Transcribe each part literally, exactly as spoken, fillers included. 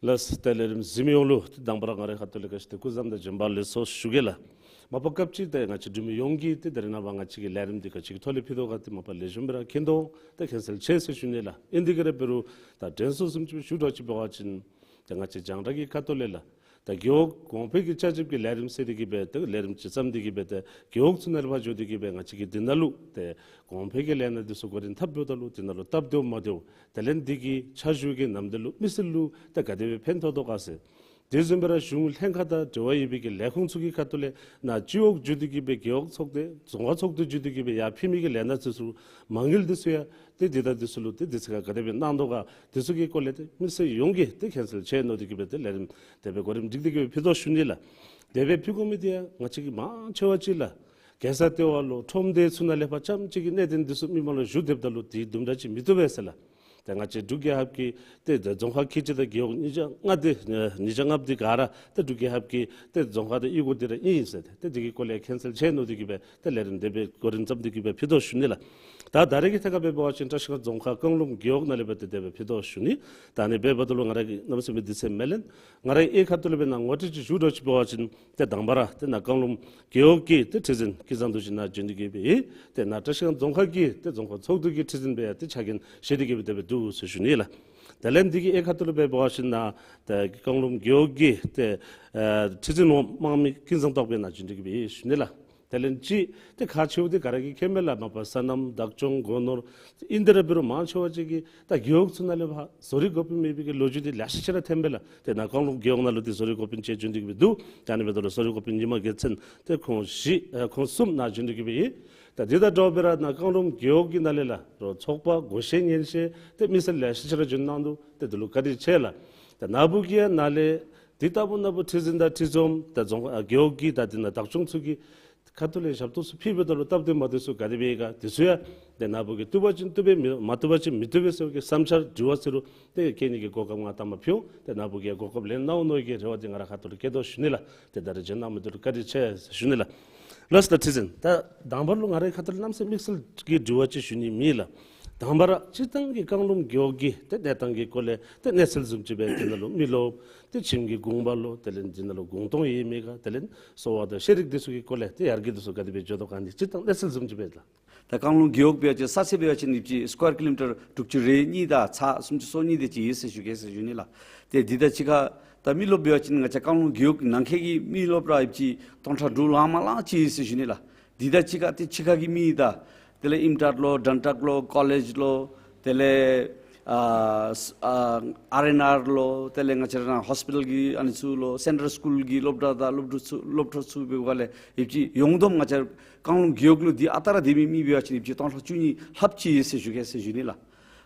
ལགས། ཏེ་ལས་རིམ་གཟིགས་མི་ཡོངས་ལུ་ཏེ་དང་པ་ར་ང་རའི་ཁ་ཐུག་ལས་ག་ཅི་ཏེ་སྐུ་གཟུགས་བཟང་དང་བྱོན་པ་ལེགས་སོ་ཞུ་གེ་ལགས། མ་པ་སྐབས་ཅིག་ཏེ་ང་བཅས་འབྲུག་མི་ཡོངས་ཀྱིས་ཏེ་ད་རེས་ནངས་པ་ང་བཅས་ཀྱི་ལས་རིམ་འདི་ག་ཅི་གི་ཐོག་ལས་ཕུལ་དོ་ག་ཏེ་མ་པ་ལེགས་ཤོམ་སྦེ་ར་མཁྱེན་དོ་འོང་། ཏེ་མཁྱེན་གསལ་ཆེ་ཟེར་ཞུ་ནི་ལགས། ཨིན་དེ་གི་ར་འབད་རུང་ད་དྲན་གསོ་བཟུམ་ཅིག་ཞུ་དགོཔ་ཅིག་འབད་བ་ཅིན་ཏེ་ང་བཅས་རྒྱང་བསྒྲགས་ཀྱི་ཁ་ཐུག་ལས་ལགས། ད་རྒེད་འོག་གོང་འཕེལ་གྱི་ཆ་རོགས་ཀྱི་ལས་རིམ་ཟེར་ཏེ་གི་སྦེ་ཏེ་ལས་རིམ་ཅིག་བརྩམས་ཏེ་གི་སྦེ་ཏེ་རྒེད་འོག་ཚུ་ནང་ལས་ཕར་འགྱོ་སྟེ་གི་སྦེ་ང་བཅས་ཀྱིས་འདི་ནང་ལུ་ཏེ་གོང་འཕེལ་གྱི་ལས་སྣ་འདི་ཚུ་འགོ་འདྲེན་འཐབ་འོངམ་ད་ལུ་འདི་ནང་ལུ་སྟབས་བདེཝ་མ་བདེཝ་དེ་ལས་འདི་གི་ཕྱག་ཞུ་གི་ནམ་དུས་ལུ་མི་སེར་ལུ་ཏེ་ག་དེ་སྦེ་ཕན་ཐོགས་དོ་ག་ཟེར། དེ་བཟུམ་སྦེ་ར་གཞུང་ལྷན་ཁག་དང་འབྲེལ་བ་ཡོད་པའི་གི་ལས་ཁུངས་ཚུ་གི་ཁ་ཐུག་ལས་ནཱ་སྤྱི་འོག་འགྱོ་སྟེ་གི་སྦེ་རྒེད་འོག་ཚོགས་སྡེ་རྫོང་ཁག་ཚོགས་སྡེ་འགྱོ་སྟེ་གི་སྦེ་ཡར་ཕུལ་མི་གི་ལས་སྣ་ཚུ་ཚུ་མ་དངུལ་འདི་ཚུ་ཡང་ཏེ་འདི་དང་འདི་ཚུ་ལུ་ཏེ་འདི་ཚུ་ག་ག་དེ་སྦེ་གནང་དོ་ག་འདི་ཚུ་གི་སྐོར་ལས་ཏེ་མི་སེར་ཡོངས་ཀྱིས་ཏེ་མཁྱེན་གསལ་ཆེ་མནོ་སྟེ་གི་སྦེ་ཏེ་ལས་རིམ་དེ་སྦེ་གོ་རིམ་སྒྲིག་སྟེ་གི་སྦེ་ཕུལ་དོ་ཞུ་ནི་ལགས། དེ་སྦེ་ཕུལ་དགོ་མི་འདི་ཡང་ང་བཅས་ཀྱིས་མང་ཆེ་བ་ཅིག་ལགས། རྒྱལ་ས་ལྟེ་བ་ལུ་ཁྲོམ་སྡེ་ཚུ་ནང་ལས་ཕར་རྐྱངམ་ཅིག་གི་གནད་དོན་འདི་ཚུ་མི་མང་ལུ་ཞུ་སྡོདཔ་ད་ལུ་དེ་དུམ་གྲ་ཅིག་མི་བཏུབ་པས་ཟེར་ལགས། ཏེ་ང་བཅས་འབྲུག་རྒྱལ་ཁབ་ཀྱི་ཏེ་ད་རྫོང་ཁག་ཁལ་གཅིག་དང་རྒེད་འོག་ཉིས་བརྒྱ་ལྔ་འདི་ཉིས་བརྒྱ་ལྔ་འདི་ག་ར་ཏེ་འབྲུག་རྒྱལ་ཁབ་ཀྱི་ཏེ་རྫོང་ཁག་དང་གཡུས་སྒོ་འདི་ར་ཨིན་ཟེར་ཏེ་ཏེ་འདི་གི་སྐོར་ལས་མཁྱེན་གསལ་ཆེ་མནོ་སྟེ་གི་སྦེ་ཏེ་ལས་རིམ་དེ་སྦེ་གོ་རིམ་བརྩམས་ཏེ་གི་སྦེ་ཕུལ་དོ་ཞུ་ནི་ལགས། ད་ད་རེས་ཀྱི་ཐད་ཁར་འབད་བ་ཅིན་བཀྲིས་སྒང་རྫོང་ཁག་རྐང་ལུང་རྒེད་འོག་ནང་ལས་སྦེ་ཏེ་དེ་སྦེ་ཕུལ་དོ་ཞུ་ནི། ད་ཨ་ནི་འབདཝ་ད་ལུ་ང་ར་གིས་གནམ་མེད་ས་མེད་དུས་ཚོད་མེད་ལས་ང་རའི་ཨེ་ཁ་ཐུག་ལས་སྦེ་ནཱ་ངོ་སྤྲོད་ཅིག་ཞུ་དགོཔ་ཅིག་འབད་བ་ཅིན་ཏེ་དང་པ་ར་ཏེ་ནཱ་རྐང་ལུང་རྒེད་འོག་གི་ཏེ་ཁྲི་འཛིན་ཀུན་བཟང་རྡོ་རྗེ་ནཱ་བྱོན་ཏེ་གི་སྦེ་ཡོད། ཏེ་ནཱ་བཀྲིས་སྒང་རྫོང་ཁག་གི་ཏེ་རྫོང་ཁག་ཚོགས་འདུ་གི་ཁྲི་འཛིན་སྦེ་ཡང་ཏེ་ཕྱག་འགན་བཞེས་ཏེ་གི་སྦེ་དེ་སྦེ་འདུག་ཟེར་ཞུ་ནི་ལགས། དེ་ལས་འདི་གི་ཨེ་ཁ་ཐུག་ལས་སྦེ་འབད་བ་ཅིན་ནཱ་ཏེ་རྐང་ལུང་རྒེད་འོག་གི་ཏེ་ཨ་ཁྲི་འཛིན་འོགམ་དམངས་མི་ཀུན་བཟང་རྟོགས་སྦེ་ནཱ་བྱོན་ཏེ་གི་སྦེ་ཡོད་ཞུ་ནི་ལགས། དེ་ལས་ཅིག་ཏེ་ཁག་ཆེཝ་འདི་ག་ར་གིས་མཁྱེན་མས་ལགས། མ་པ་སོ་ནམ་བདག་སྐྱོང་སྒོ་ནོར་ཨིན། དེ་ར་འབད་རུང་མང་ཆེ་བ་ཅིག་གིས་ད་རྒེད་འོག་ཚུ་ནང་ལས་ཕར་བཟོ་རིག་འགོ་དཔོན་མེད་པའི་གི་ལོ་རྒྱུས་འདི་ལེ་ཤ་ཅིག་ར་ཐོན་པས་ལགས། ཏེ་ནཱ་རྐང་ལུང་རྒེད་འོག་ནང་ལུ་ཏེ་བཟོ་རིག་འགོ་དཔོན་ཅིག་བྱོན་ཏེ་གི་སྦེ་འདུག། ད་ཨ་ནི་འབདཝ་ད་ལུ་བཟོ་རིག་འགོ་དཔོན་ཉི་མ་རྒྱལ་མཚན་ཏེ་ཁོང་བཞི་ཨ་ཁོང་གསུམ་ནཱ་བྱོན་ཏེ་གི་སྦེ་ཡོད། ད་འདི་དང་འདྲཝ་སྦེ་ར་ནཱ་རྐང་ལུང་རྒེད་འོག་གི་ནང་ལས་ལགས་རོགས་ཚོགས་པ་བགོ་བཤའ་ཉན་བཤད་ཏེ་མི་སེར་ལེ་ཤ་ཅིག་ར་བྱོན་གནང་འདུག། ཏེ་འདི་ལུ་བཀའ་དྲིན་ཆེ་ལགས། ད་ནཱ་བུ་གིས་ཡང་ནཱ་ལས་འདི་ལྟ་བུ་ནཱ་བུ་ཁྲི་འཛིན་དང་ཁྲི་འཛོམས་ད་རྫོང་ཨ་རྒེད་འོག་གི་ད་འདི་ནང་བདག་སྐྱོང་ཚུ་གི་ཁ་ཐུག་ལས་ཞབས་ཏོག་ཚུ་ཕུལཝ་ད་ལུ་སྟབས་བདེ་མ་བདེ་ཚུ་ག་དེ་སྦེ་ཡོད་ག་འདི་ཚུ་ཡང་ཏེ་ནཱ་བུ་གིས་བཏུབ་པ་ཅིན་བཏུབ་པས། མི་མ་བཏུབ་པ་ཅིན་མི་བཏུབ་པས་ཟེར་བའི་གི་བསམ་འཆར་དྲི་བ་ཟེར་རུང་ཏེ་བཀོད་ནི་གི་གོ་སྐབས་ང་དང་པ་ཕུལ་འོང་། ཏེ་ནཱ་བུ་གིས་གོ་སྐབས་ལེན་གནང་འོང་མནོ་བའི་གི་རེ་བ་འདི་ང་ར་ཁ་ཐུག་ལས་བསྐྱེད་དོ་ཞུ་ནི་ལགས། ཏེ་ད་རེས་བྱོན་གནང་མི་འདི་ལུ་བཀའ་དྲིན་ཆེ་ཟེར་ཞུ་ནི་ལགས། ལགས་སོ། ད་ཁྲི་འཛིན་ད་དང་པ་ལུ་ང་རའི་ཁ་ཐུག་ལས་གནམ་མེད་ས་མེད་དམིགས་བསལ་གྱི་དྲི་བ་ཅིག་ཞུ་ནི་མེད་ལགས། དང་པ་ར་སྤྱིར་བཏང་གི་རྐང་ལུང་རྒེད་འོག་གི་ཏེ་གནས་སྟངས་ཀྱི་སྐོར་ལས་ཏེ་གནས་ཚུལ་བཟུམ་ཅིག་སྦེ་དེ་ནང་ལུ་མི་རློབས་ཏེ་ཁྱིམ་གྱི་གུང་པ་ལོ་དེ་ལས་འདི་ནང་ལུ་གུང་སྟོང་ཡོད་མེད་ག་དེ་ལས་གསོ་བ་དང་ཤེས་རིག་འདི་ཚུ་གི་སྐོར་ལས་ཏེ་ཡར་རྒྱས་འདི་ཚུ་ག་དེ་སྦེ་འགྱོ་དོ་ག་འདི་སྤྱིར་བཏང་གནས་ཚུལ་བཟུམ་ཅིག་སྦེ་ལགས། ད་རྐང་ལུང་རྒེད་འོག་འབད་བ་ཅིན་ས་ཚིགས་འབད་བ་ཅིན་ཨིན་ཅི་སི་ཀོར་ཀི་ལོ་མི་ཊར་དྲུག་ཅུ་རེ་གཉིས་དང་ཚག་སུམ་ཅུ་སོ་གཉིས་དེ་ཅིག་ཡོད་ཟེར་ཞུ་གེ་ཟེར་ཞུ་ནི་ལགས། ཏེ་འདི་དང་གཅིག་ཁར་ད་མི་རློབས་འབད་བ་ཅིན་ང་བཅས་རྐང་ལུང་རྒེད་འོག་ནང་འཁོད་ཀྱི་མི་རློབས་ར་ཨིན་ཅི་སྟོང་ཕྲག་དྲུག་ལྷག་མ་ལྷག་ཅིག་ཡོད་ཟེར་ཞུ་ནི་ལགས། འདི་དང་གཅིག་ཁར་ཏེ་ཕྱི་ཁ་གི་མི་དང་དེ་ལས་ཨིམ་ཊར་ལོ་ཌན་ཊར་ལོ་ཀོ་ལེཇ་ལོ་དེ་ལས་ཨ་ཨ་ཨར་ཨེན་ཨར་ལོ་དེ་ལས་ང་བཅས་ར་ནཱ་ཧོས་པི་ཊལ་གྱི་ཨ་ནི་ཚུ་ལོ་སེན་ཊྲལ་སི་ཀུལ་གྱི་སློབ་གྲྭ་དང་སློབ་ཕྲུག་ཚུ་སློབ་ཕྲུག་ཚུ་འབད་བ་ལས་ཨིན་ཅི་ཡོངས་བསྡོམས་ང་བཅས་རྐང་ལུང་རྒེད་འོག་ལུ་འདི་ཨ་རྟག་ར་སྡོད་མི་མི་འབད་བ་ཅིན་ཨིན་ཅི་སྟོང་ཕྲག་བཅུ་གཉིས་ལྷགཔ་ཅིག་ཡོད་ཟེར་ཞུ་གེ་ཟེར་ཞུ་ནི་ལགས།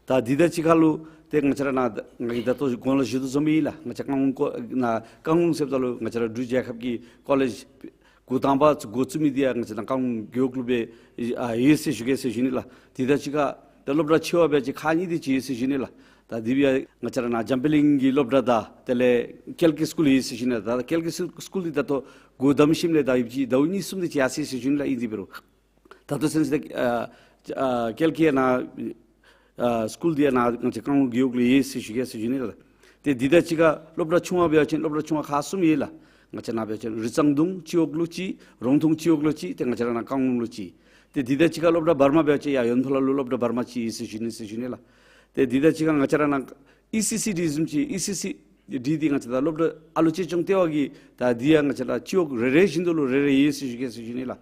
ད་འདི་དང་གཅིག་ཁར་ལུ་ཏེ་ང་བཅས་ར་ནཱ་ང་གིས་ད་ལྟོ་གོང་ལུ་ཞུ་དོ་བཟུམ་སྦེ་ཨིན་ལགས། ང་བཅས་རྐང་ལུང་ཀོ་ནཱ་རྐང་ལུང་ཟེརཝ་ད་ལུ་ང་བཅས་ར་འབྲུག་རྒྱལ་ཁབ་ཀྱི་ཀོ་ལེཇ་འགོ་དང་པ་འགོ་བཙུགས་མི་འདི་ཡང་ང་བཅས་ར་རྐང་ལུང་རྒེད་འོག་ལུ་སྦེ་ཨ་ཡོད་ཟེར་ཞུ་གེ་ཟེར་ཞུ་ནི་ལགས། འདི་དང་གཅིག་ཁར་ད་སློབ་གྲྭ་ཆེ་བ་འབད་བ་ཅིན་ཁག་གཉིས་དེ་ཅིག་ཡོད་ཟེར་ཞུ་ནི་ལགས། ད་འདི་སྦེ་ང་བཅས་ར་ནཱ་འཛམ་བུ་གླིང་གི་སློབ་གྲྭ་དང་དེ་ལས་ཀལ་ཀེ་སི་ཀུལ་ཡོད་ཟེར་ཞུ་ནི་ལགས། ད་ཀལ་ཀེ་སི་ཀུལ་འདི་ད་ལྟོ་སྒོ་བསྡམས་ཞིནམ་ལས་ད་ཨིན་ཅི་ཟླཝ་གཉིས་གསུམ་དེ་ཅིག་ཡར་སོ་ཡི་ཟེར་ཞུ་ནི་ལགས། ཨིན་དེ་འབད་རུང་ད་ལྟོ་ཚུན་ཚོད་ཨ་ཨ་ཀལ་ཀེ་ནཱ་ཨ་སི་ཀུལ་འདི་ཡང་ནཱ་ང་བཅས་རྐང་ལུང་རྒེད་འོག་ལུ་ཡོད་ཟེར་ཞུ་གེ་ཟེར་ཞུ་ནི་ལགས། ཏེ་འདི་དང་གཅིག་ཁར་སློབ་གྲྭ་ཆུང་བ་འབད་བ་ཅིན་སློབ་གྲྭ་ཆུང་བ་ཁག་གསུམ་ཡོད་ལགས། ང་བཅས་ནཱ་འབད་བ་ཅིན་རི་གཙང་གདུང་སྤྱི་འོག་ལུ་གཅིག། རོང་ཐུང་སྤྱི་འོག་ལུ་གཅིག། ཏེ་ང་བཅས་ར་ནཱ་རྐང་ལུང་ལུ་གཅིག། ཏེ་འདི་དང་གཅིག་ཁར་སློབ་གྲྭ་བར་མ་འབད་བ་ཅིན་ཡར་ཡོན་ཕུ་ལ་ལུ་སློབ་གྲྭ་བར་མ་གཅིག་ཡོད་ཟེར་ཞུ་ནི་ཟེར་ཞུ་ནི་ལགས། ཏེ་འདི་དང་གཅིག་ཁར་ང་བཅས་ར་ནཱ་ཨི་སི་སི་ཌི་བཟུམ་ཅིག་ཨི་སི་སི་ཌི་འདི་ང་བཅས་ར་སློབ་གྲྭ་ཨ་ལོ་གཅེས་སྐྱོང་ལྟེ་བ་གི་ད་འདི་ཡང་ང་བཅས་ར་སྤྱི་འོག་རེ་རེ་བཞིན་དུ་ལུ་རེ་རེ་ཡོད་ཟེར་ཞུ་གེ་ཟེར་ཞུ་ནི་ལགས།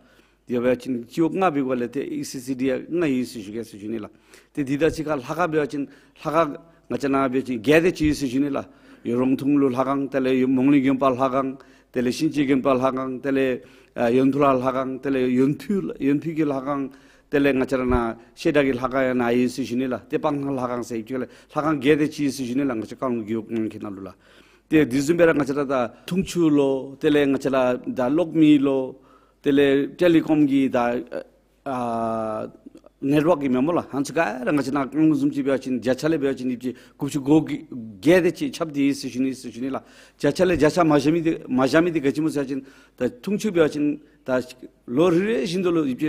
དེ་འབད་བ་ཅིན་སྤྱི་འོག་ལྔ་འབད་བ་ལས་ཏེ་ཨི་སི་སི་ཌི་ཡང་ལྔ་ཡོད་ཟེར་ཞུ་གེ་ཟེར་ཞུ་ནི་ལགས། ཏེ་འདི་དང་གཅིག་ཁར་ལྷ་ཁང་འབད་བ་ཅིན་ལྷ་ཁང་ང་བཅས་ནཱ་འབད་བ་ཅིན་བརྒྱད་དེ་ཅིག་ཡོད་ཟེར་ཞུ་ནི་ལགས། ཡོད་རོང་ཐུང་ལུ་ལྷ་ཁང་དེ་ལས་ཡོད་མོང་གླིང་དགོན་པ་ལྷ་ཁང་དེ་ལས་གཤིན་རྗེ་དགོན་པ་ལྷ་ཁང་དེ་ལས་ཨ་ཡོན་ཕུ་ལ་ལྷ་ཁང་དེ་ལས་ཡོན་ཕུ་ཡོན་ཕུ་གི་ལྷ་ཁང་དེ་ལས་ང་བཅས་ར་ནཱ་བཤད་གྲྭ་གི་ལྷ་ཁང་ཡང་ནཱ་ཡོད་ཟེར་ཞུ་ནི་ལགས། ཏེ་སྤང་ཐང་ལྷ་ཁང་ཟེར་ཡོད་ཅིག་ལས་ལྷ་ཁང་བརྒྱད་དེ་ཅིག་ཡོད་ཟེར་ཞུ་ནི་ལགས། ང་བཅས་རྐང་ལུང་རྒེད་འོག་ནང་འཁོད་ནང་ལུ་ལགས། ཏེ་འདི་བཟུམ་སྦེ་ར་ང་བཅས་ར་ད་འཐུང་ཆུ་ལོ་དེ་ལས་ང་བཅས་ར་ད་གློག་མེ་ལོ་དེ་ལས་ཊེ་ལི་ཀོམ་གི་ད་ཨ་ནེཊ་ཝརཀ་གི་མེན་སྨོ་ལགས། ཧང་སང་ག་ར་ང་བཅས་ནཱ་རྐང་ལུང་བཟུམ་ཅིག་འབད་བ་ཅིན་བརྒྱ་ཆ་ལས་འབད་བ་ཅིན་ཨིན་ཅི་དགུ་བཅུ་གོ་བརྒྱད་དེ་ཅིག་ཁྱབ་སྟེ་ཡོད་ཟེར་ཞུ་ནི་ཟེར་ཞུ་ནི་ལགས། བརྒྱ་ཆ་ལས་བརྒྱ་ཆ་མ་བཞག་མི་འདི་མ་བཞག་མི་འདི་ག་ཅི་སྨོ་ཟེར་བ་ཅིན་ད་འཐུང་ཆུ་འབད་བ་ཅིན་ད་ལོ་རེ་རེ་བཞིན་དུ་ལུ་ཨིན་ཅི་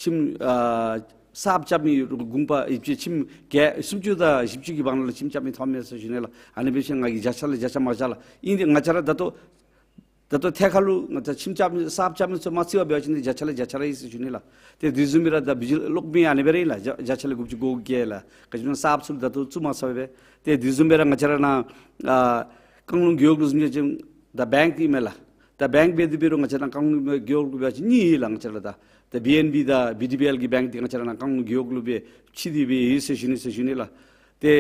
ཁྱིམ་ཨ་ གསརཔ་རྐྱབ་མི་གུང་པ་ཡིབ་ཅི་ཁྱིམ་བརྒྱད་སུམ་ཅུ་དང་བཞི་བཅུ་གི་བར་ན་ལུ་ཁྱིམ་རྐྱབ་མི་ཐོབ་མས་ཟེར་ཞུ་ནི་ལགས། ཨ་ནི་འབད་ཞིནམ་ང་གིས་བརྒྱ་ཆ་ལས་བརྒྱ་ཆ་མ་བཞག་ལགས། ཨིན་ཏེ་ང་བཅས་ར་ད་ལྟོ་ད་ལྟོ་ཐད་ཁར་ལུ་ང་བཅས་ཁྱིམ་རྐྱབ་མི་གསརཔ་རྐྱབ་མི་ཚུ་མ་བརྩི་བར་འབད་བ་ཅིན་ཏེ་བརྒྱ་ཆ་ལས་བརྒྱ་ཆ་ར་ཨིན་ཟེར་ཞུ་ནི་ལགས། ཏེ་དེ་བཟུམ་སྦེ་ར་ད་བི་ཇི་གློག་མེ་ཨ་ནི་སྦེ་ར་ཨིན་ལགས། བརྒྱ་བརྒྱ་ཆ་ལས་དགུ་བཅུ་གོ་བརྒྱད་ལགས། ག་ཅི་ན་གསརཔ་ཚུ་ལུ་ད་ལྟོ་བཙུགས་མ་ཚར་བས། ཏེ་དེ་བཟུམ་སྦེ་ར་ང་བཅས་ར་ནཱ་ཨ་རྐང་ལུང་རྒེད་འོག་ལུ་བཟུམ་ཅིག་ཅིག་ད་བེངཀ་ཨིན་མས་ལགས། ད་བེངཀ་འབད་དེ་འབད་རུང་ང་བཅས་ནཱ་རྐང་ལུང་རྒེད་འོག་ལུ་འབད་བ་ཅིན་གཉིས་ཨིན་ལགས། ང་བཅས་ར་ད་ད་བི་ཨེན་བི་དང་བི་ཌི་བི་ཨེལ་གྱི་བེངཀ་འདི་ང་བཅས་ར་ནཱ་རྐང་ལུང་རྒེད་འོག་ལུ་སྦེ་ཕྱེ་སྟེ་སྦེ་ཡོད་ཟེར་ཞུ་ནི་ཟེར་ཞུ་ནི་ལགས། ཏེ་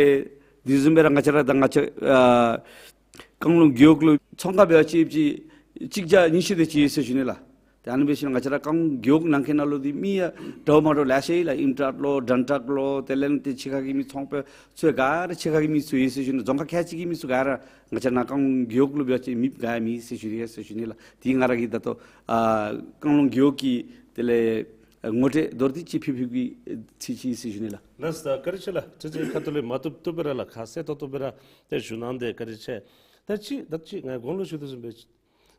དེ་བཟུམ་སྦེ་ར་ང་བཅས་ར་ད་ང་བཅས་ཨ་རྐང་ལུང་རྒེད་འོག་ལུ་ཚོང་ཁང་འབད་བ་ཅིན་ཅིག་གཅིག་བརྒྱ་ཉི་ཤུ་དེ་ཅིག་ཡོད་ཟེར་ཞུ་ནི་ལགས། ཏེ་ཨ་ནི་འབད་ཞིནམ་ང་བཅས་ར་རྐང་ལུང་རྒེད་འོག་ནང་འཁོད་ནང་ལུ་འདི་མི་ཡང་འདྲཝ་མ་འདྲཝ་ལེ་ཤ་ཡོད་ལགས། ཨིམ་ཊཱཊ་ལོ་དྲན་ཊཱཊ་ལོ་དེ་ལས་ཏེ་ཕྱི་ཁ་གི་མི་ཚོང་པ་ཚུ་ག་ར་ཕྱི་ཁ་གི་མི་ཚུ་ཡོད་ཟེར་ཞུ་ནི། རྫོང་ཁག་ཁལ་གཅིག་གི་མི་ཚུ་ག་ར་ང་བཅས་ནཱ་རྐང་ལུང་རྒེད་འོག་ལུ་འབད་བ་ཅིན་མེདཔ་ག་ཡང་མེད་ཟེར་ཞུ་ནི་ཟེར་ཞུ་ནི་ལགས། ཏེ་ང་ར་གིས་ད་ལྟོ་ཨ་རྐང་ལུང་རྒེད་འོག་གི་དེ་ལས་ཨ་ངོ་སྤྲོད་མདོར་བསྡུས་ཅིག་ཕུལ་ཕུལ་བའི་ཚུལ་ཅིག་ཟེར་ཞུ་ནི་ལགས། ལགས་སོ། ད་བཀའ་དྲིན་ཆེ་ལགས། ཁྲི་འཛིན་ཁ་ཐུག་ལས་མ་བཏུབ་བཏུབ་སྦེ་ར་ལགས། ཁ་གསལ་ཏོག་ཏོ་སྦེ་ར་ཏེ་ཞུ་གནང་སྟེ་བཀའ་དྲིན་ཆེ། ད་ཅི་ད་ཅི་ང་གོང་ལུ་ཞུ་དོ་བཟུམ་སྦེ་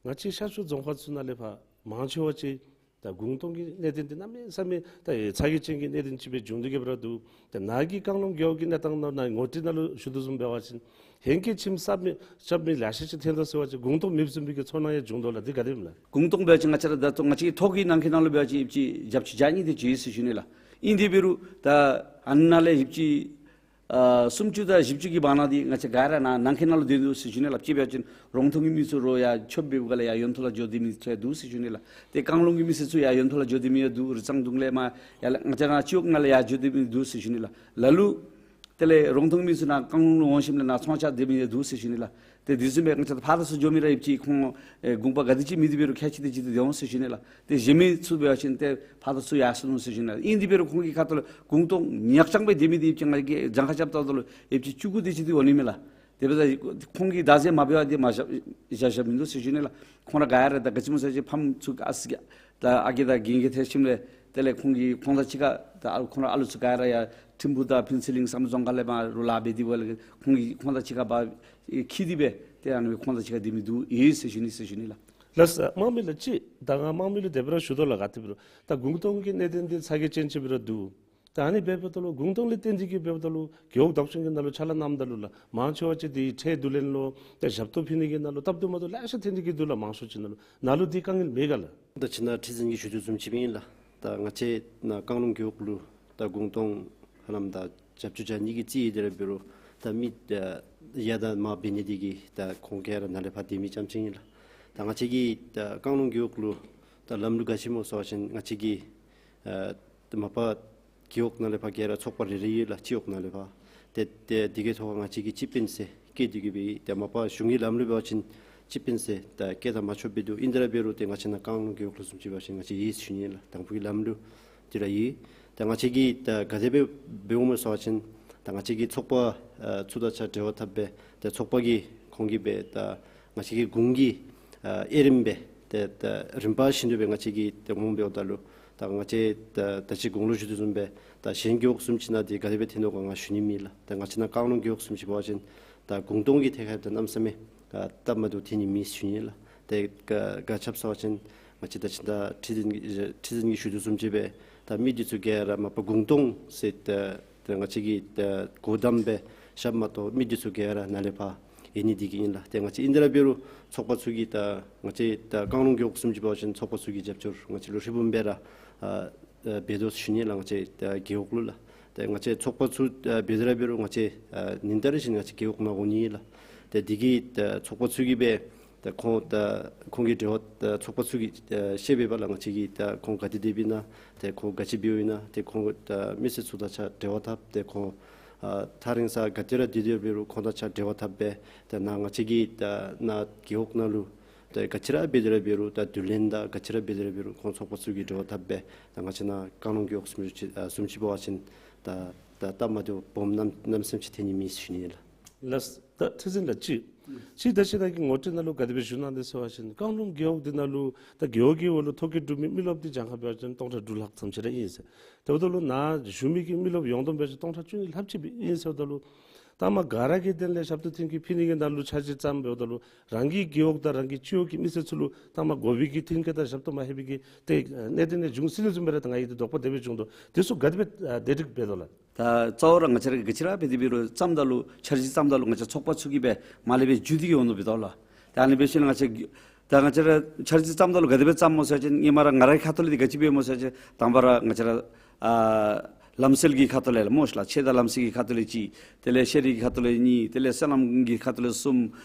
ང་བཅས་ཤར་ཕྱོགས་རྫོང་ཁག་ཚུ་ནང་ལས་ཕར་མང་ཆེ་བ་ཅིག་ད་གུང་སྟོང་གི་གནད་དོན་འདི་གནམ་མེད་ས་མེད་ད་ཚ་གྱང་ཅན་གྱི་གནད་དོན་ཅིག་སྦེ་བྱུང་སྟེ་གི་སྦེ་ར་འདུག། ད་ནཱ་གི་རྐང་ལུང་རྒེད་འོག་གི་གནས་སྟངས་ནང་ན་ངོ་སྤྲོད་ནང་ལུ་ཞུ་དོ་བཟུམ་འབད་བ་ཅིན་ཧེང་སྐལ་ཁྱིམ་གསརཔ་མི་རྐྱབ་མི་ལེ་ཤ་ཅིག་ཐོན་དོ་ཟེར་བ་ཅིན་གུང་སྟོང་མེདཔ་བཟུམ་སྦེ་གི་ཚོར་སྣང་ཡང་བྱུང་དོ་ལགས། འདི་ག་དེ་སྦེ་ཨིན་ལགས། གུང་སྟོང་འབད་བ་ཅིན་ང་བཅས་ར་ད་ལྟོ་ང་བཅས་ཀྱི་ཐོ་གི་ནང་འཁོད་ནང་ལུ་འབད་བ་ཅིན་ཡིབ་ཅི་བརྒྱད་ཅུ་གྱ་གཉིས་དེ་ཅིག་ཡོད་ཟེར་ཞུ་ནི་ལགས། ཨིན་དེ་འབད་རུང་ད་ཨ་ནཱ་ལས་ཡིབ་ཅི་ཨ་སུམ་ཅུ་དང་བཞི་བཅུ་གི་བར་ན་འདི་ང་བཅས་ག་ར་ནཱ་ནང་འཁོད་ནང་ལུ་སྡོད་དོ་ཟེར་ཞུ་ནི་ལགས། ཅིག་འབད་བ་ཅིན་རོང་འཐོང་གི་མི་ཚུ་རོགས་ཡར་ཆོསཔ་འབདཝ་ག་ལས་ཡར་ཡོན་ཐོག་ལུ་འགྱོ་སྡོད་མི་ཚུ་ཡང་འདུག་ཟེར་ཞུ་ནི་ལགས། ཏེ་རྐང་ལུང་གི་མི་སེར་ཚུ་ཡར་ཡོན་ཐོག་ལུ་འགྱོ་སྡོད་མི་ཡང་འདུག། རི་གཙང་གདུང་ལས་མར་ཡར་ལས་ང་བཅས་ནཱ་སྤྱི་འོག་ནང་ལས་ཡར་འགྱོ་སྡོད་མི་འདུག་ཟེར་ཞུ་ནི་ལགས། ལ་ལུ་དེ་ལས་རོང་འཐོང་མི་ཚུ་ནཱ་རྐང་ལུང་ལུ་འོང་ཞིནམ་ལས་ནཱ་ཚོང་རྐྱབ་སྡོད་མི་ཡང་འདུག་ཟེར་ཞུ་ནི་ལགས། ཏེ་དེ་བཟུམ་སྦེ་ང་བཅས་ཕར་དང་ཚུར་འགྱོ་མི་ར་ཡིབ་ཅི་ཁོང་ཨེ་གུང་པ་ག་དེ་ཅིག་མེད་དེ་འབད་རུང་ཁལ་གཅིག་དེ་ཅིག་ཏེ་སྡོད་འོང་ཟེར་ཞུ་ནི་ལགས། ཏེ་གཞན་མི་ཚུ་འབད་བ་ཅིན་ཏེ་ཕར་དང་ཚུར་ཡར་སོང་ནུག་ཟེར་ཞུ་ནི་ལགས། ཨིན་དེ་འབད་རུང་ཁོང་གི་ཁ་ཐུག་ལུ་གུང་སྟོང་ཉག་ཅང་སྦེ་སྡོད་མི་འདི་ཡིབ་ཅི་ང་གིས་གྱངས་ཁ་རྐྱབ་ད་ལུ་ཡིབ་ཅི་བཅུ་དགུ་དེ་ཅིག་ཏེ་འོང་ནི་མས་ལགས། དེ་འབདཝ་ད་ཁོང་གིས་བདག་འཛིན་མ་འབད་བར་འདི་མ་བཞག་བཞག་བཞགཔ་མིན་འདུག་ཟེར་ཞུ་ནི་ལགས། ཁོང་ར་ག་ར་ད་ག་ཅི་སྨོ་ཟེར་བ་ཅིན་ཕམ་ཚུ་ཨ་ཙི་ད་ཨ་རྒས་དང་རྒན་རྒས་ཐལ་ཞིནམ་ལས་དེ་ལས་ཁོང་གིས་ཁོང་དང་གཅིག་ཁར་ད་ཨ་ཁོང་ར་ཨ་ལུ་ཚུ་ག་ར་ཡར་ཐིམ་ཕུག་དང་ཕུན་ཚོགས་གླིང་བསམ་གྲུབ་རྫོང་ཁག་ལས་མར་རུ་ལཱ་འབད་དེ་འབདཝ་ལས་ཁོང་གིས་ཁོང་དང་གཅིག་ཁར་འབག་འཁྱིད་དེ་སྦེ་ཏེ་ཨ་ནི་ཁོང་དང་གཅིག་ཁར་སྡོད་མི་འདུག་ཡོད་ཟེར་ཞུ་ནི་ཟེར་ཞུ་ནི་ལགས། ལགས་སོ། དམངས་མི་ལུ་ཅིག་ད་ང་དམངས་མི་ལུ་དེ་སྦེ་ར་ཞུ་དོ་ལགས། ག་དེ་འབད་རུང་ད་གུང་སྟོང་གི་གནད་དོན་འདི་ཚ་གྱང་ཅན་ཅིག་སྦེ་ར་འདུག། ད་ཨ་ནི་འབདཝ་ད་ལུ་གུང་སྟོང་ལས་བརྟེན་ཏེ་གི་འབདཝ་ད་ལུ་རྒེད་འོག་བདག་སྐྱོང་གི་ནང་ལུ་ཕྱག་ལཱ་གནངམ་ད་ལུ་ལགས་མང་ཆེ་བ་ཅིག་འདི་ཁྲལ་བསྡུ་ལེན་ལུ་ཏེ་ཞབས་ཏོག་ཕུལ་ནི་གི་ནང་ལུ་སྟབས་བདེཝ་མ་བདེཝ་ལེ་ཤ་ཐོན་ཏེ་གི་འདུག་ལགས། མང་ཤོས་ཅིག་ནང་ལུ་ནཱ་ལུ་འདི་དཀའ་ངལ་མེད་ག་ལགས། ད་ཅི་ནཱ་ཁྲི་འཛིན་གྱིས་ཞུ་དོ་བཟུམ་ཅིག་སྦེ་ཨིན་ལགས། ད་ང་བཅས་ནཱ་རྐང་ལུང་རྒེད་འོག་ལུ་ད་གུང་སྟོང་ཧ་ལམ་ད་བརྒྱད་ཅུ་གྱ་གཉིས་ཀྱིས་རྩིས་ཡི་དེ་ར་འབད་རུང་ད་མི་ད་ཡར་དང་མར་འབད་ནི་འདི་གིས་ད་ཁོང་ག་ར་ནཱ་ལས་ཕར་སྡོད་མི་རྐྱངམ་ཅིག་ཨིན་ལགས། ད་ང་བཅས་ཀྱི་ད་རྐང་ལུང་རྒེད་འོག་ལུ་ད་ལམ་ལུགས་ག་ཅི་སྨོ་ཟེར་བ་ཅིན་ང་བཅས་ཀྱི་ཨ་ད་མ་པ་རྒེད་འོག་ནང་ལས་ཕར་ག་ར་ཚོགས་པ་རེ་རེ་ཡོད་ལགས། སྤྱི་འོག་ནང་ལས་ཕར་ཏེ་ཏེ་འདི་གི་ཐོག་ཁར་ང་བཅས་ཀྱིས་སྤྱི་དཔོན་ཟེར་བཀོད་དེ་གི་སྦེ་ད་མ་པ་གཞུང་གི་ལམ་ལུགས་འབད་བ་ཅིན་སྤྱི་དཔོན་ཟེར་ད་བཀོད་ད་མ་ཆོགཔ་སྦེ་འདུག། ཨིན་དེ་ར་འབད་རུང་ཏེ་ང་བཅས་ནཱ་རྐང་ལུང་རྒེད་འོག་ལུ་བཟུམ་ཅིག་འབད་བ་ཅིན་ང་བཅས་ཡོད་ཟེར་ཞུ་ནི་ལགས། དང་ཕུ་གི་ལམ་ལུགས་འདི་ར་ཡོད། ད་ང་བཅས་ཀྱིས་ད་ག་དེ་སྦེ་འབདཝ་སྨོ་ཟེར་བ་ཅིན་ད་ང་བཅས་ཀྱི་ཚོགས་པ་ཨ་ཚུ་དང་ཆ་འབྲེལ་བ་འཐབ་སྦེ་ད་ཚོགས་པ་གིས་ཁོང་གིས་སྦེ་ད་ང་བཅས་ཀྱི་གུང་གི་ཨ་དབྱེ་རིམ་སྦེ་ཏེ་ད་རིམ་པ་བཞིན་དུ་སྦེ་ང་བཅས་ཀྱིས་ཏེ་འོང་འབདཝ་ད་ལུ་ད་ང་བཅས་ད་ད་ཅི་གོང་ལུ་ཞུ་དོ་བཟུམ་སྦེ་ད་གཞན་རྒེད་འོག་བཟུམ་ཅིག་ནང་འདི་ག་དེ་སྦེ་ཐོན་དོ་ག་ང་ཞུ་ནི་མེད་ལགས། ད་ང་བཅས་ནཱ་རྐང་ལུང་རྒེད་འོག་བཟུམ་ཅིག་འབད་བ་ཅིན་ད་གུང་སྟོང་གི་ཐད་ཁར་ད་གནམ་མེད་ས་མེད་ཨ་སྟབས་མ་བདེཝ་ཐོན་ནི་མེད་ཞུ་ནི་ལགས། ཏེ་ག་ག་ཅི་སྨོ་ཟེར་བ་ཅིན་ང་བཅས་ད་ཅི་ད་ཁྲི་འཛིན་ཁྲི་འཛིན་གྱིས་ཞུ་དོ་བཟུམ་ཅིག་སྦེ་ད་མི་འདི་ཚུ་ག་ར་མ་པ་གུང་སྟོང་ཟེར་ད་ད་ང་བཅས་ཀྱིས་ད་གོ་བདམས་སྦེ་བཞགཔ་མ་གཏོགས་མི་འདི་ཚུ་ག་ར་ནཱ་ལས་ཕར་ཡོད་ནི་འདི་གིས་ཨིན་ལགས། ཏེ་ང་བཅས་ཨིན་དེ་ར་འབད་རུང་ཚོགས་པ་ཚུ་གིས་ད་ང་བཅས་ད་རྐང་ལུང་རྒེད་འོག་བཟུམ་ཅིག་འབད་བ་ཅིན་ཚོགས་པ་ཚུ་གིས་རྒྱབ་སྐྱོར་ང་བཅས་ལུ་ཧྲིལ་བུམ་སྦེ་ར་ཨ་ཨ་འབད་དོ་ཞུ་ནི་ལགས། ང་བཅས་ད་རྒེད་འོག་ལུ་ལགས། ཏེ་ང་བཅས་ཚོགས་པ་ཚུ་ཨ་འབད་དེ་ར་འབད་རུང་ང་བཅས་ཨ་ཉིན་ལྟར་བཞིན་ང་བཅས་རྒེད་འོག་ནང་འོང་ནི་ལགས། ཏེ་འདི་གིས་ད་ཚོགས་པ་ཚུ་གིས་སྦེ་ད་ཁོང་ད་ཁོང་གི་འབྲེལ་བ་ད་ཚོགས་པ་ཚུ་གིས་ཨ་ཤེས་པས་པ་ལགས། ང་བཅས་ཀྱིས་ད་ཁོང་ག་ཏེ་སྡོདཔ་ཨིན་ན་ཏེ་ཁོང་ག་ཅི་འབདཝ་ཨིན་ན་ཏེ་ཁོང་ད་མི་སེར་ཚུ་དང་ཆ་འབྲེལ་བ་འཐབ་སྟེ་ཁོང་ཨ་ཐག་རིང་ས་ག་ཏེ་ར་སྡོད་དེ་འབད་རུང་ཁོང་དང་ཆ་འབྲེལ་བ་འཐབ་སྦེ་ད་ནཱ་ང་བཅས་ཀྱི་ད་ནཱ་རྒེད་འོག་ནང་ལུ་ད་ག་ཅི་ར་འབད་དེ་ར་འབད་རུང་ད་བསྡུ་ལེན་དང་ག་ཅི་ར་འབད་དེ་ར་འབད་རུང་ཁོང་ཚོགས་པ་ཚུ་གིས་འབྲེལ་བ་འཐབ་སྦེ་ད་ང་བཅས་ནཱ་རྐང་ལུང་རྒེད་འོག་བཟུམ་ཅིག་ཨ་བཟུམ་ཅིག་འབད་བ་ཅིན་ད་ད་སྟབས་མ་བདེཝ་སྦོམ་གནམ་གནམ་མེད་ས་མེད་ཅིག་ཐོན་ནི་མེད་ཟེར་ཞུ་ནི་ལགས། ལགས། ད་ཁྲི་འཛིན་ལགས་ཅིག་ཅིག་ད་ཅི་ནཱ་གི་ངོ་སྤྲོད་ནང་ལུ་ག་དེ་སྦེ་ཞུ་གནང་དེས་ཟེར་བ་ཅིན་རྐང་ལུང་རྒེད་འོག་འདི་ནང་ལུ་ད་རྒེད་འོག་གི་འོག་ལུ་ཐོ་བཀོད་གྲུབ་མི་མི་རློབས་འདི་གྱངས་ཁ་འབད་བ་ཅིན་སྟོང་ཕྲག་དྲུག་ལྷག་ཙམ་ཅིག་ར་ཨིན་ཟེར། དེ་འབདཝ་ད་ལུ་ནཱ་བཞུགས་མི་གི་མི་རློབས་ཡོངས་བསྡོམས་འབད་བ་ཅིན་སྟོང་ཕྲག་བཅུ་གཉིས་ལྷགཔ་ཅིག་སྦེ་ཨིན་ཟེརཝ་ད་ལུ་ད་ ལྟག་མ་ག་ར་གིས་དེ་ལས་ཞབས་ཏོག་འཐེན་གྱི་ཕུལ་ནི་གི་ནང་ལུ་འཆར་གཞི་བརྩམ་འབདཝ་ད་ལུ་རང་གི་རྒེད་འོག་དང་རང་གི་སྤྱི་འོག་གི་མི་སེར་ཚུ་ལུ་ལྟག་མ་དགོ་པའི་གི་མཐུན་རྐྱེན་དང་ཞབས་ཏོག་མ་ལྷོད་པའི་གི་ཏེ་གནད་དོན་ནི་འབྱུང་སྲིད་ནི་བཟུམ་སྦེ་ར་ད་ང་གིས་ཏེ་དོགས་པ་དེ་སྦེ་བྱུང་དོ། དེ་ཚུ་ག་དེ་སྦེ་ཨ་བདེ་སྒྲིག་འབད་དོ་ལགས། ད་གཙོ་བོ་ར་ང་བཅས་ར་གིས་ག་ཅི་ར་འབད་དེ་འབད་རུང་བརྩམ་ད་ལུ་འཆར་གཞི་བརྩམ་ད་ལུ་ང་བཅས་ཚོགས་པ་ཚུ་གིས་སྦེ་མར་ལས་སྦེ་བརྒྱུད་དེ་གིས་འོང་དོ་འབད་དོ་ལགས། ད་ཨ་ནི་འབད་ཞིནམ་ལས་ང་བཅས་ད་ང་བཅས་ར་འཆར་གཞི་བརྩམ་ད་ལུ་ག་དེ་སྦེ་བརྩམ་སྨོ་ཟེར་བ་ཅིན་ཧེ་མ་ར་ང་རའི་ཁ་ཐུག་ལས་འདི་ག་ཅི་འབད་སྨོ་ཟེར་བ་ཅིན་དང་པ་ར་ང་བཅས་ར་ཨ་ལམ་སྲོལ་གྱི་ཁ་ཐུག་ལས་ལགས་སྨོ་ཤ་ལགས། ཆོས་དང་ལམ་སྲོལ་གྱི་ཁ་ཐུག་ལས་གཅིག། དེ་ལས་ཤེས་རིག་གི་ཁ་ཐུག་ལས་གཉིས། དེ་ལས་སོ་ནམ་གྱི་ཁ་ཐུག་ལས་གསུམ།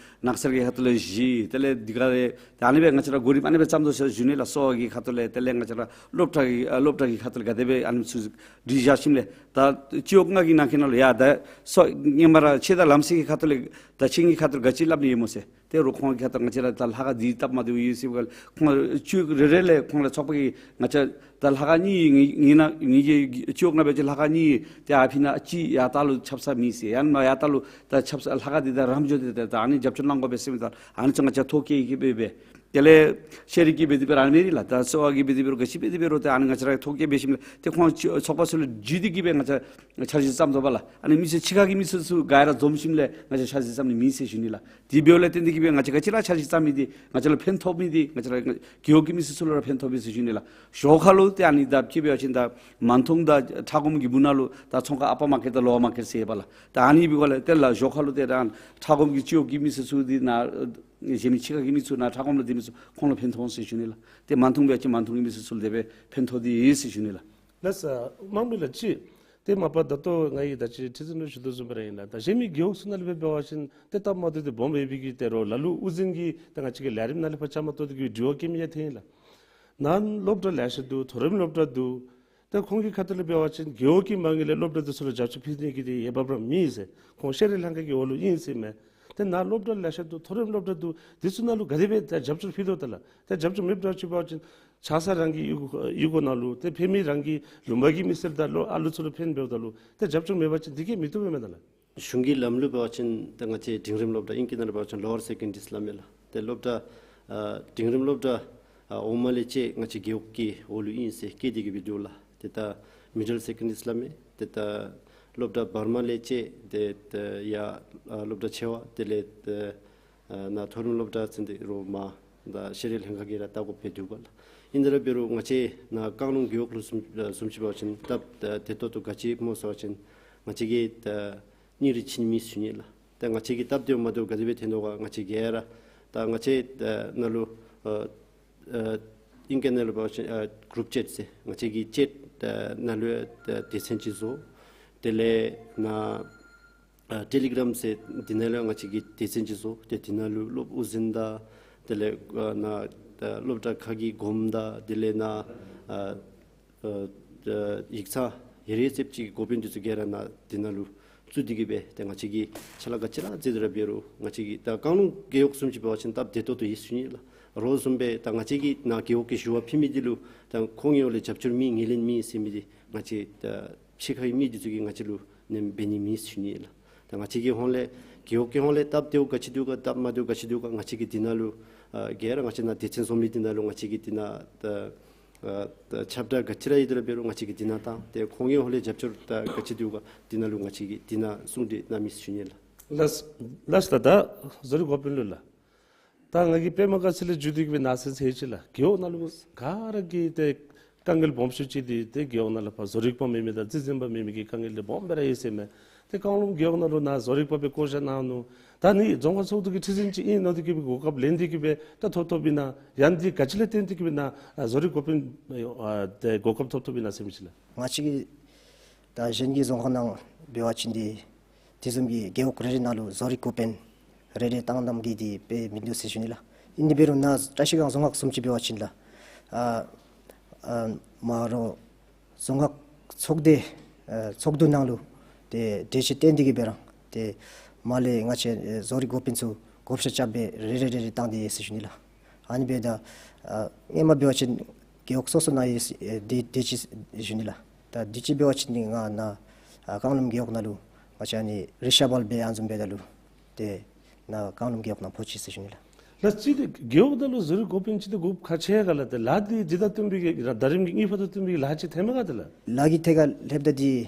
ནགས་ཚལ་གྱི་ཁ་ཐུག་ལས་བཞི། དེ་ལས་འདི་ག་ལས་ད་ཨ་ནི་སྦེ་ང་བཅས་ར་གོ་རིམ་ཨ་ནི་སྦེ་བརྩམ་དོ་ཟེར་ཞུ་ནི་ལགས། གསོ་བ་གི་ཁ་ཐུག་ལས་དེ་ལས་ང་བཅས་ར་སློབ་གྲྭ་གི་ཨ་སློབ་གྲྭ་གི་ཁ་ཐུག་ལས་ག་དེ་སྦེ་ཨ་ནི་ཚུ་སྒྲིག་བཞག་ཞིནམ་ལས་ད་སྤྱི་འོག་ལྔ་གི་ནང་འཁོད་ནང་ལུ་ཡ་ད་སོ་ཧེ་མ་ར་ཆོས་དང་ལམ་སྲོལ་གྱི་ཁ་ཐུག་ལས་ད་ཆོས་ཀྱི་ཁ་ཐུག་ག་ཅི་སླབ་ནི་ཡོད་སྨོ་ཟེར། ཏེ་རོགས་ཁོང་གི་ཁ་ཐུག་ང་བཅས་ར་ད་ལྷ་ཁང་འདི་སྟབས་མ་བདེཝ་ཡོད་ཟེར་བ་ལས་ཁོང་སྤྱི་འོག་རེ་རེ་ལས་ཁོང་ལས་ཚོགས་པ་གིས་ང་བཅས་ད་ལྷ་ཁང་གཉིས་ཡོད། ངེའི་ནང་ངེའི་གི་སྤྱི་འོག་ནང་འབད་བ་ཅིན་ལྷ་ཁང་གཉིས་ཡོད། ཏེ་ཨ་ཕི་ན་གཅིག་ཡར་ལྟག་ལུ་ཆབ་གསང་མེད་ཟེར། ཡར་ན་ཡར་ལྟག་ལུ་ད་ཆབ་གསང་ལྷ་ཁང་འདི་ད་རམ་འགྱོ་སྟེ་ད་ད་ཨ་ནི་རྒྱབ་སྐྱོར་གནང་དགོ་པས་ཟེར་མི་ད་ཨ་ནི་ཚུ་ང་བཅས་ཐོ་བཀོད་ཀྱི་སྦེ་སྦེ། དེ་ལས་ཤེས་རིག་གི་འབད་དེ་འབད་རུང་ཨ་ནི་སྦེ་ར་ལགས། ད་གསོ་བ་གི་འབད་དེ་འབད་རུང་ག་ཅི་འབད་དེ་འབད་རུང་ཏེ་ཨ་ནི་ང་བཅས་ར་ཐོ་བཀོད་འབད་ཞིནམ་ལས་ཏེ་ཁོང་ཚོགས་པ་ཚུ་ལུ་བརྒྱུད་དེ་གིས་སྦེ་ང་བཅས་འཆར་གཞི་བརྩམ་དོ་བ་ལགས། ཨ་ནི་མི་སེར་ཕྱི་ཁ་གི་མི་སེར་ཚུ་ག་ར་འཛོམས་ཞིནམ་ལས་ང་བཅས་འཆར་གཞི་བརྩམ་ནི་མེད་ཟེར་ཞུ་ནི་ལགས། དེ་འབདཝ་ལས་བརྟེན་ཏེ་གིས་སྦེ་ང་བཅས་ག་ཅི་ར་འཆར་གཞི་བརྩམ་མི་འདི་ང་བཅས་ལུ་ཕན་ཐོགས་མི་འདི་ང་བཅས་ར་རྒེད་འོག་གི་མི་སེར་ཚུ་ལུ་ར་ཕན་ཐོགས་པས་ཟེར་ཞུ་ནི་ལགས། ཞོར་ཁ་ལུ་ཏེ་ཨ་ནི་ད་ཅི་འབད་བ་ཅིན་ད་མན་ཐུང་དང་ཁྲ་སྒོམ་གི་སྦུག་ན་ལུ་ད་ཚོང་ཁང་ཨ་པར་མར་ཀེཊ་དང་ལོ་ཝར་མར་ཀེཊ་ཟེར་ཡོད་པ་ལགས། ད་ཨ་ནི་འབདཝ་ལས་ཏེ་ལགས་ཞོར་ཁ་ལུ་ཏེ་ད་ཁྲ་སྒོམ་གྱི་སྤྱི་འོག་གི་མི་སེར་ཚུ་འདི་ནཱ་གཞན་མི་ཕྱི་ཁ་གི་མི་ཚུ་ནཱ་ཁྲ་སྒོམ་ལུ་སྡོད་མི་ཚུ་ཁོང་ལུ་ཕན་ཐོགས་ཟེར་ཞུ་ནི་ལགས། ཏེ་མན་ཐུང་འབད་བ་ཅིན་མན་ཐུང་གི་མི་སེར་ཚུ་ལུ་དེ་སྦེ་ཕན་ཐོགས་ཏེ་ཡོད་ཟེར་ཞུ་ནི་ལགས། ལགས་སོ། དམངས་མི་ལགས་ཅིག་ཏེ་མ་པ་ད་ལྟོ་ང་གིས་ད་ཅི་ཁྲི་འཛིན་ལུ་ཞུ་དོ་བཟུམ་སྦེ་ར་ཨིན་ལགས། ད་གཞན་མི་རྒེད་འོག་ཚུ་ནང་ལས་འབད་བ་ཅིན་ཏེ་སྟབས་མ་བདེཝ་འདི་སྦོམ་ཡོད་པའི་གི་ཏེ་རོགས་ལ་ལུ་དབུ་འཛིན་གྱིས་ད་ང་བཅས་ཀྱི་ལས་རིམ་ནང་ལས་ཕར་བཅའ་མར་གཏོགས་ཏེ་གི་དྲི་བ་བཀོད་མི་ཡང་ཐོན་ཡི་ལགས། ནཱ་སློབ་གྲྭ་ལེ་ཤ་འདུག། མཐོ་རིམ་སློབ་གྲྭ་འདུག། ཏེ་ཁོང་གི་ཁ་ཐུག་ལས་འབད་བ་ཅིན་རྒེད་འོག་གི་མ་དངུལ་ལས་སློབ་གྲྭ་འདི་ཚུ་ལུ་རྒྱབ་སྐྱོར་ཕུལ་ནི་གི་འདི་འོས་འབབ་ར་མེད་ཟེར་ཁོང་ཤེས་རིག་ལྷན་ཁག་གི་འོག་ལུ་ཨིན་ཟེར་མས། ཏེ་ནཱ་སློབ་གྲྭ་ལེ་ཤ་འདུག། མཐོ་རིམ་སློབ་གྲྭ་འདུག། འདི་ཚུ་ནང་ལུ་ག་དེ་སྦེ་ད་རྒྱབ་སྐྱོར་ཕུལ་དོ་ད་ལགས། ཏེ་རྒྱབ་སྐྱོར་མེདཔ་འདྲཝ་ཅིག་འབད་བ་ཅིན་ཆ་ས་རང་གི་གཡུས་སྒོ་གཡུས་སྒོ་ནང་ལུ་ཏེ་ཕན་མི་རང་གི་ལུང་པ་གི་མི་སེར་དང་ལོ་ཨ་ལུ་ཚུ་ལུ་ཕན་འབདཝ་ད་ལུ་ཏེ་རྒྱབ་སྐྱོར་མེད་པ་ཅིན་འདི་གིས་མི་བཏུབ་པས་མེན་ན་ལགས། གཞུང་གི་ལམ་ལུགས་འབད་བ་ཅིན་ད་ང་བཅས་འབྲིང་རིམ་སློབ་གྲྭ་ཨིང་སྐད་ནང་ལུ་འབད་བ་ཅིན་ལོ་ཝར་སེ་ཀེན་ཌ་རི་ཟེར་སླབ་མས་ལགས། ཏེ་སློབ་གྲྭ་ཨ་འབྲིང་རིམ་སློབ་གྲྭ་ཨ་འོག་མ་ལས་བཅས་ང་བཅས་རྒེད་འོག་གི་འོག་ལུ་ཨིན་ཟེར་བཀོད་དེ་གི་སྦེ་འདུག་ལགས། ཏེ་ད་མི་ཌལ་སེ་ཀེན་ཌ་རི་ཟེར་སླབ་མས། ཏེ་ད་སློབ་གྲྭ་བར་མ་ལས་བཅས་ཏེ་ད་ཡར་ཨ་སློབ་གྲྭ་ཆེ་བ་དེ་ལས་ཏེ་ཨ་ནཱ་མཐོ་རིམ་སློབ་གྲྭ་ཚུན་ཏེ་རོགས་མར་ད་ཤེས་རིག་ལྷན་ཁག་གིས་ར་བལྟ་དགོཔ་སྦེ་འདུག་པ་ལགས། ཨིན་ཏེ་ར་འབད་རུང་ང་བཅས་ནཱ་བཀང་ལུང་རྒེད་འོག་ལུ་བཟུམ་ཨ་བཟུམ་ཅིག་འབད་བ་ཅིན་སྟབས་ད་བདེ་ཏོག་ཏོ་ག་ཅི་སྨོ་ཟེར་བ་ཅིན་ང་བཅས་ཀྱི་ད་སྙིང་རུས་ཆེ་ནི་མེད་ཟེར་ཞུ་ནི་ལགས། ད་ང་བཅས་ཀྱི་སྟབས་བདེཝ་མ་བདེཝ་ག་དེ་སྦེ་ཐོན་དོ་ག་ང་བཅས་ཀྱིས་ར་ད་ང་བཅས་ད་ནཱ་ལུ་ཨ་ཨ་ཨིང་སྐད་ནང་ལུ་འབད་བ་ཅིན་ཨ་གུ་རུབ་ཅེཊ་ཟེར་ང་བཅས་ཀྱི་ཅེཊ་ད་ནང་ལུ་ད་སྡེ་ཚན་ཅིག་བཟོ། དེ་ལས་ནཱ་ཨ་ཊེ་ལི་གྲམ་ཟེར་འདི་ནང་ལུ་ང་བཅས་ཀྱི་སྡེ་ཚན་ཅིག་བཟོ། ཏེ་འདི་ནང་ལུ་སློབ་དབུ་འཛིན་དང་དེ་ལས་ཨ་ནཱ་ཨ་སློབ་གྲྭ་ཁག་གི་གོངམ་དང་དེ་ལས་ནཱ་ཨ་ཨ་ཡིག་ཚང་ཡོད་རེ་ཙེབ་ཅིག་གི་འགོ་དཔོན་འདི་ཚུ་ག་ར་ནཱ་འདི་ནང་ལུ་བཙུགས་ཏེ་གི་སྦེ་ཏེ་ང་བཅས་ཀྱིས་ཕྱག་ལཱ་ག་ཅི་ར་མཛད་དེ་ར་འབད་རུང་ང་བཅས་ཀྱི་ད་བཀང་ལུང་རྒེད་འོག་བཟུམ་ཅིག་འབད་བ་ཅིན་སྟབས་བདེ་ཏོག་ཏོ་ཡོད་ཟེར་ཞུ་ནི་ལགས། རོགས་བཟུམ་སྦེ་ད་ང་བཅས་ཀྱིས་ནཱ་རྒེད་འོག་གི་ཞུ་བ་ཕུལ་མི་འདི་ལུ་ད་ཁོང་གི་འོག་ལས་རྒྱབ་སྐྱོར་མེད་ངོས་ལེན་མེད་ཟེར་མི་འདི་ང་བཅས་ད་ཕྱི་ཁའི་མི་འདི་ཚུ་གིས་ང་བཅས་ལུ་ནེམ་འབད་ནི་མེད་ཟེར་ཞུ་ནི་ལགས། ད་ང་བཅས་ཀྱི་ཧོངས་ལས་རྒེད་འོག་གི་ཧོངས་ལས་སྟབས་བདེཝ་ག་ཅི་འདུག་ག་སྟབས་མ་བདེཝ་ག་ཅི་འདུག་ག་ང་བཅས་ཀྱིས་འདི་ནང་ལུ་ཨ་ག་ར་ང་བཅས་ནཱ་སྡེ་ཚན་བཟོ་མི་འདི་ནང་ལུ་ང་བཅས་ཀྱིས་འདི་ནང་ད་ཨ་ད་ཁྱབ་བསྒྲགས་ག་ཅི་ར་ཡོད་དེ་ར་འབད་རུང་ང་བཅས་ཀྱིས་འདི་ནང་བཏང་། ཏེ་ཁོང་གི་ཧོངས་ལས་རྒྱབ་སྐྱོར་ད་ག་ཅི་འདུག་ག་འདི་ནང་ལུ་ང་བཅས་ཀྱིས་འདི་ནང་གསུང་གྲོས་གནང་མི་ཟེར་ཞུ་ནི་ལགས། ལགས་ལགས། ད་ད་བཟོ་རིག་འགོ་དཔོན་ལུ་ལགས། ད་ང་གིས་པདྨ་དཀར་ཚེ་ལས་བརྒྱུད་དེ་གི་སྦེ་གནང་ཟེར་ཟེར་ཅི་ལགས། རྒེད་འོག་ནང་ལུ་ག་ར་གིས་ཏེ་དཀའ་ངལ་སྦོམ་ཤོས་ཅིག་འདི་ཏེ་རྒེད་འོག་ནང་ལུ་ཕར་བཟོ་རིག་པ་མེད་མི་དང་རྩིས་འཛིན་པ་མེད་མི་གི་དཀའ་ངལ་འདི་སྦོམ་སྦེ་ར་ཡོད་ཟེར་མས། ཏེ་བཀང་ལུང་རྒེད་འོག་ནང་ལུ་ནཱ་བཟོ་རིག་པ་སྦེ་བསྐོ་བཞག་གནང་ནུག། ད་ནི་རྫོང་ཁག་ཚོགས་འདུ་གི་ཁྲི་འཛིན་ཅིག་ཨིན་མནོ་སྟེ་གི་སྦེ་གོ་སྐབས་ལེན་ཏེ་གི་སྦེ་ད་ཐོབ་ཐོབ་ཨིན་ན། ཡང་འདི་ག་ཅི་ལས་བརྟེན་ཏེ་གི་སྦེ་ནཱ་ཨ་བཟོ་རིག་འགོ་དཔོན་ཨ་ཏེ་གོ་སྐབས་ཐོབ་ཐོབ་ཨིན་ན་ཟེར་མི་ཅིག་ལགས། ང་བཅས་ཀྱི་ད་གཞན་གྱི་རྫོང་ཁག་ནང་འབད་བ་ཅིན་འདི་དེ་བཟུམ་གྱི་རྒེད་འོག་རེ་རེ་ནང་ལུ་བཟོ་རིག་འགོ་དཔོན་རེ་རེ་བཏང་གནང་མི་འདི་དཔེ་མིན་འདུག་ཟེར་ཞུ་ནི་ལགས། ཨིན་དེ་འབད་རུང་ནཱ་བཀྲ་ཤིས་སྒང་རྫོང་ཁག་བཟུམ་ཅིག་འབད་བ་ཅིན་ལགས། ཨ་ཨ་མ་རོགས་རྫོང་ཁག་ཚོགས་སྡེ་ཨ་ཚོགས་འདུ་ནང་ལུ་ཏེ་གྲོས་ཆོད་བཏོན་ཏེ་གི་སྦེ་ར་ཏེ་མར་ལས་ང་བཅས་ཨེ་བཟོ་རིག་འགོ་དཔོན་ཚུ་བགོ་བཤའ་རྐྱབ་སྦེ་རེ་རེ་རེ་རེ་བཏང་སྟེ་ཡོད་ཟེར་ཞུ་ནི་ལགས། ཨ་ནི་སྦེ་ད་ཨ་སྔོན་མ་འབད་བ་ཅིན་རྒེད་འོག་སོ་སོ་ནང་ཡོད་ཨེ་དེ་དེ་ཅིག་ཞུ་ནི་ལགས། ད་དུས་ཅི་འབད་བ་ཅིན་ནི་ང་ནཱ་ཨ་བཀང་ལུང་རྒེད་འོག་ནང་ལུ་ང་བཅས་ཨ་ནི་རི་ཤ་བལ་སྦེ་ཨ་ནི་བཟུམ་སྦེ་ད་ལུ་ཏེ་ནཱ་བཀང་ལུང་རྒེད་འོག་ནང་ཕོག་ཅི་ཟེར་ཞུ་ནི་ལགས། ལགས་ཅི་ཏེ་རྒེད་འོག་ནང་ལུ་བཟོ་རིག་འགོ་དཔོན་ཅིག་ཏེ་དགོཔ་ཁག་ཆེ་ག་ལགས། ཏེ་ལཱ་འདི་འདི་དང་བསྟུན་པའི་གི་ཟླ་རིམ་གྱི་དངུལ་ཕོགས་དང་བསྟུན་པའི་གི་ལཱ་ཅིག་ཐོནམ་མས་ག་ཏེ་ལགས། ལཱ་གི་ཐད་ཁར་སླབ་ད་འདི་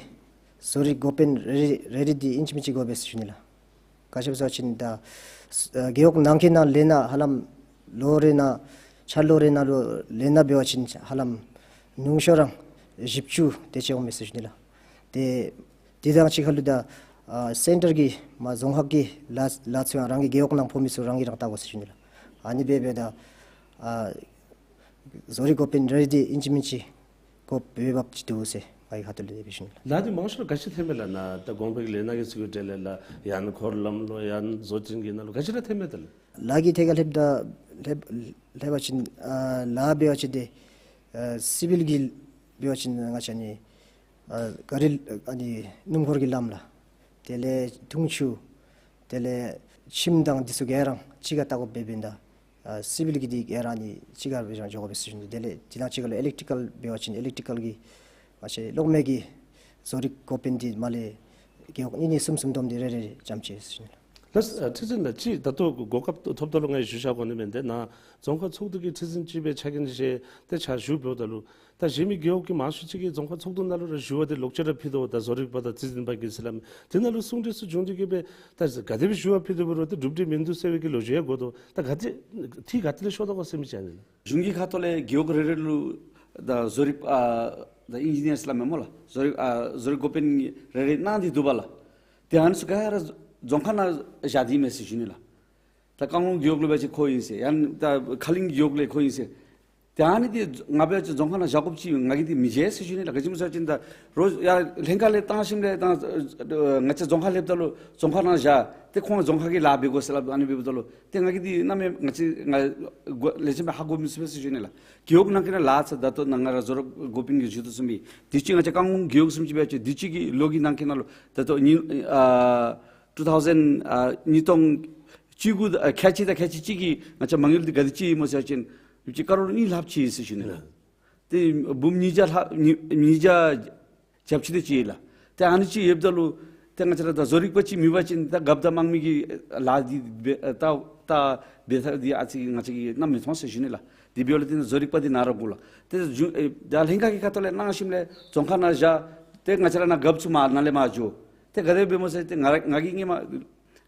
བཟོ་རིག་འགོ་དཔོན་རེ་རེ་རེ་རེ་འདི་ཨིན་ཅི་མིན་ཅི་དགོ་པས་ཟེར་ཞུ་ནི་ལགས། ག་ཅི་སྦེ་ཟེར་བ་ཅིན་ད་ཨ་རྒེད་འོག་ནང་གི་ནང་ལས་སྣ་ཧ་ལམ་ལོ་རེ་ནང་ཆ་ལོ་རེ་ནང་ལུ་ལས་སྣ་འབད་བ་ཅིན་ཧ་ལམ་ཉུང་ཤོས་ར་བཞི་བཅུ་དེ་ཅིག་འོང་མས་ཟེར་ཞུ་ནི་ལགས། ཏེ་དེ་དང་གཅིག་ཁར་ལུ་ད་ཨ་སེན་ཊར་གྱི་མ་རྫོང་ཁག་གི་ལཱ་ལཱ་ཚུ་ཡང་རང་གི་རྒེད་འོག་ནང་ཕོག་མི་ཚུ་རང་གིས་རང་བལྟ་དགོ་ཟེར་ཞུ་ནི་ལགས། ཨ་ནི་སྦེ་འབདཝ་ད་ཨ་བཟོ་རིག་འགོ་དཔོན་རེ་རེ་འདི་ཨིན་ཅི་མིན་ཅི་དགོཔ་འབད་བ་ཅིན་འདུག་ཟེར་ངེའི་ཁ་ཐུག་ལས་འབད་ཞུ་ནི་ལགས། ལཱ་འདི་མང་ཤོས་ལུ་ག་ཅི་ཐོནམ་མས་ལགས། ནཱ་ད་གོང་འཕེལ་གྱི་ལས་སྣ་གི་ཚུ་གི་གྲས་ལས་ལགས། ཡང་ན་འཁོར་ལམ་ལོ་ཡང་ན་བཟོ་སྐྲུན་གྱི་ནང་ལུ་ག་ཅི་ར་ཐོནམ་མས་ད་ལགས། ལཱ་གི་ཐད་ཁར་སླབ་ད་སླབ་སླབ་པ་ཅིན་ཨ་ལཱ་འབད་བ་ཅིན་ཏེ་ཨ་སི་བིལ་གྱི་འབད་བ་ཅིན་ང་བཅས་ནི་ཨ་ག་རི་ཨ་ནི་སྣུམ་འཁོར་གྱི་ལམ་ལགས། དེ་ལས་འཐུང་ཆུ། དེ་ལས་ཁྱིམ་དང་འདི་ཚུ་ག་ར་གཅིག་ཁར་བལྟ་དགོཔ་འབདཝ་ད་ཨ་སི་བིལ་གྱི་འདི་ག་ར་ནི་གཅིག་ཁར་སྦེ་ར་འགྱོ་དགོ་པས་ཟེར་ཞུ་ནི། དེ་ལས་དེ་དང་གཅིག་ཁར་ལུ་ཨི་ལེག་ཊི་ཀལ་འབད་བ་ཅིན་ཨི་ལེག་ཊི་ཀལ་གྱི་ང་བཅས་གློག་མེ་གི་བཟོ་རིག་འགོ་དཔོན་འདི་མར་ལས་རྒེད་འོག་གཉིས་གཉིས་གསུམ་གསུམ་བསྡོམས་ཏེ་རེ་རེ་རེ་རྐྱངམ་ཅིག་ཟེར་ཞུ་ནི་ལགས། ལགས་ཨ་ཁྲི་འཛིན་ལགས། ཅིག་ད་ལྟོ་གོ་སྐབས་ཐོབ་ད་ལུ་ང་གིས་ཞུ་བཞག་དགོ་ནི་མས། ཏེ་ནཱ་རྫོང་ཁག་ཚོགས་འདུ་གི་ཁྲི་འཛིན་ཅིག་སྦེ་ཕྱག་འགན་བཞེས་ཏེ་ཕྱག་ཞུ་འབདཝ་ད་ལུ་ད་གཞན་མི་རྒེད་འོག་གི་མང་ཤོས་ཅིག་གིས་རྫོང་ཁག་ཚོགས་འདུ་ནང་ལུ་ར་ཞུ་བ་འདི་ལོག་སྤྱོད་ར་ཕུལ་དོ། ད་བཟོ་རིག་པ་དང་ཁྲི་འཛིན་པ་གིས་ཟེར་སླབ་མི་འདི་ནང་ལུ་གསུང་གྲོས་ཚུ་བྱུང་སྟེ་གིས་སྦེ་ད་ག་དེ་སྦེ་ཞུ་བ་ཕུལ་དོ་འབད་རུང་ཏེ་གྲུབ་འབྲས་མིན་འདུག་ཟེར་བའི་གི་ལོ་རྒྱུས་ཡང་གོ་དོ། ད་ག་དེ་འཐུས་ག་ཏེ་ལས་ཤོར་དོ་ག་ཟེར་མི་ཅིག་ཨ་ནི་ལགས། གཞུང་གི་ཁ་ཐུག་ལས་རྒེད་འོག་རེ་རེ་ལུ་ད་བཟོ་རིག་ཨ་ད་ཨིན་ཇི་ནི་ཡར་ཟེར་སླབ་མས་སྨོ་ལགས། བཟོ་རིག་ཨ་བཟོ་རིག་འགོ་དཔོན་རེ་རེ་གནང་སྟེ་འདུག་པ་ལགས། ཏེ་ཨ་ནི་ཚུ་ག་ར་རྫོང་ཁག་ནང་བཞག་སྟེ་མས་ཟེར་ཞུ་ནི་ལགས། ད་བཀང་ལུང་རྒེད་འོག་ལས་འབད་བ་ཅིན་ཁོ་ཨིན་ཟེར། ཡང་ད་ཁ་གླིང་རྒེད་འོག་ལས་ཁོ་ཨིན་ཟེར། ཏེ་ཨ་ནི་འདི་ང་འབད་བ་ཅིན་རྫོང་ཁག་ནང་བཞག་དགོཔ་ཅིག་ང་གིས་འདི་མི་མཇལ་ཟེར་ཞུ་ནི་ལགས། ག་ཅི་སྨོ་ཟེར་བ་ཅིན་ད་རོགས་ཡར་ལྷན་ཁག་ལས་བཏང་ཞིནམ་ལས་ད་ང་བཅས་རྫོང་ཁག་ལྷོདཔ་ད་ལུ་རྫོང་ཁག་ནང་བཞག་ཏེ་ཁོང་རྫོང་ཁག་གི་ལཱ་འབད་དགོ་ཟེར་སླབ། ཨ་ནི་འབདཝ་ད་ལུ་ཏེ་ང་གིས་འདི་གནམ་མེད་ང་བཅས་ང་གོ་ལེགས་ཤོམ་སྦེ་ཧ་གོ་མི་ཚུགས་པས་ཟེར་ཞུ་ནི་ལགས། རྒེད་འོག་ནང་གི་ནང་ལཱ་ཚུ་ད་ལྟོ་ནཱ་ང་ར་བཟོ་རིག་འགོ་དཔོན་གྱིས་ཞུ་དོ་བཟུམ་སྦེ་དུས་ཅི་ང་བཅས་བཀང་ལུང་རྒེད་འོག་བཟུམ་ཅིག་འབད་བ་ཅིན་དུས་ཅི་གི་ལོ་གི་ནང་གི་ནང་ལུ་ད་ལྟོ་ཉིས་ཨ་ཊུ་ཐའུ་ཟེན་ཨ་ཉིས་སྟོང་བཅུ་དགུ་ཨ་ཁལ་གཅིག་དང་ཁལ་གཅིག་གཅིག་གི་ང་བཅས་མ་དངུལ་འདི་ག་དེ་ཅིག་ཨིན་སྨོ་ཟེར་བ་ཅིན་ཡོད་ཅིག་ཀ་རོར་གཉིས་ལྷགཔ་ཅིག་ཨིན་ཟེར་ཞུ་ནི་ལགས། ཏེ་འབུམ་ཉིས་བརྒྱ་ལྷག་ཉིས་ཉིས་བརྒྱ་རྒྱབ་ཅིག་དེ་ཅིག་ལགས། ཏེ་ཨ་ནི་ཅིག་ཡོདཔ་ད་ལུ་ཏེ་ང་བཅས་ར་ད་བཟོ་རིག་པ་ཅིག་མེད་པ་ཅིན་ད་རྒཔོ་དང་དམངས་མི་གི་ལཱ་འདི་འབད་ད་ད་འབད་ཐངས་འདི་ཨ་ཙི་ང་བཅས་ཀྱིས་གནམ་མེད་མཐོང་ཟེར་ཞུ་ནི་ལགས། དེ་འབདཝ་ལས་བརྟེན་བཟོ་རིག་པ་འདི་ནཱ་ར་དགོ་ལགས། ཏེ་གཞུང་ཨེ་ད་ལྷན་ཁག་གི་ཁ་ཐུག་ལས་གནང་ཞིནམ་ལས་རྫོང་ཁག་ནང་བཞག། ཏེ་ང་བཅས་ར་ནཱ་རྒཔོ་ཚུ་མར་ནཱ་ལས་མར་འགྱོ། ཏེ་ག་དེ་སྦེ་སྨོ་ཟེར་ཏེ་ང་ར་ང་གིས་སྔོན་མ་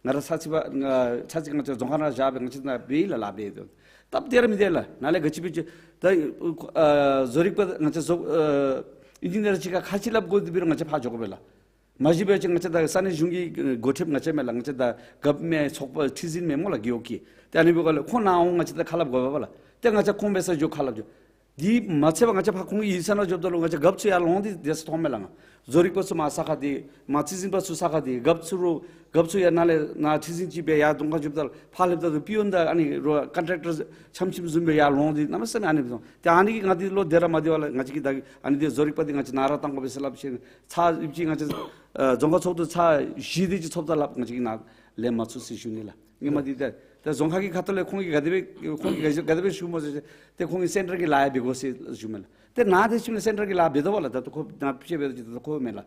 ང་ར་ཚར་ཅིག་ཕར་ང་ཚར་ཅིག་ང་བཅས་རྫོང་ཁག་ནང་བཞག་སྦེ་ང་བཅས་ནཱ་འབད་ཡི་ལགས། ལཱ་འབད་དོ། སྟབས་བདེ་ར་མི་བདེ་ལགས། ནཱ་ལས་ག་ཅི་འབད་ཅི་ད་ཨ་བཟོ་རིག་པ་ང་བཅས་བཟོ་ཨ་ཨིན་ཇི་ནི་ཡར་ཅིག་ཁར་ཁ་ཅིག་སླབ་དགོ་དེ་འབད་རུང་ང་བཅས་ཕར་འགྱོ་དགོ་པས་ལགས། མ་གཞི་འབད་བ་ཅིན་ང་བཅས་ད་ས་གནས་གཞུང་གི་འགོ་ཁྲིདཔ་ང་བཅས་མས་ལགས། ང་བཅས་ད་རྒཔོ་མས་ཚོགས་པ་ཁྲི་འཛིན་མས་སྨོ་ལགས་རྒེད་འོག་གི། ཏེ་ཨ་ནི་འབདཝ་ལས་ཁོང་ནཱ་འོང་ང་བཅས་ད་ཁ་སླབ་དགོ་པས་ལགས། ཏེ་ང་བཅས་ཁོང་འབད་སར་འགྱོ་ཁ་སླབ་འགྱོ། དེ་མ་ཚད་པར་ང་བཅས་ཕར་ཁོང་གི་ཡིག་ཚང་ནང་འགྱོཝ་ད་ལུ་ང་བཅས་རྒཔོ་ཚུ་ཡར་ལོང་སྟེ་སྡོད་ས་མཐོངམ་མས་ལགས། ང་བཟོ་རིག་པ་ཚུ་མར་ས་ཁར་སྡོད། མར་ཁྲི་འཛིན་པ་ཚུ་ས་ཁར་སྡོད། རྒཔོ་ཚུ་རོགས་རྒཔོ་ཚུ་ཡར་ནཱ་ལས་ནཱ་ཁྲི་འཛིན་ཅིག་སྦེ་ཡར་གདོང་ཁར་འགྱོཝ་ད་ལུ་ཕར་སླེབས་ད་ལུ་པི་ཡོན་དང་ཨ་ནི་རོགས་ཀོན་ཊེག་ཊར་འཆམ་འཆམ་བཟུམ་སྦེ་ཡར་ལོང་སྟེ་གནམ་མེད་ས་མེད་ཨ་ནི་སྦེ་སོང་། ཏེ་ཨ་ནི་གིས་ང་འདི་ལུ་བདེ་ར་མ་བདེ་བ་ལགས། ང་བཅས་ཀྱིས་ད་ཨ་ནི་འདི་བཟོ་རིག་པ་འདི་ང་བཅས་ནཱ་ར་བཏང་དགོ་པས་ཟེར་སླབ་ཞིནམ་ཚར་ཡོད་ཅིག་ང་བཅས་ཨ་རྫོང་ཁག་ཚོགས་འདུ་ཚར་བཞི་དེ་ཅིག་ཚོགསཔ་ད་ལགས་ང་བཅས་ཀྱིས་ནཱ་ལེན་མ་ཚུགས་ཟེར་ཞུ་ནི་ལགས། སྔོན་མ་འདི་ད་ད་རྫོང་ཁག་གི་ཁ་ཐུག་ལས་ཁོང་གིས་ག་དེ་སྦེ་ཁོང་གིས་ག་དེ་སྦེ་ཞུཝ་སྨོ་ཟེར་ཏེ་ཁོང་གིས་སེན་ཊར་གྱི་ལཱ་ཡང་འབད་དགོ་ཟེར་ཞུཝ་མས་ལགས། ཏེ་ནཱ་དེ་ཅིག་ལས་སེན་ཊར་གྱི་ལཱ་འབད་དོ་བ་ལགས། ད་ལྟོ་ཁོ་ནཱ་ཕྱད་འབད་དོ་ཅིག་ད་ལྟོ་ཁོ་མེན་ལགས།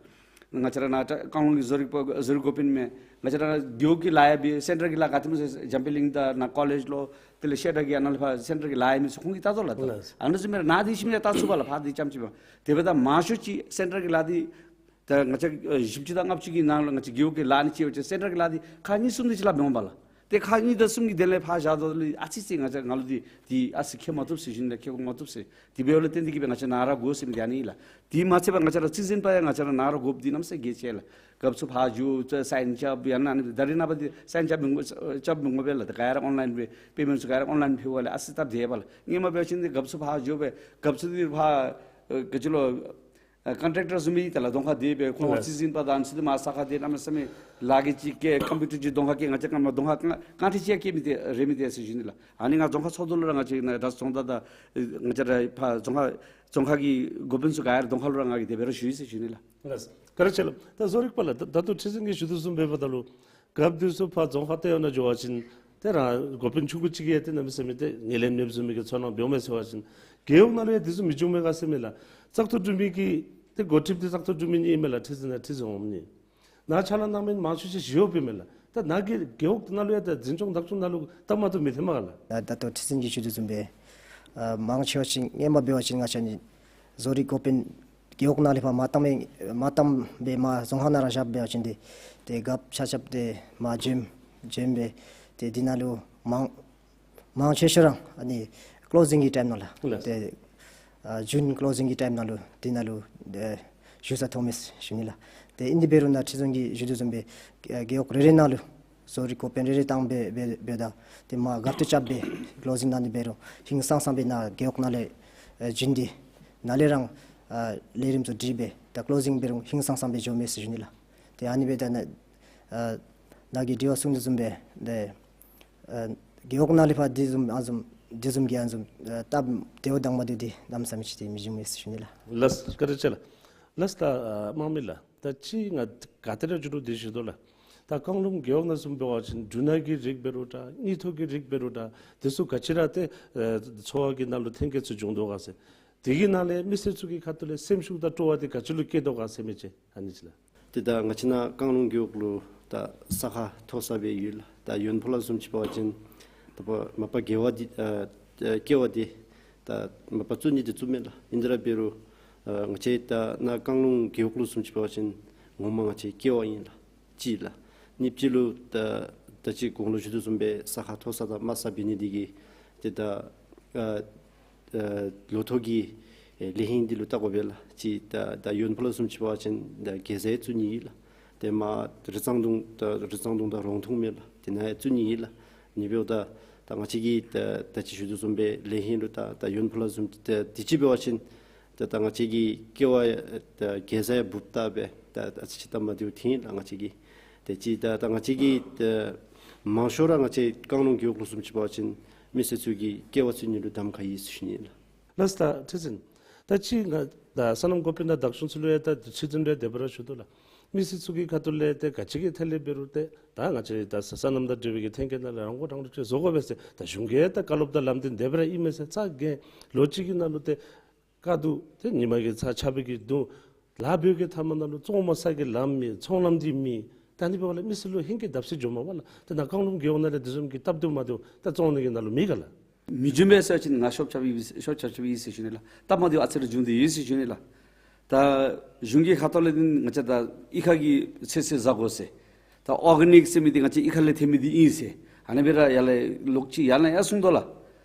ང་བཅས་ར་ནཱ་བཀང་ལུང་གི་བཟོ་རིག་པ་བཟོ་རིག་འགོ་དཔོན་མས། ང་བཅས་ར་རྒེད་འོག་གི་ལཱ་ཡང་འབད། སེན་ཊར་གྱི་ལཱ་ག་ཏེ་སྨོ་ཟེར་འཇམ་དཔལ་གླིང་དང་ནཱ་ཀོ་ལེཇ་ལུ་དེ་ལས་ཤེ་ཌར་གྱི་ཨ་ནཱ་ལས་ཕར་སེན་ཊར་གྱི་ལཱ་ཡང་མི་ཚུ་ཁོང་གིས་བལྟ་དོ་ལགས། ད་ལགས། ཨ་ནི་བཟུམ་སྦེ་ནཱ་དེ་ཅིག་ལས་བལྟ་ཚུགས་པས་ལགས། ཕར་དེ་རྐྱངམ་ཅིག་སྦེ། དེ་འབདཝ་ད་མང་ཤོས་ཅིག་སེན་ཊར་གྱི་ལཱ་འདི་ད་ང་བཅས་ཨ་བཞི་བཅུ་དང་ལྔ་བཅུ་གི་ནང་ལུ་ང་བཅས་རྒེད་འོག་གི་ལཱ་ནི་ཅིག་འབད་བ་ཅིན་སེན་ཊར་གྱི་ལཱ་འདི་ཁག་གཉིས་གསུམ་དེ་ཅིག་ལས་འབད་འོང་པས་ལགས། ཏེ་ཁག་གཉིས་དང་གསུམ་གྱི་དོན་ལས་ཕར་བཞག་དོ་ལགས། ཨ་ཙི་ཙི་ང་བཅས་ང་ལུ་འདི་འདི་ཨ་ཙི་ཁེ་མ་ཐུབ་ཟེར་ཞུ་ནི་ལགས། ཁེ་གོ་མ་ཐུབ་ཟེར། དེ་འབདཝ་ལས་བརྟེན་ཏེ་གིས་སྦེ་ང་བཅས་ནཱ་ར་དགོ་ཟེར་མི་འདི་ཨ་ནི་ཨིན་ལགས། དེ་མ་ཚད་པར་ང་བཅས་ར་ཁྲི་འཛིན་པ་ཡང་ང་བཅས་ར་ནཱ་ར་དགོཔ་འདི་གནམ་མེད་ས་མེད་གལ་ཆེ་ལགས། རྒཔོ་ཚུ་ཕར་འགྱོ་སའིན་རྐྱབ་ཡང་ན་ཨ་ནི་ད་རེས་ནངས་པ་འདི་སའིན་རྐྱབ་མི་དགོ་རྐྱབ་མི་དགོ་པས་ལགས། ད་ག་ར་ཨོན་ལའིན་སྦེ་པེ་མེནཊ་ཚུ་ག་ར་ཨོན་ལའིན་ཕུལ་བ་ལས་ཨ་ཙི་སྟབས་བདེ་བས་ལགས། སྔོན་མ་འབད་བ་ཅིན་འདི་རྒཔོ་ཚུ་ཕར་འགྱོ་སྦེ་རྒཔོ་ཚུ་འདི་ཕར་ཨ་ག་ཅི་ལོ་ཨ་ཀོན་ཊེག་ཊར་བཟུམ་སྦེ་ད་ལགས་གདོང་ཁར་སྡོད་སྦེ་ཁོང་ལགས། ཁྲི་འཛིན་པ་དང་ཚུ་འདི་མར་ས་ཁར་སྡོད་གནམ་མེད་ས་མེད་ལཱ་གི་ཅིག་ཀེ་ཀམ་པིའུ་ཊར་ཅིག་གདོང་ཁར་བཀལ། ང་བཅས་ག་མ་གདོང་ཁར་རྐང་རྐང་ཁྲི་ཅིག་ཡང་བཀལ་མི་སྟེར་རེ་མི་སྟེར་ཟེར་ཞུ་ནི་ལགས། ཨ་ནི་ང་རྫོང་ཁག་ཚོགས་འདུ་ལུ་ར་ང་བཅས་ནཱ་ད་རྫོང་བདག་དང་ང་བཅས་ར་ཕར་རྫོང་ཁག་རྫོང་ཁག་གི་འགོ་དཔོན་ཚུ་ག་ར་གདོང་ཁ་ལུ་ར་ང་གིས་དེ་སྦེ་ར་ཞུ་ཡི་ཟེར་ཞུ་ནི་ལགས། ལགས། བཀའ་དྲིན་ཆེ་ལགས། ད་བཟོ་རིག་པ་ལགས། ད་ད་ལྟོ་ཁྲི་འཛིན་གྱིས་ཞུ་དོ་བཟུམ་འབདཝ་ད་ལུ་རྒཔོ་འདི་ཚུ་ཕར་རྫོང་ཁག་ལྟེ་བ་ནང་འགྱོ་བ་ཅིན་ཏེ་རང་འགོ་དཔོན་ཆུང་ཀུ་ཅིག་གིས་ཏེ་གནམ་མེད་ས་མེད་ཏེ་ངོས་ལེན་མེདཔ་བཟུམ་མའི་གི་ཚོར་སྣང་འབྱུངམ་མས་ཟེར་བ་ཅིན་རྒེད་འོག་ནང་ལུ་ཡང་འདི་ཚུ་མི་འབྱུང་མས་ག་ཟེར་མས་ལགས། བཙག་འཐུ་གྲུབ་མི་གི་ཏེ་འགོ་ཁྲིདཔ་འདི་བཙག་འཐུ་གྲུབ་མི་ཨིན་མས་ལགས། ཁྲི་འཛིན་ནང་ཁྲི་འཛིན་འོངམ་ཨིན། ནཱ་ཕྱག་ལཱ་གནང་མི་མང་ཤོས་ཅིག་ཞི་གཡོགཔ་ཨིན་མས་ལགས། ད་ནཱ་གི་རྒེད་འོག་ནང་ལུ་ཡང་ད་འཛིན་སྐྱོང་བདག་སྐྱོང་ནང་ལུ་སྟབས་མ་བདེཝ་མི་ཐོན་མས་ག་ལགས། ད་ད་ལྟོ་ཁྲི་འཛིན་གྱིས་ཞུ་དོ་བཟུམ་སྦེ་ཨ་མང་ཆེ་བ་ཅིག་སྔོན་མ་འབད་བ་ཅིན་ང་བཅས་ནི་བཟོ་རིག་འགོ་དཔོན་ རྒེད་འོག་ནང་ལས་ཕར་མར་བཏང་མི་མར་བཏང་སྦེ་མར་རྫོང་ཁག་ནང་ར་བཞག་འབད་བ་ཅིན་ཏེ་ཏེ་རྒཔོ་ཆ་ཁྱབ་ཏེ་མར་བྱོན་བྱོན་སྦེ་ཏེ་འདི་ནང་ལུ་མང་མང་ཆེ་ཤོས་ར་ཨ་ནི་ཀོ་ལོ་ཟིང་གི་ཊའིམ་ནང་ལགས། ལགས། ཏེ་ཨ་ཇུན་ཀོ་ལོ་ཟིང་གི་ཊའིམ་ནང་ལུ་འདི་ནང་ལུ་ཨེ་བཞུགས་ས་ཐོབ་མས་ཟེར་ཞུ་ནི་ལགས། ཏེ་ཨིན་དེ་འབད་རུང་ད་ཁྲི་འཛིན་གྱིས་ཞུ་དོ་བཟུམ་སྦེ་ཨེ་རྒེད་འོག་རེ་རེ་ནང་ལུ་བཟོ་རིག་འགོ་དཔོན་རེ་རེ་བཏང་སྦེ་འབད་འབདཝ་ད་ཏེ་མར་རྒཔོ་ཏོ་རྐྱབ་སྦེ་ཀོ་ལོ་ཟིང་གནང་ནི་འབད་རུང་ཧིང་སངས་སངས་སྦེ་ནཱ་རྒེད་འོག་ནང་ལས་ཨེ་བྱོན་ཏེ་ནཱ་ལས་ར་ཨ་ལས་རིམ་ཚུ་སྒྲིག་སྦེ་ད་ཀོ་ལོ་ཟིང་འབད་རུང་ཧིང་སངས་སངས་སྦེ་འགྱོཝ་མས་ཟེར་ཞུ་ནི་ལགས། ཏེ་ཨ་ནི་འབདཝ་ད་ནཱ་ཨ་ནཱ་གིས་དྲི་བ་གསུངས་དོ་བཟུམ་སྦེ་ཏེ་ཨ་རྒེད་འོག་ནང་ལས་ཕར་འདི་བཟུམ་ཨ་བཟུམ་འདི་བཟུམ་གྱི་ཨ་བཟུམ་ཨ་སྟབས་བདེཝ་དང་མ་བདེཝ་འདི་གནམ་མེད་ས་མེད་ཅིག་ཏེ་མི་བྱུང་མས་ཟེར་ཞུ་ནི་ལགས། ལགས་བཀའ་དྲིན་ཆེ་ལགས། ལགས་ད་ཨ་དམངས་མི་ལགས། ད་ཅི་ང་ག་ཏེ་ར་མཇུག་ལུ་འདི་ཞུ་དོ་ལགས། ད་བཀང་ལུང་རྒེད་འོག་ནང་བཟུམ་འབད་བ་ཅིན་འབྲུ་སྣ་གི་རིགས་འབད་རུང་འདྲ་དངུལ་ཐོག་གི་རིགས་འབད་རུང་འདྲ་དེ་ཚུ་ག་ཅི་ར་ཏེ་ཨ་འཚོ་བ་གི་ནང་ལུ་ཐོན་སྐྱེད་ཚུ་འབྱུང་དོ་ག་ཟེར། དེ་གི་ནང་ལས་མི་སེར་ཚུ་གི་ཁ་ཐུག་ལས་སེམས་ཤུགས་དང་སྤྲོ་བ་འདི་ག་ཅི་ལུ་སྐྱེད་དོ་ག་ཟེར་མི་ཅིག་ཨ་ནི་ཅིག་ལགས། ཏེ་ད་ང་བཅས་ནཱ་བཀང་ལུང་རྒེད་འོག་ལུ་ད་ས་ཁ་མཐོ་ས་སྦེ་ཡོད་ལགས། ད་ཡོན་ཕུ་ལ་བཟུམ་ཅིག་འབད་བ་ཅིན་ད་མ་པ་དགེ་བ་འདི་ཨ་ཨ་ཀེ་བ་འདི་ད་མ་པ་བཙུགས་ནི་འདི་བཙུགས་མས་ལགས། ཨིན་དེ་ར་འབད་རུང་ཨ་ང་བཅས་ད་ནཱ་བཀང་ལུང་རྒེད་འོག་ལུ་བཟུམ་ཅིག་འབད་བ་ཅིན་ངོ་མ་ང་བཅས་ཀེ་བ་ཨིན་ལགས། གཅིག་ལགས། གཉིས་པ་ཅིག་ལུ་ད་ད་ཅི་གོང་ལུ་ཞུ་དོ་བཟུམ་སྦེ་ས་ཁ་མཐོ་ས་དང་དམའ་ས་འབད་ནི་འདི་གིས་ཏེ་ད་ཨ་ཨ་ལོ་ཐོག་གི་ཨེ་ལས་ཧིང་འདི་ལུ་བལྟ་དགོ་པས་ལགས། གཅིག་ད་ད་ཡོན་ཕུ་ལ་བཟུམ་ཅིག་འབད་བ་ཅིན་ད་གེ་ཛ་ཡང་བཙུགས་ནི་ཨིན་ལགས། ཏེ་མར་རི་གཙང་དུང་ད་རི་གཙང་དུང་དང་རོང་ཐུང་མས་ལགས། དེ་ནང་ཡང་བཙུགས་ནི་ཨིན་ལགས། ཨ་ནི་འབདཝ་ད་ད་ང་བཅས་ཀྱིས་ད་ད་ཅི་ཞུ་དོ་བཟུམ་སྦེ་ལས་ཧིང་ལུ་ད་ད་ཡོན་ཕུ་ལ་བཟུམ་ད་དེ་ཅིག་འབད་བ་ཅིན་ད་ད་ང་བཅས་ཀྱི་ཀེ་བ་ད་གེ་ཛ་ཡང་འབུཔ་བལྟ་སྦེ་ད་ཨ་ཙི་ཅིག་སྟབས་མ་བདེཝ་ཐོན་ལགས། ང་བཅས་ཀྱིས་ཏེ་གཅིག་ད་ད་ང་བཅས་ཀྱིས་ད་མང་ཤོས་ར་ང་བཅས་བཀང་ལུང་རྒེད་འོག་ལུ་བཟུམ་ཅིག་འབད་བ་ཅིན་མི་སེར་ཚུ་གིས་ཀེ་བ་བཙུགས་ནི་ལུ་གདམ་ཁ་ཡོད་ཟེར་ཞུ་ནི་ལགས། ལགས་ད་ཁྲི་འཛིན། ད་ཅི་ང་ད་སོ་ནམ་འགོ་དཔོན་དང་བདག་སྐྱོང་ཚུ་ལུ་ཡང་ད་ཁྲི་འཛིན་ར་དེ་སྦེ་ར་ཞུ་དོ་ལགས། མི་སེར་ཚུ་གི་ཁ་ཐུག་ལས་ཏེ་ག་ཅི་གི་ཐད་ལས་འབད་རུང་ཏེ་ད་ང་བཅས་ད་ས་སོ་ནམ་དང་འབྲེལ་བའི་གི་ཐོན་སྐྱེད་ནང་ལས་རང་མགོ་རང་འདྲོངས་ཅིག་བཟོ་དགོ་པས་ཟེར་ད་གཞུང་གི་ད་བཀའ་སློབ་དང་ལམ་སྟོན་དེ་སྦེ་ར་ཨིན་མས་ཟེར། ཚ་གི་ལོ་གཅིག་གི་ནང་ལུ་ཏེ་དཀའ་སྡུག་ཏེ་ཉི་མ་གི་ཚ་ཆརཔ་གི་སྡུག་ལཱ་འབད་བའི་གི་མཐའ་མ་ནང་ལུ་བཙོང་མ་ས་གི་ལམ་མེད་ཚོང་ལམ་འདི་མེད། ད་ཨ་ནི་འབདཝ་ལས་མི་སེར་ལུ་ཧིང་གི་བརྡབ་གསིག་འགྱོཝ་མས་པ་ལགས། ཏེ་ནཱ་བཀང་ལུང་རྒེད་འོག་ནང་ལས་དེ་བཟུམ་གྱི་སྟབས་བདེཝ་མ་བདེཝ་ད་བཙོང་ནི་གི་ནང་ལུ་མེད་ག་ལགས། མི་འབྱུང་པས་ཟེར་བ་ཅིན་ང་ཤོབ་རྐྱབ་ཡི་ཤོབ་རྐྱབ་རྐྱབ་ཡི་ཟེར་ཞུ་ནི་ལགས། སྟབས་མ་བདེཝ་ཨ་ཙི་རེ་བྱུང་སྟེ་ཡོད་ཟེར་ཞུ་ནི་ལགས། ད་གཞུང་གི་ཁ་ཐུག་ལས་ནི་ང་བཅས་ད་གཡུས་ཁ་གི་ཚོད་བསྲེ་བཟའ་དགོ་ཟེར། ད་ཨོར་གེ་ནིཀ་ཟེར་མི་འདི་ང་བཅས་གཡུས་ཁ་ལས་ཐོན་མི་འདི་ཨིན་ཟེར། ཨ་ནི་སྦེ་ར་ཡར་ལས་ལོག་ཅི་ཡར་ལས་ཡར་གསུངས་དོ་ལགས།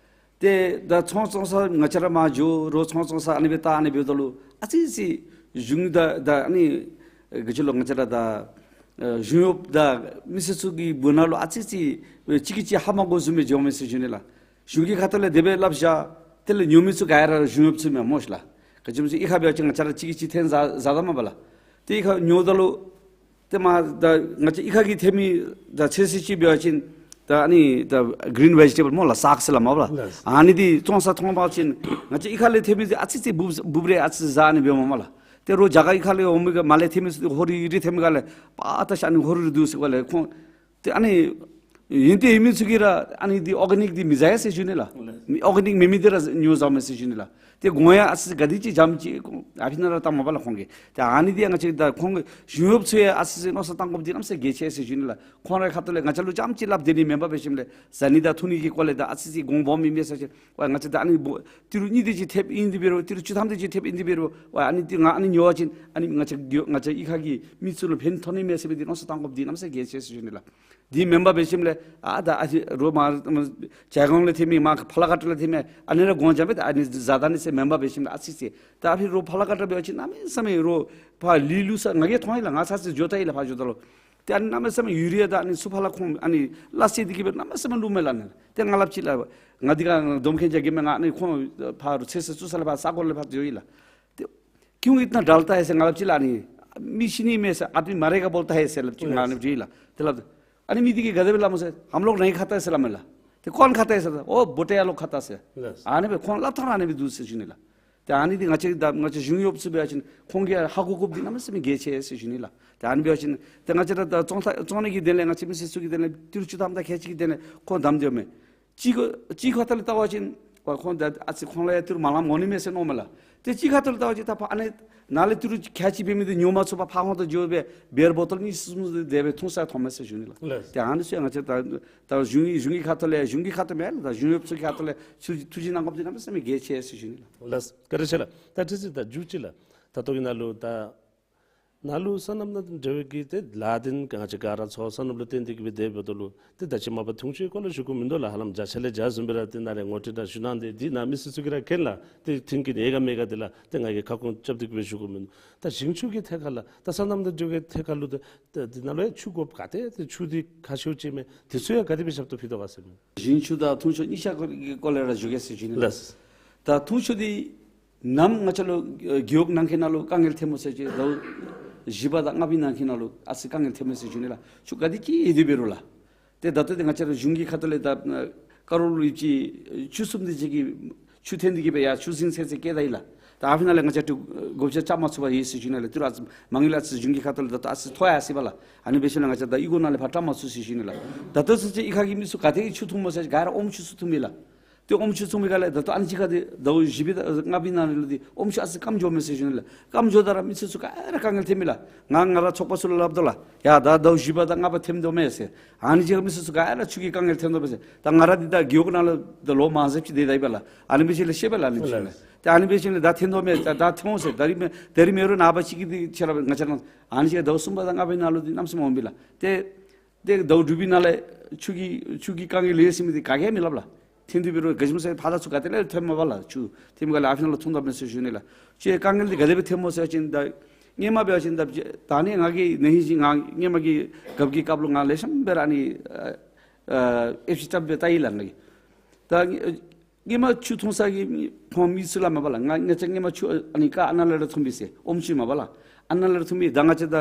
ཏེ་ད་ཚོང་བཙོང་ས་ང་བཅས་ར་མར་འགྱོ་རོགས་ཚོང་བཙོང་ས་ཨ་ནི་སྦེ་ད་ཨ་ནི་སྦེ་ད་ལུ་ཨ་ཙི་ཅིག་གཞུང་ད་ད་ཨ་ནི་ག་ཅི་ལོ་ང་བཅས་ར་ད་ཨ་གཞུང་གཡོགཔ་དང་མི་སེར་ཚུ་གི་བར་ན་ལུ་ཨ་ཙི་ཅིག་གཅིག་གིས་གཅིག་ཧ་མ་གོ་བཟུམ་སྦེ་འགྱོཝ་མས་ཟེར་ཞུ་ནི་ལགས། གཞུང་གི་ཁ་ཐུག་ལས་དེ་སྦེ་སླབ་བཞག། དེ་ལས་ཉོ་མི་ཚུ་ག་ར་གཞུང་གཡོགཔ་ཚུ་མས་སྨོ་ཤི་ལགས། ག་ཅི་སྨོ་ཟེར་གཡུས་ཁ་འབད་བ་ཅིན་ང་བཅས་ར་གཅིག་གིས་གཅིག་ཐོན་བཟའ་བཟའ་ད་མས་པ་ལགས། ཏེ་གཡུས་ཁ་ཉོཝ་ད་ལུ་ཏེ་མར་ད་ང་བཅས་གཡུས་ཁ་གི་ཐོན་མི་ད་ཚོད་བསྲེ་ཅིག་འབད་བ་ཅིན་ད་ཨ་ནི་ད་གི་རིན་ཝེ་ཇི་ཊེ་བཱལ་སྨོ་ལགས་ཟྭ་ཟེར་སླབ་མས་པ་ལགས། ལགས། ཨ་ནི་འདི་བཙོང་ས་མཐོང་པ་ཅིན་ང་བཅས་གཡུས་ཁ་ལས་ཐོན་མི་འདི་ཨ་ཙི་ཅིག་འབུཔ་འབུཔ་རེ་ཨ་ཙི་བཟའ་ནི་འབདཝ་མས་པ་ལགས། ཏེ་རོགས་རྒྱ་གར་གཡུས་ཁ་ལས་འོང་མི་ག་མར་ལས་ཐོན་མི་ཚུ་ཧོ་རི་རི་ཐོན་མི་ག་ལས་པ་ད་ཤ་ཨ་ནི་ཧོ་རི་རི་འདུག་ཟེར་ག་ལས་ཁོང་ཏེ་ཨ་ནི་ཡོན་ཏན་ཡོད་མི་ཚུ་གིས་ར་ཨ་ནི་འདི་ཨོར་གེ་ནིཀ་འདི་མི་བཟའ་ཡ་ཟེར་ཞུ་ནི་ལགས། ལགས། མི་ཨོར་གེ་ནིཀ་མེད་མི་འདི་ར་ཉོ་བཟའཝ་མས་ཟེར་ཞུ་ནི་ལགས། ཏེ་གོང་ཡང་ཨ་ཙི་ག་དེ་ཅིག་འཇམ་ཅིག་ཨ་ཕི་ན་ར་བཏངམ་མས་པ་ལགས་ཁོང་གིས། ཏེ་ཨ་ནི་འདི་ཡང་ང་བཅས་ད་ཁོང་གི་གཞུང་གཡོགཔ་ཚུ་ཡང་ཨ་ཙི་ཅིག་མནོ་བསམ་བཏང་དགོཔ་འདི་གནམ་མེད་ས་མེད་གལ་ཆེ་ཟེར་ཞུ་ནི་ལགས། ཁོང་རའི་ཁ་ཐུག་ལས་ང་བཅས་ལུ་རྐྱངམ་ཅིག་སླབ་སྡོད་ནི་མེན་པར་འབད་ཞིནམ་ལས་བཟའ་ནི་དང་འཐུང་ནི་གི་སྐོར་ལས་ད་ཨ་ཙི་ཅིག་གོང་སྦོམ་ཨིན་མས་ཟེར་ཞིན་ཝའེ་ང་བཅས་ད་ཨ་ནི་འབོ་ཏི་རུ་གཉིས་དེ་ཅིག་ཐེབས་ཨིན་དེ་འབད་རུང་ཏི་རུ་བཅུ་ཐམ་དེ་ཅིག་ཐེབས་ཨིན་དེ་འབད་རུང་ཝའེ་ཨ་ནི་འདི་ང་ཨ་ནི་ཉོ་བ་ཅིན་ཨ་ནི་ང་བཅས་གི་ང་བཅས་གཡུས་ཁ་གི་མི་ཚུ་ལུ་ཕན་ཐོགས་ནི་མས་ཟེར་མི་འདི་མནོ་བསམ་བཏང་དགོཔ་འདི་གནམ་མེད་ས་མེད་གལ་ཆེ་ཟེར་ཞུ་ནི་ལགས། འདི་མེན་པར་འབད་ཞིནམ་ལས་ཨ་ད་ཨ་ཙི་རོགས་མར་ཨམ་ཇའི་གོང་ལས་ཐོན་མི་མར་ཕ་ལ་ཀ་ཊ་ལས་ཐོན་མི་ཨ་ནི་ར་གོང་འཇམ་སྦེ་ད་ཨ་ནི་བཟའ་ད་ནི་ཟེར་མེན་པར་འབད་ཞིནམ་ལས་ཨ་ཙི་ཅིག་ད་ཨ་ཕི་རོགས་ཕ་ལ་ཀ་ཊ་འབད་བ་ཅིན་གནམ་མེད་ས་མེད་རོགས་ཕར་ལུད་བླུག་ས་ང་གིས་མཐོང་ཡི་ལགས། ང་ཚར་ཅིག་འགྱོ་ད་ཡི་ལགས་ཕར་འགྱོཝ་ད་ལུ། ཏེ་ཨ་ནི་གནམ་མེད་ས་མེད་ཡུ་རི་ཡ་དང་ཨ་ནི་སུ་ཕ་ལ་ཁོང་ཨ་ནི་སླ་བསྲེ་འདི་གིས་སྦེ་གནམ་མེད་ས་མེད་བླུགཔ་མས་ལགས་ཨ་ནི། ཏེ་ང་སླབ་ཅི་ལགས། ང་འདི་ག་འདོམ་མཁན་ཅིག་གིས་མས། ང་ཨ་ནི་ཁོང་ཕར་ཚོད་བསྲེ་བཙུགས་ས་ལས་ཕར་ས་གོ་ལས་ཕར་འགྱོ་ཡི་ལགས། ཏེ་क्यों इतना डालता है ཟེར་ང་སླབ་ཅི་ལགས། ཨ་ནི་མི་ཤི་ནི་མས་ཟེར་आदमी मरेगा बोलता है ཟེར་སླབ་ཅི། ང་ཨ་ནི་འདྲི་ཡི་ལགས། ཏེ་སླབ་ཨ་ནི་མི་འདི་གིས་ག་དེ་སྦེ་སླབ་སྨོ་ཟེར་हम लोग नहीं खाता ཟེར་སླབ་མས་ལགས། ཏེ कौन खाता है ཟེར། ओ बोटे वाला खाता ཟེར། ལགས། ཨ་ནི་སྦེ་ཁོང་སླབ་ཐངས་ར་ཨ་ནི་སྦེ་འདུག་ཟེར་ཞུ་ནི་ལགས། ཏེ་ཨ་ནི་འདི་ང་བཅས་ད་ང་བཅས་གཞུང་གཡོགཔ་ཚུ་འབད་བ་ཅིན་ཁོང་གིས་ཧ་གོ་དགོཔ་འདི་གནམ་མེད་ས་མེད་གལ་ཆེ་ཟེར་ཞུ་ནི་ལགས། ཏེ་ཨ་ནི་འབད་བ་ཅིན་ཏེ་ང་བཅས་ར་ད་བཙོང་ས་བཙོང་ནི་གི་དོན་ལས་ང་བཅས་མི་སེར་ཚུ་གི་དོན་ལས་ཏི་རུ་བཅུ་ཐམ་དང་ཁལ་གཅིག་གི་དོན་ལས་ཁོང་གདམ་སྡོདཔ་མས། གཅིག་གཅིག་ཁ་ཐུག་ལས་བལྟ་བ་ཅིན་ཝའེ་ཁོང་ད་ཨ་ཙི་ཁོང་ལུ་ཡང་ཏི་རུ་མ་ལངམ་འོང་ནི་མས་ཟེར་མནོཝ་མས་ལགས། ཏེ་གཅིག་ཁ་ཐུག་ལས་བལྟ་བ་ཅིན་ད་ཕར་ཨ་ནི་ནཱ་ལས་ཏི་རུ་ཁལ་གཅིག་འབད་མི་འདི་ཉོ་མ་ཚུགས་པར་ཕར་ཧོང་དུ་འགྱོ་སྦེ་བིར་བོ་ཊལ་གཉིས་གསུམ་གསུམ་དེ་སྦེ་འཐུང་ས་མཐོང་མས་ཟེར་ཞུ་ནི་ལགས། ལགས། ཏེ་ཨ་ནི་ཚུ་ཡང་ང་བཅས་ད་ད་གཞུང་གི་གཞུང་གི་ཁ་ཐུག་ལས་གཞུང་གི་ཁ་ཐུག་མེན་ལགས། ད་གཞུང་གཡོགཔ་ཚུ་གི་ཁ་ཐུག་ལས་ཐུགས་རྗེ་ཐུགས་རྗེ་གནང་དགོཔ་འདི་གནམ་མེད་ས་མེད་གལ་ཆེ་ཟེར་ཞུ་ནི་ལགས། ལགས། བཀའ་དྲིན་ཆེ་ལགས། ད་ཁྲི་འཛིན་ད་མཇུག་ཅིག་ལགས། ད་ལྟོ་གི་ནང་ལུ་ད་ནཱ་ལུ་སོ་ནམ་དང་འབྲེལ་བའི་གི་ཏེ་ལཱ་འདི་ང་བཅས་ག་ར་ཚུ་སོ་ནམ་ལུ་བརྟེན་ཏེ་གི་སྦེ་སྡོདཔ་ད་ལུ་ཏེ་ད་ཅི་མ་པ་འཐུང་ཆུའི་སྐོར་ལུ་ཞུ་དགོཔ་མིན་འདུག་ལགས། ཧ་ལམ་བརྒྱ་ཆ་ལས་བརྒྱ་བཟུམ་སྦེ་ར་ཏེ་ནཱ་ལས་ངོ་སྤྲོད་ར་ཞུ་གནང་སྟེ་འདི་ནཱ་མི་སེར་ཚུ་གིས་ར་མཁྱེན་ལགས། ཏེ་འཐུང་གི་ཡོད་ག་མེད་ག་འདི་ལགས་ཏེ་ང་གིས་ཁ་སྐོང་རྐྱབ་སྟེ་གི་སྦེ་ཞུ་དགོཔ་མིན་འདུག། ད་ཞིང་ཆུ་གི་ཐད་ཁར་ལགས་ད་སོ་ནམ་དང་འབྲེལ་བའི་ཐད་ཁར་ལུ་ད་ད་འདི་ནང་ལུ་ཡང་ཆུ་དགོཔ་ག་ཏེ་ཏེ་ཆུ་འདི་ཁག་ཆེཝ་ཅིག་མས། དེ་ཚུ་ཡང་ག་དེ་སྦེ་ཞབས་ཏོག་ཕུལ་དོ་ག་ཟེར་མི། ཞིང་ཆུ་དང་འཐུང་ཆུ་གཉིས་ཆ་གི་སྐོར་ལས་ར་ཞུ་གེ་ཟེར་ཞུ་ནི་ལགས། ལགས། ད་འཐུང་ཆུ་འདི་ནམ་ང་བཅས་ལུ་ཨ་རྒེད་འོག་ནང་འཁོད་ནང་ལུ་དཀའ་ངལ་ཐོནམ་སྨོ་ཟེར་བ་ཅིན་ཟླཝ་བཞི་པ་དང་ལྔ་པའི་ནང་འཁོད་ནང་ལུ་ཨ་ཙི་དཀའ་ངལ་ཐོནམ་སྨོ་ཟེར་ཞུ་ནི་ལགས། ཆུ་ག་དེ་ཅིག་ཡོད་དེ་འབད་རུང་ལགས། ཏེ་ད་ལྟོ་འདི་ང་བཅས་ར་གཞུང་གི་ཁ་ཐུག་ལས་ད་ཨ་ཀ་རོར་ལུ་ཡོད་ཅི་བཅུ་གསུམ་དེ་ཅིག་གིས་ཆུ་འཐེན་ཏེ་གི་སྦེ་ཡར་ཆུ་རྫིང་ཚུན་ཚོད་བསྐྱལ་ད་ཡི་ལགས། ད་ཨ་ཕི་ནང་ལས་ང་བཅས་ཏེ་བགོ་བཤའ་རྐྱབ་མ་ཚུགས་པར་ཡོད་ཟེར་ཞུ་ནི་ལགས། ཏེ་ར་ཨ་ཙི་མ་དངུལ་ཨ་ཙི་གཞུང་གི་ཁ་ཐུག་ལས་ད་ལྟོ་ཨ་ཙི་མཐོ་ཡར་སོང་ཡི་པ་ལགས། ཨ་ནི་འབད་ཞིནམ་ལས་ང་བཅས་ད་གཡུས་སྒོ་ནང་ལས་ཕར་རྐྱབ་མ་ཚུགས་ཟེར་ཞུ་ནི་ལགས། ད་ལྟོ་ཚུན་ཚོད་གཡུས་ཁ་གི་མི་ཚུ་ག་ཏེ་གི་ཆུ་འཐུངམ་སྨོ་ཟེར་བ་ཅིན་ག་ར་ཨོམ་ཆུ་ཚུ་འཐུང་མི་ལགས། ཏེ་ཨོམ་ཆུ་འཐུང་མི་ག་ལས་ད་ལྟོ་ཨ་ནི་ཅིག་ཁར་འདི་ཟླཝ་བཞི་པའི་ད་ལྔ་པའི་ནང་ལུ་འདི་ཨོམ་ཆུ་ཨ་ཙི་སྐམ་འགྱོཝ་མས་ཟེར་ཞུ་ནི་ལགས། སྐམ་འགྱོཝ་ད་ར་མི་སེར་ཚུ་ག་ར་དཀའ་ངལ་ཐོན་མི་ལགས། ང་ང་ར་ཚོགས་པ་ཚུ་ལུ་སླབ་དོ་ལགས། ཡ་ད་ཟླཝ་བཞི་པ་དང་ལྔ་པ་ཐོནམ་འདུག་མས་ཟེར། ཨ་ནི་ཅིག་ཁར་མི་སེར་ཚུ་ག་ར་ཆུ་གི་དཀའ་ངལ་ཐོན་དོ་མས་ཟེར། ད་ང་ར་འདི་ད་རྒེད་འོག་ནང་ལུ་ད་ལོ་མང་ཟབ་ཅིག་སྡོད་ད་ཡི་པ་ལགས། ཨ་ནི་འབད་ཞིནམ་ལས་ཤེས་པས་ལགས། ཨ་ནི་འབད་ཞིནམ་ལས་ད་ཨ་ནི་འབད་ཞིནམ་ལས་ད་ཐོན་དོ་མས། ད་ད་ཐོན་ཟེར། ད་རིས་མེད་ད་རིས་མེད་རུང་ནངས་པ་ཅིག་གི་འདི་ཁྱེད་ར་ང་བཅས་ར་ཨ་ནི་ཅིག་ཟླཝ་གསུམ་པ་དང་ལྔ་པའི་ནང་ལུ་འདི་གནམ་མེད་ས་མེད་འོང་པས་ལགས། ཏེ་ཏེ་ཟླཝ་དྲུག་པའི་ནང་ལས་ཆུ་གི་ཆུ་གི་དཀའ་ངལ་ལས་ཟེར་མི་འདི་ག་གིས་མི་སླབ་ལགས། ཐོན་ཏེ་འབད་རུང་ག་ཅི་སྨོ་ཟེར་ཕར་དང་ཚུར་ག་ཏེ་ལས་ཐོནམ་མས་པ་ལགས། ཆུ་ཐོནམ་ག་ལས་ཨ་ཕི་ནང་ལུ་འཐུང་དོ་མས་ཟེར་ཞུ་ནི་ལགས། ཆུ་དཀའ་ངལ་འདི་ག་དེ་སྦེ་ཐོནམ་སྨོ་ཟེར་བ་ཅིན་ད་སྔོན་མ་འབད་བ་ཅིན་ད་ད་ནི་ང་གིས་ནཱ་ཧིང་ཅིག་ང་སྔོན་མ་གི་རྒཔོ་གི་སྐབས་ལུ་ང་ལེགས་ཤོམ་སྦེ་ར་ཨ་ནི་ཨ་ཨ་ཨེབ་ཅིག་རྐྱབ་སྦེ་བལྟ་ཡི་ལགས་ང་གིས། ད་སྔོན་མ་ཆུ་འཐུང་ས་གི་ཁོང་མི་ཚུ་སླབ་མས་པ་ལགས། ང་ང་བཅས་སྔོན་མ་ཆུ་ཨ་ནི་ཀ་ཨ་ནཱ་ལས་ར་འཐུང་པས་ཟེར། ཨོམ་ཆུ་མས་པ་ལགས། ཨ་ནཱ་ལས་ར་འཐུང་པས། ད་ང་བཅས་ད་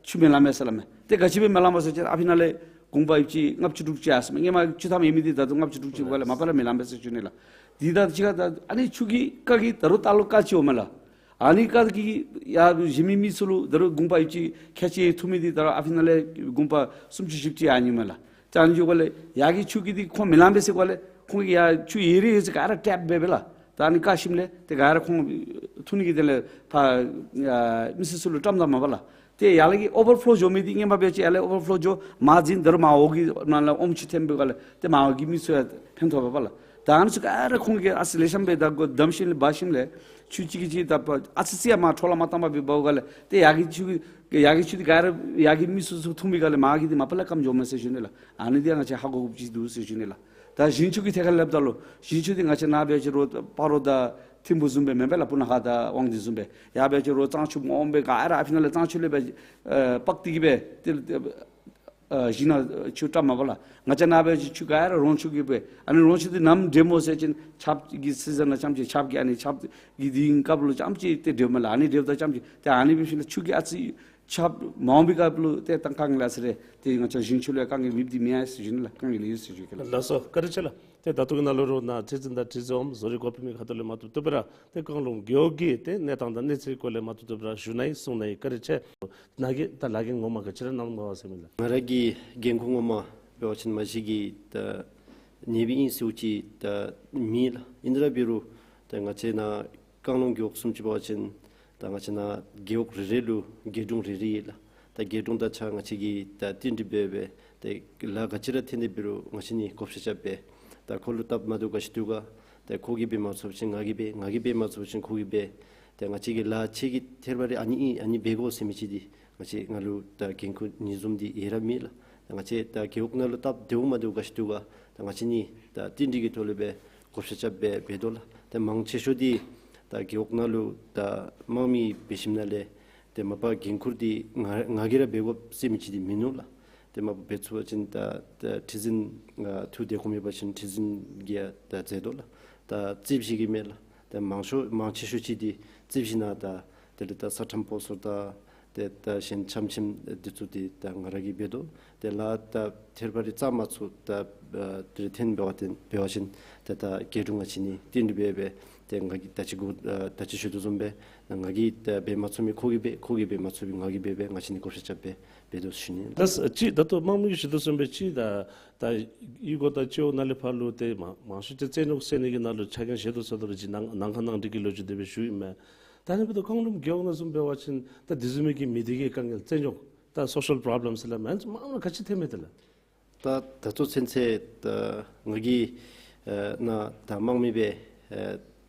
ཆུ་མི་ལང་མས་ཟེར་སླབ་མས། ཏེ་ག་ཅི་སྦེ་མི་ལང་པས་ཟེར་བ་ཅིན་ཨ་ཕི་ནང་ལས་གུང་པ་ཡོདཔ་ཅིག་ལྔ་བཅུ་དྲུག་ཅུ་ཡར་སོང་མས། སྔོན་མ་ཆུ་ཐངས་ཡོད་མི་འདི་ད་ལྟོ་ལྔ་བཅུ་དྲུག་ཅུ་ག་ལས་མ་པ་ལས་མི་ལང་པས་ཟེར་ཞུ་ནི་ལགས། འདི་ད་ཅི་ག་ད་ཨ་ནི་ཆུ་གི་དཀའ་གི་ད་རུང་ད་ལོ་དཀའ་ཅིག་འོང་མས་ལགས། ཨ་ནི་དཀའ་གི་ཡར་གཞན་མི་མི་ཚུ་ལུ་ད་རུང་གུང་པ་ཡོདཔ་ཅིག་ཁལ་གཅིག་འཐུང་མི་འདི་ད་རུང་ཨ་ཕི་ནང་ལས་གུང་པ་སུམ་ཅུ་བཞི་བཅུ་ཡར་འགྱོཝ་མས་ལགས། ད་ཨ་ནི་འགྱོཝ་ལས་ཡར་གྱི་ཆུ་གི་འདི་ཁོང་མི་ལང་པས་ཟེརཝ་ལས་ཁོང་གིས་ཡར་ཆུ་ཡོད་རིགས་ཡོད་ཚད་ག་ར་ཊེབ་འབད་འབདཝ་ལགས། ད་ཨ་ནི་བཀག་ཞིནམ་ལས་ཏེ་ག་ར་ཁོང་འཐུང་ནི་གི་དོན་ལས་ཕར་ཨ་མི་སེར་ཚུ་ལུ་བཀྲམ་ད་མས་པ་ལགས། ཏེ་ཡར་ལས་ཀྱི་ཨོ་བར་ཕོ་ལོ་འགྱོ་མི་འདི་སྔོན་མ་འབད་བ་ཅིན་ཡར་ལས་ཨོ་བར་ཕོ་ལོ་འགྱོ་མར་འཛིང་ད་རུང་མར་འོག་གི་ནང་ལས་ཨོམ་ཆུ་ཐོན་འབདཝ་ལས་ཏེ་མར་འོག་གི་མི་ཚུ་ཡང་ཕན་ཐོགས་པས་པ་ལགས། ད་ཨ་ནི་ཚུ་ག་ར་ཁོང་གིས་ཨ་ཙི་ལེགས་ཤོམ་སྦེ་ད་སྒོ་བསྡམས་ཞིནམ་ལས་འབག་ཞིནམ་ལས་ཆུ་གཅིག་གིས་གཅིག་ད་ཨ་ཙི་ཙི་ཡར་མར་འཕྲོ་བརླག་མ་བཏང་པར་སྦེ་འབགཔ་ག་ལས་ཏེ་ཡར་གྱི་ཆུ་ཡར་གྱི་ཆུ་འདི་ག་ར་ཡར་གྱི་མི་སེར་ཚུ་འཐུང་པའི་ག་ལས་མར་གྱི་འདི་མ་པ་ལས་སྐམ་འགྱོཝ་མས་ཟེར་ཞུ་ནི་ལགས། ཨ་ནི་འདི་ཡང་ང་བཅས་ཧ་གོ་དགོཔ་ཅིག་འདུག་ཟེར་ཞུ་ནི་ལགས། ད་ཞིང་ཆུ་གི་ཐད་ཁར་སླབ་ད་ལུ་ཞིང་ཆུ་འདི་ང་བཅས་ནཱ་འབད་བ་ཅིན་རོགས་སྤ་རོ་དང་ཐིམ་ཕུ་བཟུམ་སྦེ་མེན་པས་ལགས། སྤུ་ན་ཁ་དང་དབང་འདུས་བཟུམ་སྦེ་ཡར་འབད་བ་ཅིན་རོགས་གཙང་ཆུ་ངོམ་སྦེ་ག་ར་ཨ་ཕི་ནང་ལས་གཙང་ཆུ་ལས་སྦེ་ཨེ་དཔག་སྟེ་གི་སྦེ་ཏེ་ཨ་ཞིང་ནང་ཆུ་བཀྲམ་མས་པ་ལགས། ང་བཅས་ནཱ་འབད་བ་ཅིན་ཆུ་ག་ར་རོང་ཆུ་གིས་སྦེ། ཨ་ནི་རོང་ཆུ་འདི་ནམ་འདྲེཝ་སྨོ་ཟེར་བ་ཅིན་ཆརཔ་གི་སི་ཛན་ནང་རྐྱངམ་ཅིག་ཆརཔ་གི་ཨ་ནི་ཆརཔ་གི་དེའི་སྐབས་ལུ་རྐྱངམ་ཅིག་ཏེ་འདྲེཝ་མས་ལགས། ཨ་ནི་འདྲེཝ་ད་རྐྱངམ་ཅིག་ཏེ་ཨ་ནི་འབད་ཞིནམ་ལས་ཆུ་གི་ཨ་ཙི་ཆརཔ་མ་འོང་པའི་སྐབས་ལུ་ཏེ་ད་དཀའ་ངལ་ཨ་ཙི་རེ་ཏེ་ང་བཅས་ཞིང་ཆུ་ལུ་ཡང་དཀའ་ངལ་མེདཔ་འདི་མེན་ཟེར་ཞུ་ནི་ལགས། དཀའ་ངལ་ཡོད་ཟེར་ཞུ་གེ་ལགས། ལགས་སོ། བཀའ་དྲིན་ཆེ་ལགས། ཏེ་ད་ལྟོ་གི་ནང་ལུ་རོགས་ནཱ་ཁྲི་འཛིན་དང་ཁྲི་འཛིན་འོགམ་བཟོ་རིག་འགོ་དཔོན་མི་ཁ་ཐུག་ལས་མར་ཏོག་ཏོ་སྦེ་ར་ཏེ་བཀང་ལུང་རྒེད་འོག་གི་ཏེ་གནས་སྟངས་དང་གནས་ཚུལ་སྐོར་ལས་མར་ཏོག་ཏོ་སྦེ་ར་ཞུ་གནང་ཡི། གསུང་གནང་ཡི། བཀའ་དྲིན་ཆེ། ནཱ་གིས་ད་ལཱ་འགན་ངོ་མ་ག་ཅི་ར་གནངམ་ག་ཟེར་མི་ལགས། ང་ར་གི་འགན་ཁུར་ངོ་མ་འབད་བ་ཅིན་མ་གཞི་གིས་ད་ཉེ་བའི་ཨིན་ཟེརཝ་ཅིག་ད་མེད་ལགས། ཨིན་རུང་འབད་རུང་ད་ང་བཅས་ནཱ་བཀང་ལུང་རྒེད་འོག་བཟུམ་ཅིག་འབད་བ་ཅིན་ད་ང་བཅས་ནཱ་རྒེད་འོག་རེ་རེ་ལུ་རྒེད་དྲུང་རེ་རེ་ཡོད་ལགས། ད་རྒེད་དྲུང་དང་གཅིག་ཁར་ང་བཅས་ཀྱིས་ད་བསྟུན་གྲོས་འབད་འབད་ཏེ་ལཱ་ག་ཅི་ར་འཐོན་ཏེ་འབད་རུང་ང་བཅས་ནི་བགོ་བཤའ་རྐྱབ་སྦེ་ད་ཁོ་ལུ་སྟབས་མ་བདེཝ་ག་ཅི་འདུག་ག་ཏེ་ཁོ་གིས་འབད་མ་ཚུགས་པ་ཅིན་ང་གིས་འབད། ང་གིས་འབད་མ་ཚུགས་པ་ཅིན་ཁོ་གིས་འབད། ཏེ་ང་བཅས་ཀྱི་ལཱ་ཁྱོད་ཀྱིས་ཐད་རི་བ་རི་ཨ་ནི་ཨིན་ཨ་ནི་འབད་དགོ་ཟེར་མི་ཅིག་འདི་ང་བཅས་ནཱ་ལུ་ད་འགན་ཁུར་ཉེན་བཟུང་འདི་ཡོད་ར་མེད་ལགས། ད་ང་བཅས་ད་རྒེད་འོག་ནང་ལུ་སྟབས་བདེཝ་མ་བདེཝ་ག་ཅི་འདུག་ག་ད་ང་བཅས་ནི་ད་བསྟུན་གྲོས་ཀྱི་ཐོག་ལས་སྦེ་བགོ་བཤའ་རྐྱབ་སྦེ་འབད་དོ་ལགས། ཏེ་མང་ཆེ་ཤོས་འདི་ད་རྒེད་འོག་ནང་ལུ་ད་དམངས་མི་འབད་ཞིནམ་ལས་ཏེ་མ་པ་འགན་ཁུར་འདི་ང་ང་གིས་ར་འབད་དགོ་ཟེར་མི་ཅིག་འདི་མིན་ནུག་ལགས། ཏེ་མ་པ་འབད་ཚུགས་པ་ཅིན་ད་ད་ཁྲི་འཛིན་ཨ་ཐུགས་བདེ་ཁོམ་ཡོད་པ་ཅིན་ཁྲི་འཛིན་གྱིས་ཡང་ད་མཛད་དོ་ལགས། ད་རྩིགཔ་བཞི་གི་མས་ལགས། ཏེ་མང་ཤོས་མང་ཆེ་ཤོས་ཅིག་འདི་རྩིགཔ་བཞི་ནང་ད་དེ་ལས་ད་ས་ཁྲམ་སྤོ་སོར་ད་ཏེ་ད་གཞན་ཆམ་ཆིམ་འདི་ཚུ་འདི་ད་ང་ར་གིས་འབད་དོ། ཏེ་ལཱ་ད་ཐད་རི་བ་རི་རྩ་མ་ཚུགས་ད་ཨ་དེ་ལས་འཐོན་འབད་བ་ཏེ་འབད་བ་ཅིན་ཏེ་ད་རྒེད་དྲུང་ང་བཅས་ནི་བསྟུན་གྲོས་འབད་འབད་ཏེ་ང་གིས་ད་ཅི་གོ་ཨ་ད་ཅི་ཞུ་དོ་བཟུམ་སྦེ་ང་གིས་ད་འབད་མ་ཚུགས་མི་ཁོ་གིས་འབད། ཁོ་གིས་འབད་མ་ཚུགས་མི་ང་གིས་འབད་འབད་ང་བཅས་ནི་བགོ་བཤའ་རྐྱབ་སྦེ་འབད་དོ་ཞུ་ནི། ལགས་སོ། ཅིག་ད་ལྟོ་དམངས་མི་གིས་ཞུ་དོ་བཟུམ་སྦེ་ཅིག་ད་ད་གཡུས་སྒོ་དང་སྤྱི་འོག་ནང་ལས་ཕར་ལུ་ཏེ་མང་མང་ཤོས་ཅིག་རྩོད་རྙོག་སེལ་ནི་གི་ནང་ལུ་ཆ་རྐྱེན་བཞེས་དོ་ཟེར་དོ་རུང་ཅིག་ནང་ནང་ཁ་ནང་འགྲིག་གི་ལོ་རྒྱུས་དེ་སྦེ་ཞུ་ཡི་མས། ད་ཨ་ནི་འབདཝ་ད་བཀང་ལུང་རྒེད་འོག་ནང་བཟུམ་འབད་བ་ཅིན་ད་དེ་བཟུམ་མའི་གི་མི་སྡེ་གི་དཀའ་ངལ་རྩོད་རྙོག་ད་སོ་ཤལ་པོརོབ་ལེམསི་ལགས་མེན་མང་ར་ག་ཅི་ཐོན་མས་ཏེ་ལགས། ད་ད་ལྟོ་ཚུན་ཚོད་ད་ང་གིས་ཨ་ནཱ་ད་དམངས་མི་སྦེ་ཨ་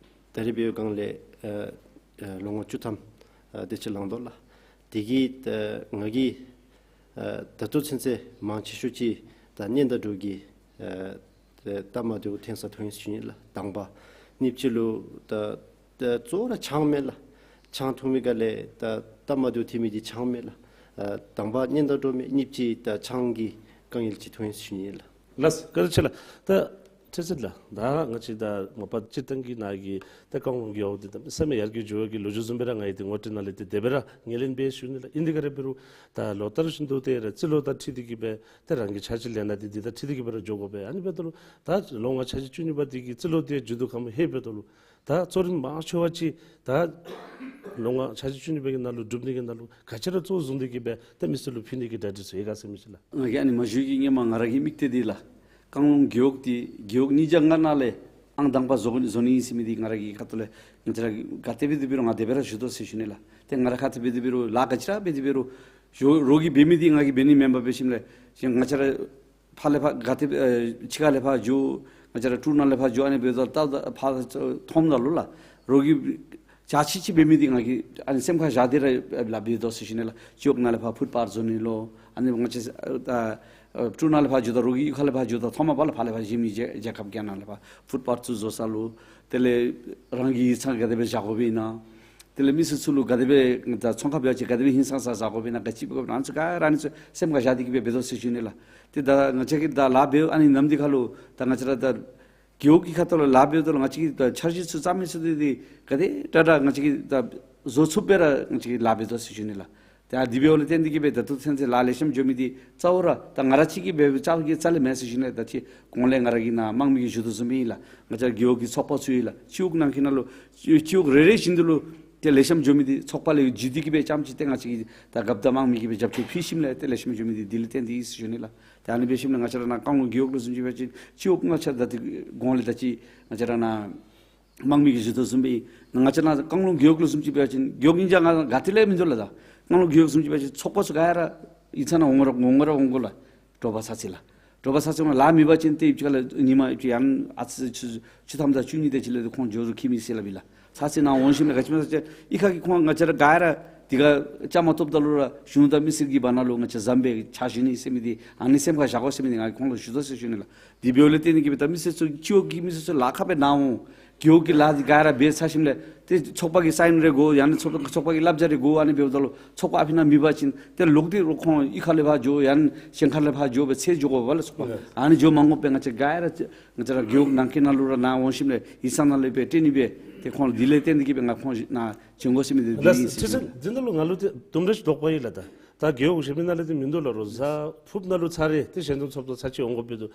ད་རིས་འབདཝ་སྒང་ལས་ཨ་ཨ་ལོ་ངོ་བཅུ་ཐམ་ ཨ་དེ་ཅིག་ལང་དོ་ལགས། དེ་གིས་ད་ང་གིས་ཨ་ད་ལྟོ་ཚུན་ཚོད་མང་ཆེ་ཤོས་ཅིག་ད་གཉེན་དང་འགྲོགས་ཀྱི་ཨ་ད་སྟབས་མ་བདེཝ་ཐོན་ས་ཐོན་ཡི་ཟེར་ཞུ་ནི་ལགས། དང་པ་གཉིས་པ་ཅིག་ལུ་ད་ད་གཙོ་བོ་ར་ཆང་མས་ལགས། ཆང་འཐུང་མི་ག་ལས་ད་སྟབས་མ་བདེཝ་ཐོན་མི་འདི་ཆང་མས་ལགས། ཨ་དང་པ་གཉེན་དང་འགྲོགས་མི། གཉིས་པ་ཅིག་ད་ཆང་གི་དཀའ་ངལ་ཅིག་ཐོན་ཡི་ཟེར་ཞུ་ནི་ལགས། ལགས་བཀའ་དྲིན་ཆེ་ལགས། ད་ཁྲི་འཛིན་ལགས། ད་ང་བཅས་ད་མ་པ་སྤྱིར་བཏང་གི་ནང་གི་ད་རྐང་ལུང་རྒེད་འོག་འདི་ད་གནམ་མེད་ས་མེད་ཡར་རྒྱས་འགྱོ་བའི་གི་ལོ་རྒྱུས་བཟུམ་སྦེ་ར་ང་གིས་འདི་ངོ་སྤྲོད་ནང་ལས་ཏེ་དེ་སྦེ་ར་ངོས་ལེན་འབད་ཞུ་ནི་ལགས། ཨིན་དེ་ག་ར་འབད་རུང་ད་ལོ་ལྟར་བཞིན་དུ་ཏེ་ར་རྩིས་ལོ་དང་འཁྲིལ་ཏེ་གི་སྦེ་ཏེ་རང་གི་འཆར་གཞི་ལས་སྣ་འདི་འདི་དང་འཁྲིལ་ཏེ་གི་སྦེ་ར་འགྱོ་དགོ་པས། ཨ་ནི་འབདཝ་ད་ལུ་ད་ལོ་ལྔ་འཆར་གཞི་བཅུ་གཉིས་པ་འདི་གི་རྩིས་ལོ་འདི་མཇུག་བསྡུ་ཁམས་ཧེ་འབདཝ་ད་ལུ་ད་གཙོ་རིམ་མང་ཆེ་བ་ཅིག་ད་ལོ་ལྔ་འཆར་གཞི་བཅུ་གཉིས་པའི་གི་ནང་ལུ་སྒྲུབ་ནི་གི་ནང་ལུ་ག་ཅི་ར་གཙོ་བོ་བཟུང་སྟེ་གི་སྦེ་ཏེ་མི་སེར་ལུ་ཕུལ་ནི་གི་གྲ་སྒྲིག་ཚུ་ཡོད་ག་ཟེར་མི་ཅིག་ལགས། ང་གིས་ཨ་ནི་མ་ཞུ་གི་ཧེ་མ་ང་ར་གི་དམིགས་གཏད་འདི་ལགས། རྐང་ལུང་རྒེད་འོག་འདི་རྒེད་འོག་ཉིས་བརྒྱ་ལྔ་ནང་ལས་ཨང་དང་པ་བཟོ་བཟོ་ནི་ཨིན་ཟེར་མི་འདི་ང་ར་གི་ཁ་ཐུག་ལས་ང་བཅས་ར་ག་དེ་སྦེ་དེ་འབད་རུང་ང་དེ་སྦེ་ར་ཞུ་དོ་ཟེར་ཞུ་ནི་ལགས། ཏེ་ང་ར་ག་དེ་སྦེ་དེ་འབད་རུང་ལཱ་ག་ཅི་ར་འབད་དེ་འབད་རུང་ཞུ་རོགས་ཀྱིས་འབད་མི་འདི་ང་གིས་འབད་ནི་མེན་པར་འབད་ཞིནམ་ལས་ང་བཅས་ར་ཕར་ལས་ཕར་ག་དེ་ཨེ་ཕྱི་ཁ་ལས་ཕར་འགྱོ། ང་བཅས་ར་ཀྲོའུ་ནང་ལས་ཕར་འགྱོ། ཨ་ནི་འབདཝ་ད་ད་ཕར་མཐོངམ་ད་ལུ་ལགས་རོགས་ཀྱིས་ཅ་ཆས་ཅིག་འབད་མི་འདི་ང་གིས་ཨ་ནི་སེམས་ཁར་བཞག་སྟེ་ར་ལཱ་འབད་དོ་ཟེར་ཞུ་ནི་ལགས། སྤྱི་འོག་ནང་ལས་ཕར་ཕུཊ་པཱཐ་བཟོ་ནི་ལོ། ཨ་ནི་ང་བཅས་ད་ཀྲོའུ་ནང་ལས་ཕར་འགྱོཝ་ད་རོགས་ཀྱི་གཡུས་ཁ་ལས་ཕར་འགྱོཝ་ད་མཐོངམ་པ་ལགས་ཕར་ལས་ཕར་གཞན་མི་རྒྱལ་རྒྱལ་ཁབ་གྱ་ནང་ལས་ཕར་ཕུཊ་པཱཐ་ཚུ་བཟོ་ས་ལུ། དེ་ལས་རང་གི་ཡིག་ཚང་ག་དེ་སྦེ་བཞག་དགོཔ་ཨིན་ན། དེ་ལས་མི་སེར་ཚུ་ལུ་ག་དེ་སྦེ་ད་ཚོང་ཁང་འབད་བ་ཅིན་ག་དེ་སྦེ་ཧིང་སངས་ས་བཟའ་དགོཔ་ཨིན་ན། ག་ཅི་འབད་དགོཔ་ཨིན་ན། ཨ་ནི་ཚུ་ག་ར་ཨ་ནི་ཚུ་སེམས་ཁར་བཞག་སྟེ་གི་སྦེ་འབད་དོ་ཟེར་ཞུ་ནི་ལགས། ཏེ་ད་ང་བཅས་ཀྱིས་ད་ལཱ་འབདཝ་ཨ་ནི་ནམ་འདི་ཁར་ལུ་ད་ང་བཅས་ར་ད་རྒེད་འོག་གི་ཁ་ཐུག་ལུ་ལཱ་འབདཝ་ད་ལུ་ང་བཅས་ཀྱིས་ད་འཆར་གཞི་ཚུ་བརྩམ་མི་ཚུ་འདི་འདི་ག་དེ་དྲག་དྲག་ང་བཅས་ཀྱིས་ད་བཟོ་ཚུགསཔ་སྦེ་ར་ང་བཅས་ཀྱིས་ལཱ་འབད་དོ་ཟེར་ཞུ་ནི་ལགས། ད་དེ་འབདཝ་ལས་བརྟེན་ཏེ་གི་སྦེ་ད་ལྟོ་ཚུན་ཚོད་ལཱ་ལེགས་ཤོམ་འགྱོ་མི་འདི་གཙོ་བོ་ར་ད་ང་ར་གཅིག་གིས་འབད་བའི་རྩ་བའི་རྩ་ལས་མེན་ཟེར་ཞུ་ནི་ལགས། ད་ཅི་གོང་ལས་ང་ར་གིས་ནཱ་དམངས་མི་གིས་ཞུ་དོ་བཟུམ་སྦེ་ཨིན་ལགས། ང་བཅས་རྒེད་འོག་གི་ཚོགས་པ་ཚུ་ཡོད་ལགས། སྤྱི་འོག་ནང་འཁོད་ནང་ལུ་སྤྱི་སྤྱི་འོག་རེ་རེ་བཞིན་དུ་ལུ་ཏེ་ལེགས་ཤོམ་འགྱོ་མི་འདི་ཚོགས་པ་ལས་བརྒྱུད་དེ་གི་སྦེ་རྐྱངམ་ཅིག་ཏེ་ང་བཅས་ཀྱིས་ད་རྒཔོ་དང་དམངས་མི་གིས་སྦེ་རྒྱབ་སྐྱོར་ཕུལ་ཞིནམ་ལས་ཏེ་ལེགས་ཤོམ་འགྱོ་མི་འདི་དེ་ལས་བརྟེན་ཏེ་ཨིན་ཟེར་ཞུ་ནི་ལགས། ཏེ་ཨ་ནི་འབད་ཞིནམ་ལས་ང་བཅས་ར་ནཱ་རྐང་ལུང་རྒེད་འོག་ལུ་བཟུམ་ཅིག་འབད་བ་ཅིན་སྤྱི་འོག་ང་བཅས་ད་ཏེ་གོང་ལས་ད་ཅི་ང་བཅས་ར་ནཱ་དམངས་མི་གིས་ཞུ་དོ་བཟུམ་སྦེ་ང་བཅས་ནཱ་རྐང་ལུང་རྒེད་འོག་ལུ་བཟུམ་ཅིག་འབད་བ་ཅིན་རྒེད་འོག་ཉིས་བརྒྱ་ལྔ་ག་ཏེ་ལས་མིན་འདུག་ལགས། ད་རྐང་ལུང་རྒེད་འོག་བཟུམ་ཅིག་འབད་བ་ཅིན་ཚོགས་པ་ཚུ་ག་ར་ཡིག་ཚང་ནང་འོང་ར་འོང་ར་འོང་དགོ་ལགས། དྲོ་པ་ཚར་ཚད་ལགས། དྲོ་པ་ཚར་ཚད་ལུ་ལཱ་མེད་པ་ཅིན་ཏེ་ཨ་ཕྱི་ཁ་ལས་ཉིན་མ་ཨ་ཕྱི་ཡང་ཨ་ཙི་ཆུ་ཆུ་ཐམ་དང་བཅུ་གཉིས་དེ་ཅིག་ལས་ཏེ་ཁོང་འགྱོ་རུང་ཁྱད་མེད་ཟེར་སླབ་ཨིན་ལགས། ཚར་ཚད་ནཱ་འོང་ཞིནམ་ལས་ག་ཅི་སྨོ་ཟེར་བ་ཅིན་ཨི་ཁ་གི་ཁོང་ང་བཅས་ར་ག་ར་འདི་ག་བཅའ་མར་གཏོགསཔ་ད་ལུ་ར་གཞུང་དང་མི་སེར་གྱི་བར་ན་ལུ་ང་བཅས་བཟང་པོའི་ཕྱག་ཞུ་ནི་ཟེར་མི་འདི་ཨ་ནི་སེམས་ཁར་བཞག་དགོ་ཟེར་མི་འདི་ང་གིས་ཁོང་ལུ་ཞུ་དོ་ཟེར་ཞུ་ནི་ལགས། དེ་འབདཝ་ལས་བརྟེན་ཏེ་གི་སྦེ་ད་མི་སེར་ཚུ་སྤྱི་འོག་གི་མི་སེར་ཚུ་ལཱ་ཁག་སྦེ་ནཱ་འོང་། རྒེད་འོག་གི་ལཱ་འདི་ག་ར་འབད་ཚར་ཞིནམ་ལས་ཏེ་ཚོགས་པ་གི་སའིན་རེ་དགོ། ཡང་ན་ཚོགས་པ་ཚོགས་པ་གི་བསླབ་བྱ་རེ་དགོ། ཨ་ནི་འབདཝ་ད་ལུ་ཚོགས་པ་ཨ་ཕི་ནང་མེད་པ་ཅིན་ཏེ་ལོག་སྟེ་རོགས་ཁོང་ཨི་ཁ་ལས་ཕར་འགྱོ། ཡང་ན་གཞན་ཁ་ལས་ཕར་འགྱོ་སྦེ་ཚེ་འགྱོ་དགོ་པས་ལགས་ཚོགས་པ། ཨ་ནི་འགྱོ་མ་དགོ་པར་ང་བཅས་ག་ར་ང་བཅས་ར་རྒེད་འོག་ནང་འཁོད་ནང་ལུ་ར་ནཱ་འོང་ཞིནམ་ལས་ཡིག་ཚང་ནང་ལས་སྦེ་སྤྲོད་ནི་སྦེ་ཏེ་ཁོང་ལུ་དེ་ལས་བརྟེན་ཏེ་གི་སྦེ་ང་ཁོང་ནཱ་བྱོན་དགོ་ཟེར་མི་འདི་འདི་ཨིན་ཟེར་ཞུ་ནི་ལགས། འདི་ནང་ལུ་ང་ལུ་ཏེ་དུམ་གྲ་ཅིག་དོགས་པ་ཡོད་ལགས། ད་ད་རྒེད་འོག་གཞན་མི་ནང་ལས་ཏེ་མིན་འདུག་ལགས། རོགས་ས་ཕུགཔ་ནང་ལུ་ཚར་རེ་ཏེ་ཞལ་འདོན་ཚོགས་འདུ་ཚར་གཅིག་འོང་དགོཔ་འདུག།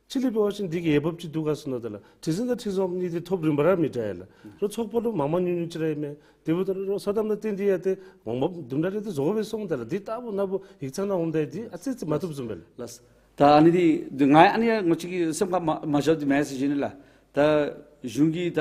ཅི་ལས་འབད་བ་ཅིན་འདི་གི་འོས་འབབ་ཅིག་འདུག་ག་ཟེར་མནོ་དེ་ལགས། ཁྲི་འཛིན་དང་ཁྲི་འཛིན་གཉིས་འདི་ཐོབ་རིམ་པ་ར་མི་འདྲ་ཡ་ལགས། རོགས་ཚོགས་པ་ལུ་མང་མང་ཉུང་ཉུང་ཅིག་ར་ཨིན་མས། དེ་འབདཝ་ད་རོགས་ས་གདམ་ནང་བརྟེན་ཏེ་ཡ་ཏེ་འོང་འབབ་དུམ་གྲ་རེ་ཏེ་བཟོ་དགོ་པས་གསུངམ་ད་ལགས། འདི་ལྟ་བུ་ནཱ་བུ་ཡིག་ཚང་ནང་འོངམ་ད་འདི་ཨ་ཙི་ཙི་མ་བཏུབ་བཟུམ་སྦེ་ལགས། ལགས། ད་ཨ་ནི་འདི་འདི་ང་ཨ་ནི་ཡང་ང་བཅས་ཀྱིས་སེམས་ཁར་མ་མ་བཞག་སྟེ་མེན་ཟེར་ཞུ་ནི་ལགས། ད་གཞུང་གིས་ད་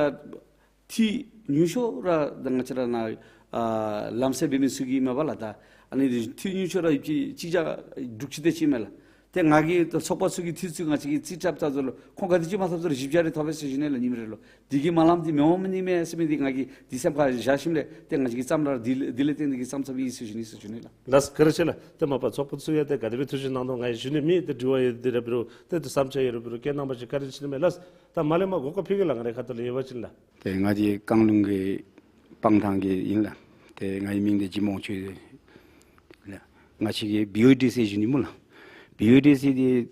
འཐུས་ཉུང་ཤོས་ར་ད་ང་བཅས་ར་ནཱ་ཨ་ལམ་སེལ་འབད་མི་ཚུ་གིས་མས་པ་ལགས། ད་ཨ་ནི་འདི་འཐུས་ཉུང་ཤོས་ར་ཡོད་པ་ཅིན་གཅིག་བརྒྱ་དྲུག་ཅུ་དེ་ཅིག་མས་ལགས། ཏེ་ང་གིས་ད་ཚོགས་པ་ཚུ་གི་འཐུས་ཚུ་ང་བཅས་ཀྱིས་རྩིས་རྐྱབ་ད་ལུ་ཁོང་ག་དེ་ཅིག་མ་ཐོབ་ད་ལུ་བཞི་བརྒྱ་རེ་ཐོབ་པས་ཟེར་ཞུ་ནི་ལགས། ཉིནམ་རེ་ལུ་འདི་གི་མ་ལངམ་འདི་མི་འོང་ནི་མས་ཟེར་མི་འདི་ང་གིས་འདི་སེམས་ཁར་བཞག་ཞིནམ་ལས་ཏེ་ང་བཅས་ཀྱིས་བརྩམ་ལ་འདི་འདི་ལས་བརྟེན་ཏེ་གི་བརྩམ་བརྩམ་ཨིན་ཟེར་ཞུ་ནི་ཟེར་ཞུ་ནི་ལགས། ལགས་བཀའ་དྲིན་ཆེ་ལགས། ཏེ་མ་པ་ཚོགས་པ་ཚུ་ཡང་ཏེ་ག་དེ་སྦེ་ཐུགས་བཞེད་གནང་དོ་ང་ཡང་ཞུ་ནི་མེད། ཏེ་དྲི་བ་ཡོད་དེ་ར་འབད་རུང་ཏེ་ཏེ་བསམ་འཆར་ཡོད་རུང་འབད་རུང་བཀོད་གནང་བ་ཅིན་བཀའ་དྲིན་ཆེ་ནི་མས་ལགས། ད་མ་ལས་མར་གོ་སྐབས་ཕུལ་གེ་ལགས། ང་རའི་ཁ་ཐུག་ལས་ཡོད་པ་ཅིན་ལགས། ཏེ་ང་འདི་རྐང་ལུང་གི་སྤང་ཐང་གི་ཨིན་ལགས། ཏེ་ངའི་མིང་འདི་འཇིགས་མེད་དབང་ཕྱུག་ལགས། ང་བཅས་ཀྱི་བི་ཨོ་ཌི་སི་ཞུ་ནི་སྨོ་ལགས། བི་ཨོ་ཌི་སི་འདི་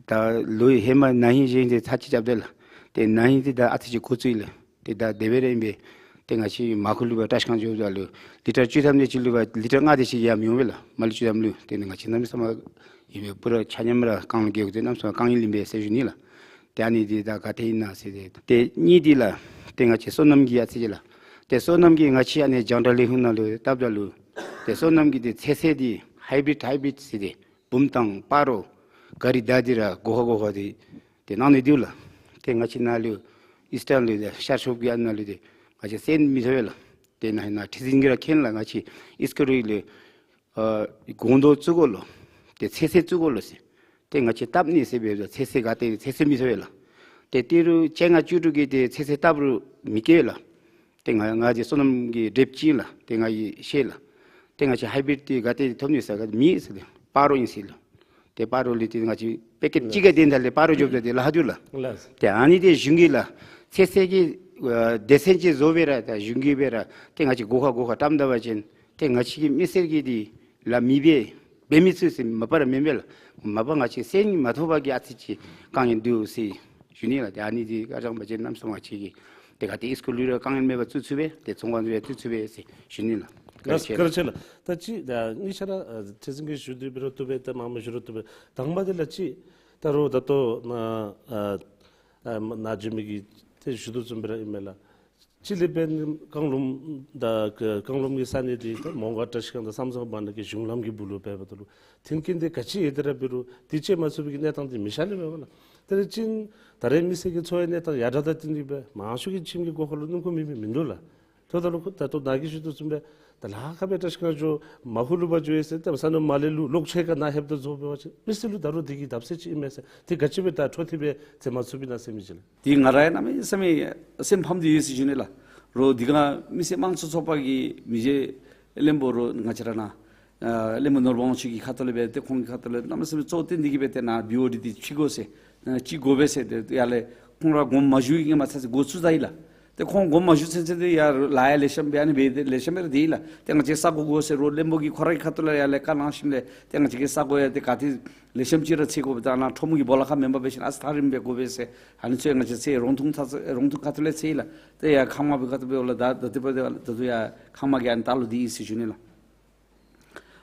ད་ལོ་ཧེ་མ་ན་ཧིང་གཞེས་ཧིང་འདི་ཚར་གཅིག་རྐྱབ་སྟེ་ལགས། ཏེ་ན་ཧིང་འདི་ད་ཨ་ཙི་ཅིག་འགོ་བཙུགས་ཡི་ལགས། ཏེ་ད་དེ་སྦེ་ར་ཨིན་པས། ཏེ་ང་བཅས་མར་ཁུ་ལུ་སྦེ་བཀྲིས་སྒང་འགྱོཝ་ད་ལུ་ལི་ཊར་བཅུ་ཐམ་དེ་ཅིག་ལུ་སྦེ་ལི་ཊར་ལྔ་དེ་ཅིག་ཡང་མི་འོང་པས་ལགས། མར་ལུ་བཅུ་ཐམ་ལུ། ཏེ་ང་བཅས་གནམ་མེད་ས་མེད་ཨིན་པས། པུ་ར་ཆ་མཉམ་ར་རྐང་ལུང་རྒེད་འོག་འདི་གནམ་མེད་ས་མེད་རྐང་ཡུལ་ཨིན་པས་ཟེར་ཞུ་ནི་ལགས། ཏེ་ཨ་ནི་འདི་ད་ག་ཏེ་ཨིན་ན་ཟེར་ཏེ། ཏེ་གཉིས་འདི་ལགས། ཏེ་ང་བཅས་སོ་ནམ་གྱི་ཨ་ཙི་ཅིག་ལགས། ཏེ་སོ་ནམ་གྱི་ང་བཅས་ཨ་ནི་རྒྱང་བསྒྲགས་ལས་ཁུངས་ནང་ལུ་བལྟཝ་ད་ལུ་ཏེ་སོ་ནམ་གྱི་ཏེ་ཚོད་བསྲེ་འདི་ཧའི་བི་རིཌ་ཧའི་བི་རིཌ་ཟེར་ཏེ་བུམ་ཐང་སྤ་རོ་ག་རི་དར་འདི་ར་སྒོ་ཁར་སྒོ་ཁར་འདི་ཏེ་གནང་ནི་འདུག་ལགས། ཏེ་ང་བཅས་ནཱ་ལུ་ཨིསི་ཊརན་ལུ་ཏེ་ཤར་ཕྱོགས་ཀྱི་ཨ་ནཱ་ལུ་ཏེ་ང་བཅས་སེང་མི་ཐོབ་པས་ལགས། ཏེ་ནཱ་ནཱ་ཁྲི་འཛིན་གྱིས་ར་མཁྱེན་ལགས། ང་བཅས་ཨིསི་ཀ་རུ་ལུ་ཨ་སྒོང་རྡོག་བཙུགས་དགོ་ལོ། ཏེ་ཚོད་བསྲེ་བཙུགས་དགོ་ལོ་ཟེར། ཏེ་ང་བཅས་བཏབ་ནི་ཟེར་འབདཝ་ད་ཚོད་བསྲེ་ག་ཏེ་ཚོད་བསྲེ་མི་ཐོབ་པས་ལགས། ཏེ་ཏི་རུ་བཅོ་ལྔ་བཅུ་དྲུག་གི་ཏེ་ཚོད་བསྲེ་བཏབ་རུང་མི་སྐྱེ་བས་ལགས། ཏེ་ང་ང་འདི་སོ་ནམ་གྱི་འདྲེབ་ཅིག་ལགས། ཏེ་ང་གིས་ཤེས་ལགས། ཏེ་ང་བཅས་ཧའི་བི་རིཌ་འདི་ག་ཏེ་ཐོབ་ནི་ཟེར་ག་མེད་ཟེར་ཏེ་སྤ་རོ་ཨིན་ཟེར་ལགས། ཏེ་སྤ་རོ་ལས་ཏེ་ང་བཅས་པེ་ཀེཊ་གཅིག་ག་དེ་ད་ལས་སྤ་རོ་འགྱོཝ་ད་ཏེ་ལཱ་ཁག་འདུག་ལགས། ལགས། ཏེ་ཨ་ནི་འདི་གཞུང་གིས་ལགས་ཚེ་སྲས་ཀྱི་ཨ་སྡེ་ཚན་ཅིག་བཟོ་སྦེ་ར་ད་གཞུང་གིས་སྦེ་ར་ཏེ་ང་བཅས་སྒོ་ཁར་སྒོ་ཁར་བཀྲམ་ད་པ་ཅིན་ཏེ་ང་བཅས་ཀྱི་མི་སེར་གྱིས་འདི་ལཱ་མི་འབད་འབད་མི་ཚུགས་ཟེར་མ་པ་ར་མེན་པས་ལགས། མ་པ་ང་བཅས་སེམས་མ་ཐོབ་པ་གིས་ཨ་ཙི་ཅིག་དཀའ་ངལ་འདུག་ཟེར་ཞུ་ནི་ལགས། ཏེ་ཨ་ནི་འདི་ཁ་རྐྱང་པ་ཅིན་གནམ་མེད་ས་མེད་ང་བཅས་ཀྱིས་ཏེ་ག་ཏེ་ཨིས་ཀུལ་ལུ་ར་དཀའ་ངལ་མེད་པར་བཙུགས་ཚུགས་པས། ཏེ་ཚོང་ཁང་ཚུ་ཡང་བཙུགས་ཚུགས་པས་ཟེར་ཞུ་ནི་ལགས། བཀའ་དྲིན་ཆེ་ལགས། ད་ཅི་ད་གཉིས་ཆ་ར་ཨ་ཁྲི་འཛིན་གྱིས་ཞུ་དོ་འབད་རུང་བཏུབ་པས། ད་མང་མོས་ཞུ་རུང་བཏུབ་པས། དང་པ་འདི་ལགས་ཅིག་ད་རུང་ད་ལྟོ་ནཱ་ཨ་ཨ་ནཱ་འབྱོན་མི་གིས་ཏེ་ཞུ་དོ་བཟུམ་སྦེ་ར་ཨིན་མས་ལགས། སྤྱི་ལེ་བན་རྐང་ལུང་དང་རྐང་ལུང་གི་ས་གནས་འདི་ད་མོང་སྒར་བཀྲིས་སྒང་དང་བསམ་རྩེ་བར་ན་གི་གཞུང་ལམ་གྱི་སྦུག་ལུ་འབདཝ་ད་ལུ་མཐུན་རྐྱེན་འདི་ག་ཅི་ཡོད་དེ་ར་འབད་རུང་འདི་སྤྱོད་མ་ཚུགས་པའི་གི་གནས་སྟངས་འདི་མི་ཤ་ལེ་མས་པ་ལགས། དེ་ལས་ཅིག་ད་རེས་མི་སེར་གྱི་འཚོ་བའི་གནས་སྟངས་ཡར་དྲག་དང་བསྟུན་ཏེ་སྦེ་མང་ཤོས་ཀྱི་ཁྱིམ་གྱི་སྒོ་ཁར་ལུ་སྣུམ་འཁོར་མེད་མི་མིན་འདུག་ལགས། ད་ལྟོ་ལུ་ད་ལྟོ་ནཱ་གིས་ཞུ་དོ་བཟུམ་སྦེ་ད་ལཱ་ཁག་སྦེ་བཀྲིས་སྒང་འགྱོ་མ་ཧུ་ལུ་བ་འགྱོ་ཡི་ཟེར་ཏེ་ས་གནས་མར་ལས་ལུ་ལོག་ཆེ་ཁར་ནཱ་ལྷོདཔ་ད་བཟོ་འབད་བ་ཅིན་མི་སེར་ལུ་ད་རུང་འདི་གི་བརྡབ་གསིག་ཅིག་ཨིན་མས་ཟེར། ཏེ་ག་ཅི་སྦེ་ད་འཕྲོ་མཐུད་སྦེ་མཛད་མ་ཚུགས་པས་ན་ཟེར་མི་ཅིག་ལགས། ཏེ་ང་ར་ཡང་གནམ་མེད་ས་མེད་སེམས་ཕམ་སྟེ་ཡོད་ཟེར་ཞུ་ནི་ལགས། རོགས་འདི་ག་མི་སེར་དམངས་གཙོ་ཚོགས་པ་གི་མི་རྗེ་བློན་པོ་རོགས་ང་བཅས་ར་ནཱ་ཨ་བློན་པོ་ནོར་བུ་དབང་ཕྱུག་གི་ཁ་ཐུག་ལས་སྦེ་ཏེ་ཁོང་གི་ཁ་ཐུག་ལས་གནམ་མེད་ས་མེད་གཙོ་བོ་བཏོན་ཏེ་གིས་སྦེ་ཏེ་ནཱ་བི་ཨོ་ཌི་འདི་ཕྱེ་དགོ་ཟེར་ཨ་ཕྱེ་དགོ་པས་ཟེར་ཏེ་ཡར་ལས་ཁོང་ར་དགོངསམ་མ་ཞུ་བའི་ཧེ་མ་ཚར་ཚར་འགོ་བཙུགས་ད་ཡི་ལགས། ཏེ་ཁོང་དགོངསམ་མ་ཞུ་ཚུན་ཚོད་འདི་ཡར་ལཱ་ཡང་ལེགས་ཤོམ་སྦེ་ཨ་ནི་སྦེ་ཏེ་ལེགས་ཤོམ་སྦེ་ར་སྡོད་ཡི་ལགས། ཏེ་ང་བཅས་ས་གོ་དགོ་ཟེར་རོགས་བློན་པོ་གིས་ཁོ་ར་གི་ཁ་ཐུག་ལས་ཡར་ལས་བཀའ་གནང་ཞིནམ་ལས་ཏེ་ང་བཅས་ཀྱི་ས་གོ་ཡང་ཏེ་ག་ཏེ་ལེགས་ཤོམ་ཅིག་ར་འཚོལ་དགོ་པས། ད་ནཱ་ཁྲོམ་གྱི་སྦོ་ལོགས་ཁར་མེན་པར་འབད་ཞིན་ཨ་ཙི་ཐག་རིངམ་སྦེ་དགོ་པས་ཟེར་ཨ་ནི་ཚུ་ཡང་ང་བཅས་ཚེ་རོང་ཐུང་ཐ་རོང་ཐུང་ཁ་ཐུག་ལས་འཚོལ་ཡི་ལགས། ཏེ་ཡར་ཁང་མ་སྦེ་ཁ་ཐུག་སྦེ་འོ་ལགས། ད་ད་ལྟོ་འབདཝ་ད་ད་ལྟོ་ཡར་ཁང་མ་གི་ཨ་ནི་ད་ལུ་སྡོད་ཡི་ཟེར་ཞུ་ནི་ལགས།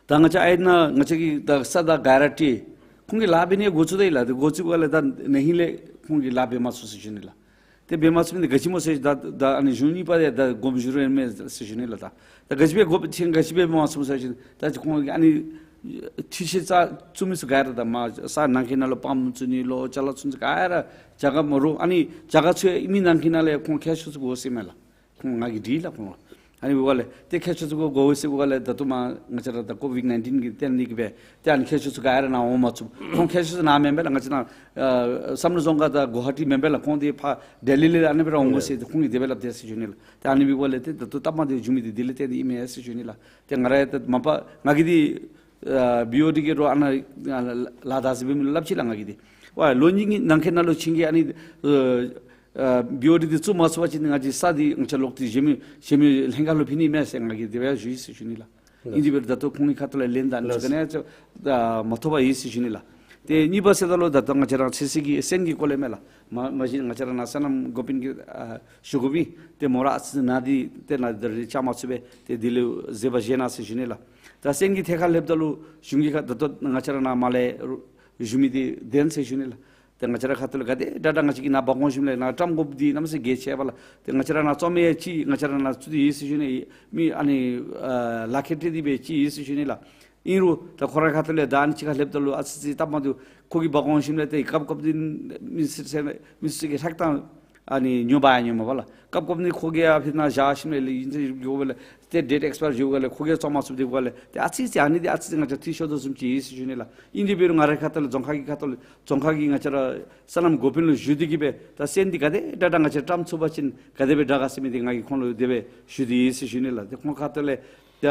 ད་ང་བཅས་ཨའི་ནང་ང་བཅས་ཀྱིས་ད་ས་ད་ག་ར་སྤྲོད། ཁོང་གིས་ལཱ་འབད་ནི་འགོ་བཙུགས་ད་ཡི་ལགས། ཏེ་འགོ་བཙུགས་པ་ལས་ད་ན་ཧིང་ལས་ཁོང་གིས་ལཱ་འབད་མ་ཚུགས་ཟེར་ཞུ་ནི་ལགས། ཏེ་འབད་མ་ཚུགས་མི་འདི་ག་ཅི་སྨོ་ཟེར་ད་ད་ཨ་ནི་གཞུང་གཉིས་པ་ཡང་ད་དགོངསམ་ཞུ་རུང་ཨིན་མས་ཟེར་ཞུ་ནི་ལགས། ད་ད་ག་ཅི་སྦེ་དགོཔ་ཅིན་ག་ཅི་སྦེ་འབད་མ་ཚུགས་ཟེར་ཞུ་ནི། ད་ཁོང་གིས་ཨ་ནི་འཐུས་ཤོར་རྩ་བཙུགས་མི་ཚུ་ག་ར་ད་མར་ས་ནང་འཁོད་ནང་ལུ་པམཔ་བཙུགས་ནི་ལོ་ཅ་ལ་བཙུགས་ནི་ཚུ་ག་ར་རྒྱ་གར་མ་རུང་ཨ་ནི་རྒྱ་གར་ཚུ་ཡང་ཨིན་མི་ནང་འཁོད་ནང་ལས་ཁོང་མཁས་མཆོག་ཚུ་དགོ་ཟེར་མས་ལགས། ཁོང་ང་གིས་དྲིས་ལགས་ཁོང་ལུ། ཨ་ནི་འབདཝ་ལས་ཏེ་མཁས་མཆོག་ཚུ་དགོ་དགོ་ཟེར་འབདཝ་ལས་ད་ལྟོ་མར་ང་བཅས་ར་ད་ཀོ་ཝིཌ་ནའིན་ཊིན་གྱིས་བརྟེན་ཏེ་གིས་སྦེ་ཏེ་ཨ་ནི་མཁས་མཆོག་ཚུ་ག་ར་ནཱ་འོང་མ་ཚུགས། ཁོང་མཁས་མཆོག་ཚུ་ནཱ་མེན་པས་ལགས། ང་བཅས་ནཱ་ཨ་བསམ་གྲུབ་རྫོང་ཁག་དང་གུ་ཝ་ཧ་ཊི་མེན་པས་ལགས། ཁོང་འདི་ཕར་ལྡི་ལི་ལས་ཨ་ནི་སྦེ་ར་འོང་དགོ་ཟེར་ཏེ་ཁོང་གིས་དེ་སྦེ་སླབ་དེས་ཟེར་ཞུ་ནི་ལགས། ཏེ་ཨ་ནི་འབདཝ་ལས་ཏེ་ད་ལྟོ་སྟབས་མ་བདེཝ་བྱུང་མི་འདི་དེ་ལས་བརྟེན་ཏེ་ཨིན་མས་ཟེར་ཞུ་ནི་ལགས། ཏེ་ང་ར་ཡང་ཏེ་མ་པ་ང་གིས་འདི་ཨ་བི་ཨོ་ཌི་གི་རོགས་ཨ་ནཱ་ཨ་ལཱ་བདག་ཟེར་འབད་མི་ལུ་སླབ་ཅི་ལགས་ང་གིས་འདི། ཝ་ལོ་གཉིས་ཀྱི་ནང་འཁོད་ནང་ལུ་ཁྱེད་ཀྱིས་ཨ་ནི་ཨ་ཨ་བི་ཨོ་ཌི་འདི་བཙུགས་མ་ཚུགས་པ་ཅིན་ང་བཅས་ས་འདི་ང་བཅས་ལོག་སྟེ་གཞན་མི་གཞན་མི་ལྷན་ཁག་ལུ་ཕུལ་ནི་མས་ཟེར་ང་གིས་དེ་སྦེ་ཞུ་ཡི་ཟེར་ཞུ་ནི་ལགས། ཨིན་དེ་འབད་རུང་ད་ལྟོ་ཁོང་གི་ཁ་ཐུག་ལས་ལན་དང་ཨ་ནི་ལགས། ཚུ་ག་ནི་ཡང་ཨ་མ་ཐོབ་པར་ཡོད་ཟེར་ཞུ་ནི་ལགས། ཏེ་གཉིས་པ་ཟེརཝ་ད་ལུ་ད་ལྟོ་ང་བཅས་ར་ཚོད་བསྲེ་གི་སོན་གྱི་སྐོར་ལས་མས་ལགས། མ་མ་གཞི་ང་བཅས་ར་ནཱ་སོ་ནམ་འགོ་དཔོན་གྱིས་ཨ་ཞུ་དགོ་པས། ཏེ་མོ་ར་ཨ་ཙི་ནཱ་འདི་ཏེ་ནཱ་འདི་ར་བཅའ་མར་ཚུད་སྦེ་ཏེ་འདི་ལུ་མཛད་པ་བཞེས་གནང་ཟེར་ཞུ་ནི་ལགས། ད་སོན་གྱི་ཐད་ཁར་སླབ་ད་ལུ་གཞུང་གི་ཁ་ད་ལྟོ་ང་བཅས་ར་ནཱ་མར་ལས་ཞུ་མི་འདི་བདེན་ཟེར་ཞུ་ནི་ལགས། ཏེ་ང་བཅས་ར་ཁ་ཐུག་ལས་ག་དེ་དྲག་དྲག་ང་བཅས་ཀྱིས་ནཱ་འབག་འོང་ཞིནམ་ལས་ནཱ་བཀྲམ་དགོཔ་འདི་གནམ་མེད་ས་མེད་གལ་ཆེ་བས་ལགས། ཏེ་ང་བཅས་ར་ནཱ་བཙོ་མའི་ཡང་ཅིག་ང་བཅས་ར་ནཱ་བཙུགས་ཏེ་ཡོད་ཟེར་ཞུ་ནི། མི་ཨ་ནི་ཨ་ལཱ་ཁག་སྤྲོད་དེ་སྦེ་ཅིག་ཡོད་ཟེར་ཞུ་ནི་ལགས། ཨིན་རུང་ད་ཁོ་ར་ཁ་ཐུག་ལས་ད་ཨ་ནི་ཅིག་ཁར་སླབ་ད་ལུ་ཨ་ཙི་ཙི་སྟབས་མ་བདེཝ་ཁོ་གིས་འབག་འོང་ཞིནམ་ལས་ཏེ་སྐབས་སྐབས་འདི་མི་སེར་ཚུ་མི་སེར་གྱི་ལྷག་ཐངས་ཨ་ནི་ཉོ་འབག་ཡང་ཉོ་མ་པ་ལགས། སྐབས་སྐབས་འདི་ཁོ་གིས་ཡར་ཕར་ནཱ་བཞག་ཞིནམ་ལས་ཨིན་ཟེར་འགྱོཝ་ལས་ཏེ་ཌེཊ་ཨེགསི་པ་ཡར་འགྱོཝ་ལས་ཁོ་གིས་བཙོ་མ་ཚུགསཔ་འདི་འགྱོཝ་ལས་ཏེ་ཨ་ཙི་ཙི་ཨ་ནི་འདི་ཨ་ཙི་ཙི་ང་བཅས་འཐུས་ཤོར་དོ་བཟུམ་ཅིག་ཡོད་ཟེར་ཞུ་ནི་ལགས། ཨིན་དེ་འབད་རུང་ང་རའི་ཁ་ཐུག་ལས་རྫོང་ཁག་གི་ཁ་ཐུག་ལས་རྫོང་ཁག་གི་ང་བཅས་ར་སོ་ནམ་འགོ་དཔོན་ལུ་ཞུ་སྟེ་གིས་སྦེ་ད་སོན་འདི་ག་དེ་དྲག་དྲག་ང་བཅས་བཀྲམ་ཚུགས་པ་ཅིན་ག་དེ་སྦེ་དྲག་ག་ཟེར་མི་འདི་ང་གིས་ཁོང་ལུ་དེ་སྦེ་ཞུ་སྟེ་ཡོད་ཟེར་ཞུ་ནི་ལགས། ཏེ་ཁོང་ཁ་ཐུག་ལས་ད་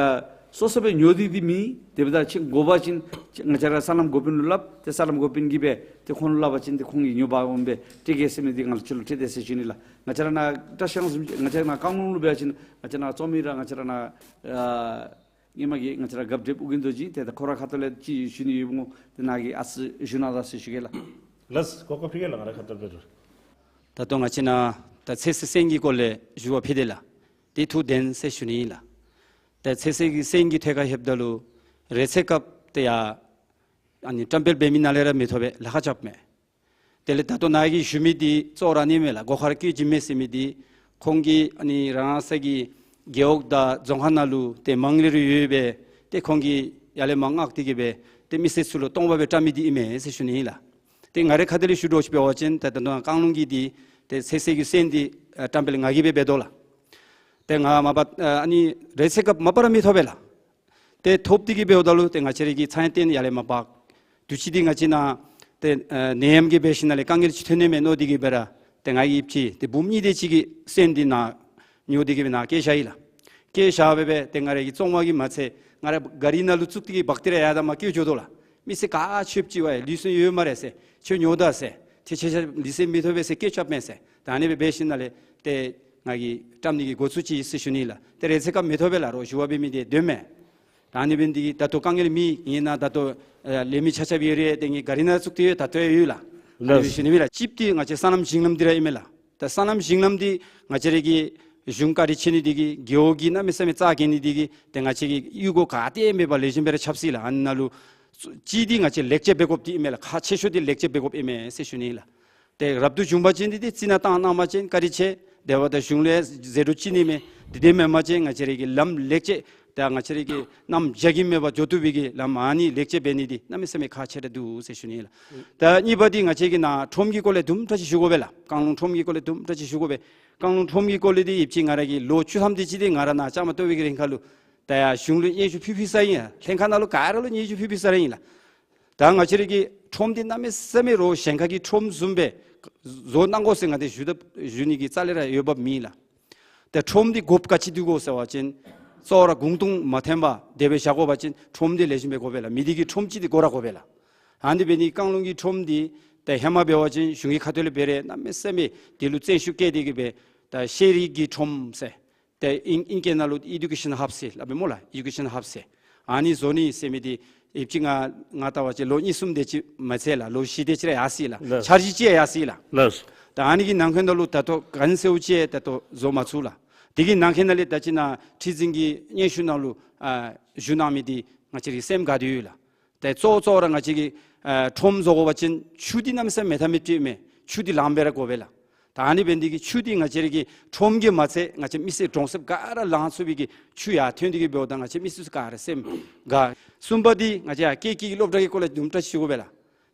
སོ་སོ་སྦེ་ཉོ་སྟེ་འདི་མེད། དེ་འབདཝ་ད་ཅིག་དགོ་པ་ཅིན་ང་བཅས་ར་སོ་ནམ་འགོ་དཔོན་ལུ་སླབ། ཏེ་སོ་ནམ་འགོ་དཔོན་གྱིས་སྦེ་ཏེ་ཁོང་ལུ་སླབ་པ་ཅིན་ཏེ་ཁོང་གིས་ཉོ་འབག་འོང་སྦེ་སྤྲོད་གེ་ཟེར་མི་འདི་ང་ལུ་ཁྱོད་ལུ་སྤྲོད་དེ་ཟེར་ཞུ་ནི་ལགས། ང་བཅས་ར་ནཱ་བཀྲིས་སྒང་བཟུམ་ང་བཅས་ར་ནཱ་རྐང་ལུང་ལུ་འབད་བ་ཅིན་ང་བཅས་ར་ནཱ་བཙོ་མའི་ར་ང་བཅས་ར་ནཱ་ཨ་སྔོན་མ་གི་ང་བཅས་ར་རྒཔོ་འདྲེ་ཨོ་རྒྱན་རྡོ་རྗེ་ཏེ་ད་ཁོ་ར་ཁ་ཐུག་ལས་ཅིག་ཞུ་ནི་ཡོདཔ་འོང་། ཏེ་ནཱ་གིས་ཨ་ཙི་ཞུ་གནང་ད་ཟེར་ཞུ་གེ་ལགས། ལགས་སོ། གོ་སྐབས་ཕུལ་གེ་ལགས། ང་རའི་ཁ་ཐུག་ལས་འབད་རུང་ད་ལྟོ་ང་བཅས་ནཱ་ད་ཚོད་བསྲེ་སོན་གྱི་སྐོར་ལས་ཞུ་བ་ཕུལ་དེས་ལགས། འདི་ཐུགས་བདེན་ཟེར་ཞུ་ནི་ཨིན་ལགས། ད་ཚོད་བསྲེ་གི་སོན་གྱི་ཐད་ཁར་ལྷོདཔ་ད་ལུ་རེ་ཚེ་སྐབས་ཏེ་ཡར་ཨ་ནི་བཀྲམ་སྤེལ་འབད་མི་ནང་ལས་ར་མི་ཐོབ་པས། ལཱ་ཁག་རྐྱབ་མས། དེ་ལས་ད་ལྟོ་ནཱ་གིས་ཞུ་མི་འདི་གཙོ་བོ་ར་ཨ་ནི་མས་ལགས། སྒོ་ཁར་བཀོད་བྱིན་མས་ཟེར་མི་འདི་ཁོང་གིས་ཨ་ནི་རང་སོ་གི་རྒེད་འོག་དང་རྫོང་ཁག་ནང་ལུ་ཏེ་མང་ལེ་རུ་ཡོད་པས། ཏེ་ཁོང་གིས་ཡར་ལས་མར་མངགས་ཏེ་གིས་སྦེ་ཏེ་མི་སེར་ཚུ་ལུ་སྟོང་པ་སྦེ་བཀྲམ་མི་འདི་ཨིན་མས་ཟེར་ཞུ་ནི་ཨིན་ལགས། ཏེ་ང་རའི་ཁ་ཐུག་ལས་ཞུ་དོ་ཅིག་འབད་བ་ཅིན་ཏེ་ད་ལྟོ་རྐང་ལུང་གི་འདི་ཏེ་ཚོད་བསྲེ་གི་སོན་འདི་ཨ་བཀྲམ་སྤེལ་ང་གིས་སྦེ་འབད་དོ་ལགས། ཏེ་ང་མ་པ་ཨ་ཨ་ནི་རེ་ཚེ་སྐབས་མ་པ་ར་མི་ཐོབ་པས་ལགས། ཏེ་ཐོབ་སྟེ་གིས་འབདཝ་ད་ལུ་ཏེ་ང་བཅས་ར་གིས་ཚང་ཡང་བཏོན་ཡར་ལས་མར་འབག། དུས་ཅི་འདི་ང་བཅས་ནཱ་ཏེ་ཨ་ནད་ཡམས་ཀྱིས་འབད་ཞིནམ་ལས་དཀའ་ངལ་ཅིག་ཐོན་ནི་མས་མནོ་སྟེ་གིས་སྦེ་ར་ཏེ་ང་གིས་ཅིག་ཏེ་འབུམ་གཉིས་དེ་ཅིག་གི་སོན་འདི་ནཱ་ ཉོ་སྟེ་གི་སྦེ་ནཱ་བསྐྱལ་བཞག་ཡི་ལགས། བསྐྱལ་བཞག་སྦེ་སྦེ་ཏེ་ང་ར་གི་བཙོང་བ་གིས་མ་ཚད་ང་ར་གཱ་རི་ནང་ལུ་བཙུགས་ཏེ་གི་འབག་སྟེ་ར་ཡར་དང་མར་བསྐྱལ་འགྱོ་དོ་ལགས། མི་སེར་ག་ཁྱོད་ཅིག་འབད་ལུས་སེམས་ཡོད་སྨ་རེ་ཟེར། ཁྱོད་ཉོ་ད་ཟེར། ཁྱོད་ཁྱོད་ཁྱོད་ལུས་སེམས་མི་ཐོབ་པས་ཟེར་སྐད་རྐྱབ་མས་ཟེར། ད་ཨ་ནི་སྦེ་འབད་ཞིནམ་ལས་ཏེ་ང་གིས་བཀྲམ་ནི་གི་འགོ་བཙུགས་ཅི་ཟེར་ཞུ་ནི་ལགས། ཏེ་རེ་ཚེ་སྐབས་མི་ཐོབ་པས་ལགས། རོགས་ཞུ་བ་འབད་མི་འདི་དོན་མེད། ད་ཨ་ནི་འབད་ནི་འདི་གིས་ད་ལྟོ་དཀའ་ངལ་མེད། ངེའི་ནང་ད་ལྟོ་ཨ་ལས་མི་ཆ་ཁྱབ་ཡོད་རེ། ཏེ་ངེའི་གཱ་རི་ནང་བཙུགས་ཏེ་ཡོད། ད་ལྟོ་ཡང་ཡོད་ལགས། ཨ་ནི་ལགས། སྦེ་ཞུ་ནི་མས་ལགས། གཅིག་འདི་ང་བཅས་སོ་ནམ་ཞིང་ལམ་འདི་ར་ཨིན་མས་ལགས། ད་སོ་ནམ་ཞིང་ལམ་འདི་ང་བཅས་ར་གི་གཞུང་བཀའ་དྲིན་ཆེ་ནི་འདི་གིས་རྒེད་འོག་གིས་གནམ་མེད་ས་མེད་རྩ་འགེངས་ནི་འདི་གིས་ཏེ་ང་བཅས་ཀྱི་གཡུས་སྒོ་ག་ཏེ་མེད་པར་ལེགས་ཤོམ་སྦེ་ར་ཁྱབ་ཅི་ལགས། ཨ་ནཱ་ལུ་གཅིག་འདི་ང་བཅས་ལེགས་བཅོས་འབད་དགོཔ་འདི་ཨིན་མས་ལགས། ཁག་ཆེ་ཤོས་འདི་ལེགས་བཅོས་འབད་དགོཔ་ཨིན་མས་ཟེར་ཞུ་ནི་ལགས། ཏེ་རབ་ཏུ་བྱུང་པ་ཅིན་འདི་ཏེ་རྩི་ནག་བཏང་གནང་པ་ཅིན་བཀའ་དྲིན་ཆེ། དེ་འབདཝ་ད་གཞུང་ལས་ཟད་འགྲོ་ཅིག་ནི་མས། འདི་དེ་མེན་པ་ཅིན་ང་བཅས་ར་གི་ལམ་ལེགས་བཅོས་ད་ང་བཅས་ར་གི་གནམ་བྱཱར་གྱིས་མེད་པར་འགྱོ་བཏུབ་པའི་གི་ལམ་ཨ་ནི་ལེགས་བཅོས་འབད་ནི་འདི་གནམ་མེད་ས་མེད་ཁག་ཆེ་དྲགས་འདུག་ཟེར་ཞུ་ནི་ལགས། ད་གཉིས་པ་འདི་ང་བཅས་ཀྱི་ནཱ་ཁྲོམ་གྱི་སྐོར་ལས་དུམ་གྲ་ཅིག་ཞུ་དགོ་པས་ལགས། བཀང་ལུང་ཁྲོམ་གྱི་སྐོར་ལས་དུམ་གྲ་ཅིག་ཞུ་དགོ་པས། བཀང་ལུང་ཁྲོམ་གྱི་སྐོར་ལས་འདི་ཡིབ་ཅིག་ང་ར་གིས་ལོ་བཅུ་ཐམ་དེ་ཅིག་འདི་ང་ར་ནཱ་བཅའ་མར་གཏོགས་པའི་གི་རིང་ཁར་ལུ་ད་ཡར་གཞུང་ལུ་སྙན་ཞུ་ཕུལ་ཕུལ་ཚར་ཡི། ལྷན་ཁག་ནང་ལུ་ག་ར་ལུ་སྙན་ཞུ་ཕུལ་ཕུལ་ཚར་ཡི་ལགས། ད་ང་བཅས་ར་གི་ཁྲོམ་འདི་གནམ་མེད་ས་མེད་རོགས་གཞན་ཁ་གི་ཁྲོམ་བཟུམ་སྦེ་བཟོ་གནང་དགོ་ཟེར་ང་འདི་ཞུ་ད་ཞུ་ནི་གི་རྩ་ལས་ར་འོས་འབབ་མེད་ལགས། ཏེ་ཁྲོམ་འདི་དགོཔ་ག་ཅི་འདུག་གོ་ཟེར་བ་ཅིན་གཙོ་བོ་ར་གུང་སྟོང་མ་འཐོན་པར་དེ་སྦེ་བཞག་དགོ་པ་ཅིན་ཁྲོམ་འདི་ལེགས་ཤོམ་སྦེ་དགོ་པས་ལགས། མི་སྡེ་གི་ཁྲོམ་ཅིག་འདི་དགོ་ར་དགོ་པས་ལགས། ཨ་ནི་འབད་ནི་བཀང་ལུང་གི་ཁྲོམ་འདི་ཏེ་ཧེ་མ་འབད་བ་ཅིན་གཞུང་གི་ཁ་ཐུག་ལས་འབད་རུང་གནམ་མེད་ས་མེད་དེ་ལུ་བརྩོན་ཤུགས་བསྐྱེད་དེ་གི་སྦེ་ད་ཤེས་རིག་གི་ཁྲོམ་ཟེར་ཏེ་ཨིང་ཨིང་སྐད་ནང་ལུ་ཨི་ཌུ་ཀེ་ཤཱན་ཧབ་ཟེར་སླབ་པས་སྨོ་ལགས། ཨི་ཌུ་ཀེ་ཤཱན་ཧབ་ཟེར་ཨ་ནི་བཟོ་ནི་ཟེར་མི་འདི་ཡིབ་ཅིག་ང་ང་བལྟ་བ་ཅིན་ལོ་གཉིས་གསུམ་དེ་ཅིག་མ་ཚད་ལགས། ལོ་བཞི་དེ་ཅིག་ར་ཡར་སོ་ཡི་ལགས། ལགས། འཆར་གཞི་ཅིག་ཡང་ཡར་སོ་ཡི་ལགས། ལགས། ད་ཨ་ནི་གི་ནང་འཁོད་ནང་ལུ་ད་ལྟོ་ག་ནི་ཟེརཝ་ཅིག་ད་ལྟོ་བཟོ་མ་ཚུགས་ལགས། དེ་གི་ནང་འཁོད་ནང་ལས་ད་ཅི་ནཱ་ཁྲི་འཛིན་གྱི་སྙན་ཞུ་ནང་ལུ་ཨ་ཞུ་གནང་མི་འདི་ང་བཅས་ར་གི་སེམས་དགའ་སྟེ་ཡོད་ལགས། ཏེ་གཙོ་བོ་གཙོ་བོ་ར་ང་བཅས་ཀྱི་ཨ་ཁྲོམ་བཟོ་དགོ་པ་ཅིན་ཆུ་འདི་གནམ་མེད་ས་མེད་མེད་ཐབས་མེདཔ་ཅིག་མས། ཆུ་འདི་ལངམ་སྦེ་ར་དགོ་པས་ལགས། ད་ཨ་ནི་འབད་ནི་འདི་གིས་ཆུ་འདི་ང་བཅས་ར་གི་ཁྲོམ་གྱིས་མ་ཚད་ང་བཅས་མི་སེར་གྲོང་གསེབ་ག་ར་ལང་ཚུགས་པའི་གི་ཆུ་ཡར་ཐོན་ཏེ་གི་འབདཝ་ད་ང་བཅས་མི་སེར་ཚུ་ག་ར་སེམས་དགའ། གསུམ་པ་འདི་ང་བཅས་ཡར་སྐྱེས་སྐྱེས་ཀྱི་སློབ་གྲྭ་གི་སྐོར་ལས་དུམ་གྲ་ཅིག་ཞུ་དགོ་པས་ལགས།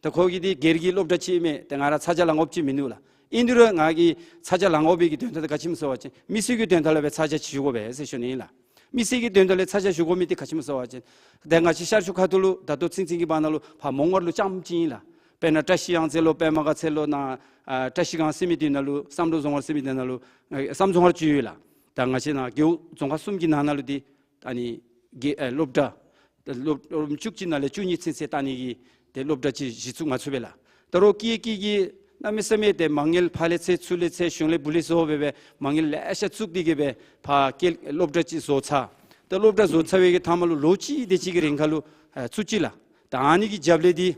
ད་ཁོ་གི་འདི་སྒེར་གྱི་སློབ་གྲྭ་ཅིག་མས། ཏེ་ང་ར་ཚ་གྱང་ལང་དགོཔ་ཅིག་མིན་འདུག་ལགས། ཨིན་རུང་ར་ང་གིས་ཚ་གྱང་ལང་དགོ་པའི་གི་དོན་དག་འདི་ག་ཅི་སྨོ་ཟེར་བ་ཅིན་མི་སེར་གྱི་དོན་དག་ལུ་སྦེ་ཚ་གྱང་ཅིག་ཞུ་དགོ་པས་ཟེར་ཞུ་ནི་ཨིན་ལགས། མི་སེར་གྱི་དོན་དག་ལུ་ཚ་གྱང་ཞུ་དགོ་མི་འདི་ག་ཅི་སྨོ་ཟེར་བ་ཅིན་ཏེ་ང་བཅས་ཤར་ཕྱོགས་ཁ་ཐུག་ལུ་ད་ལྟོ་ཚིང་ཚིང་གི་བར་ན་ལུ་ཕར་མོང་སྒར་ལུ་རྐྱངམ་ཅིག་ཨིན་ལགས། དཔེར་ན་བཀྲ་ཤིས་གཡང་རྩེ་ལོ་པདྨ་དགའ་ཚལ་ལོ་ནཱ་ཨ་བཀྲ་ཤིས་སྒང་ཟེར་མི་འདི་ནང་ལུ་བསམ་གྲུབ་རྫོང་སྒར་ཟེར་མི་འདི་ནང་ལུ་ཨ་བསམ་གྲུབ་རྫོང་སྒར་ཅིག་ཡོད་ལགས། ད་ང་བཅས་ནཱ་རྒེད་འོག་རྫོང་ཁག་གསུམ་གྱི་ནང་ན་ལུ་འདི་ཨ་ནི་གི་ཨེ་སློབ་གྲྭ་ད་སློབ་སློབ་རིམ་བཅུ་གཅིག་ནང་ལས་བཅུ་གཉིས་ཚུན་ཚོད་བལྟ་ནི་གི་ཏེ་སློབ་གྲྭ་ཅིག་གཞི་བཙུགས་མ་ཚུགས་པས་ལགས། ད་རོགས་སྐྱེས་སྐྱེས་ཀྱིས་གནམ་མེད་ས་མེད་ཏེ་མ་དངུལ་ཕར་ལས་འཚོལ་ཚུར་ལས་འཚོལ་གཞུང་ལས་བུ་ལས་བཟོ་སྦེ་སྦེ་མ་དངུལ་ལེ་ཤ་བཙུགས་ཏེ་གི་སྦེ་ཕར་སྐྱེལ་སློབ་གྲྭ་ཅིག་བཟོ་ཚར། ད་སློབ་གྲྭ་བཟོ་ཚར་བའི་གི་མཐའ་མ་ལུ་ལོ་གཅིག་དེ་ཅིག་གི་རིང་ཁར་ལུ་ཨ་བཙུགས་ཅི་ལགས། ད་ཨ་ནི་གི་རྒྱབ་ལས་འདི་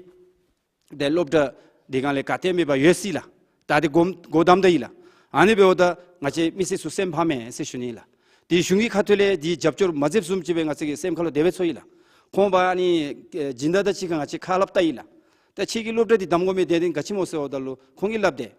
ཏེ་སློབ་གྲྭ་འདི་སྒང་ལས་ག་ཏེ་མེད་པར་ཡོད་ཅི་ལགས། ད་འདི་སྒོམ་སྒོ་བསྡམས་ད་ཡི་ལགས། ཨ་ནི་འབདཝ་ད་ང་བཅས་མི་སེར་ཚུ་སེམས་ཕམ་མས་ཟེར་ཞུ་ནི་ལགས། ཏེ་གཞུང་གི་ཁ་ཐུག་ལས་འདི་རྒྱབ་སྐྱོར་མ་མཛདཔ་བཟུམ་ཅིག་སྦེ་ང་བཅས་ཀྱི་སེམས་ཁར་ལུ་དེ་སྦེ་ཚོར་ཡི་ལགས། ཁོང་འབདན་ཨ་ནི་སྦྱིན་བདག་དང་གཅིག་ཁར་ང་བཅས་ཁ་སླབ་ད་ཡི་ལགས། ད་ཁྱེད་ཀྱི་སློབ་གྲྭ་འདི་བསྡམ་དགོ་མི་དེ་འདི་ག་ཅི་སྨོ་ཟེརཝ་ད་ལུ་ཁོང་གིས་སླབ་དེས།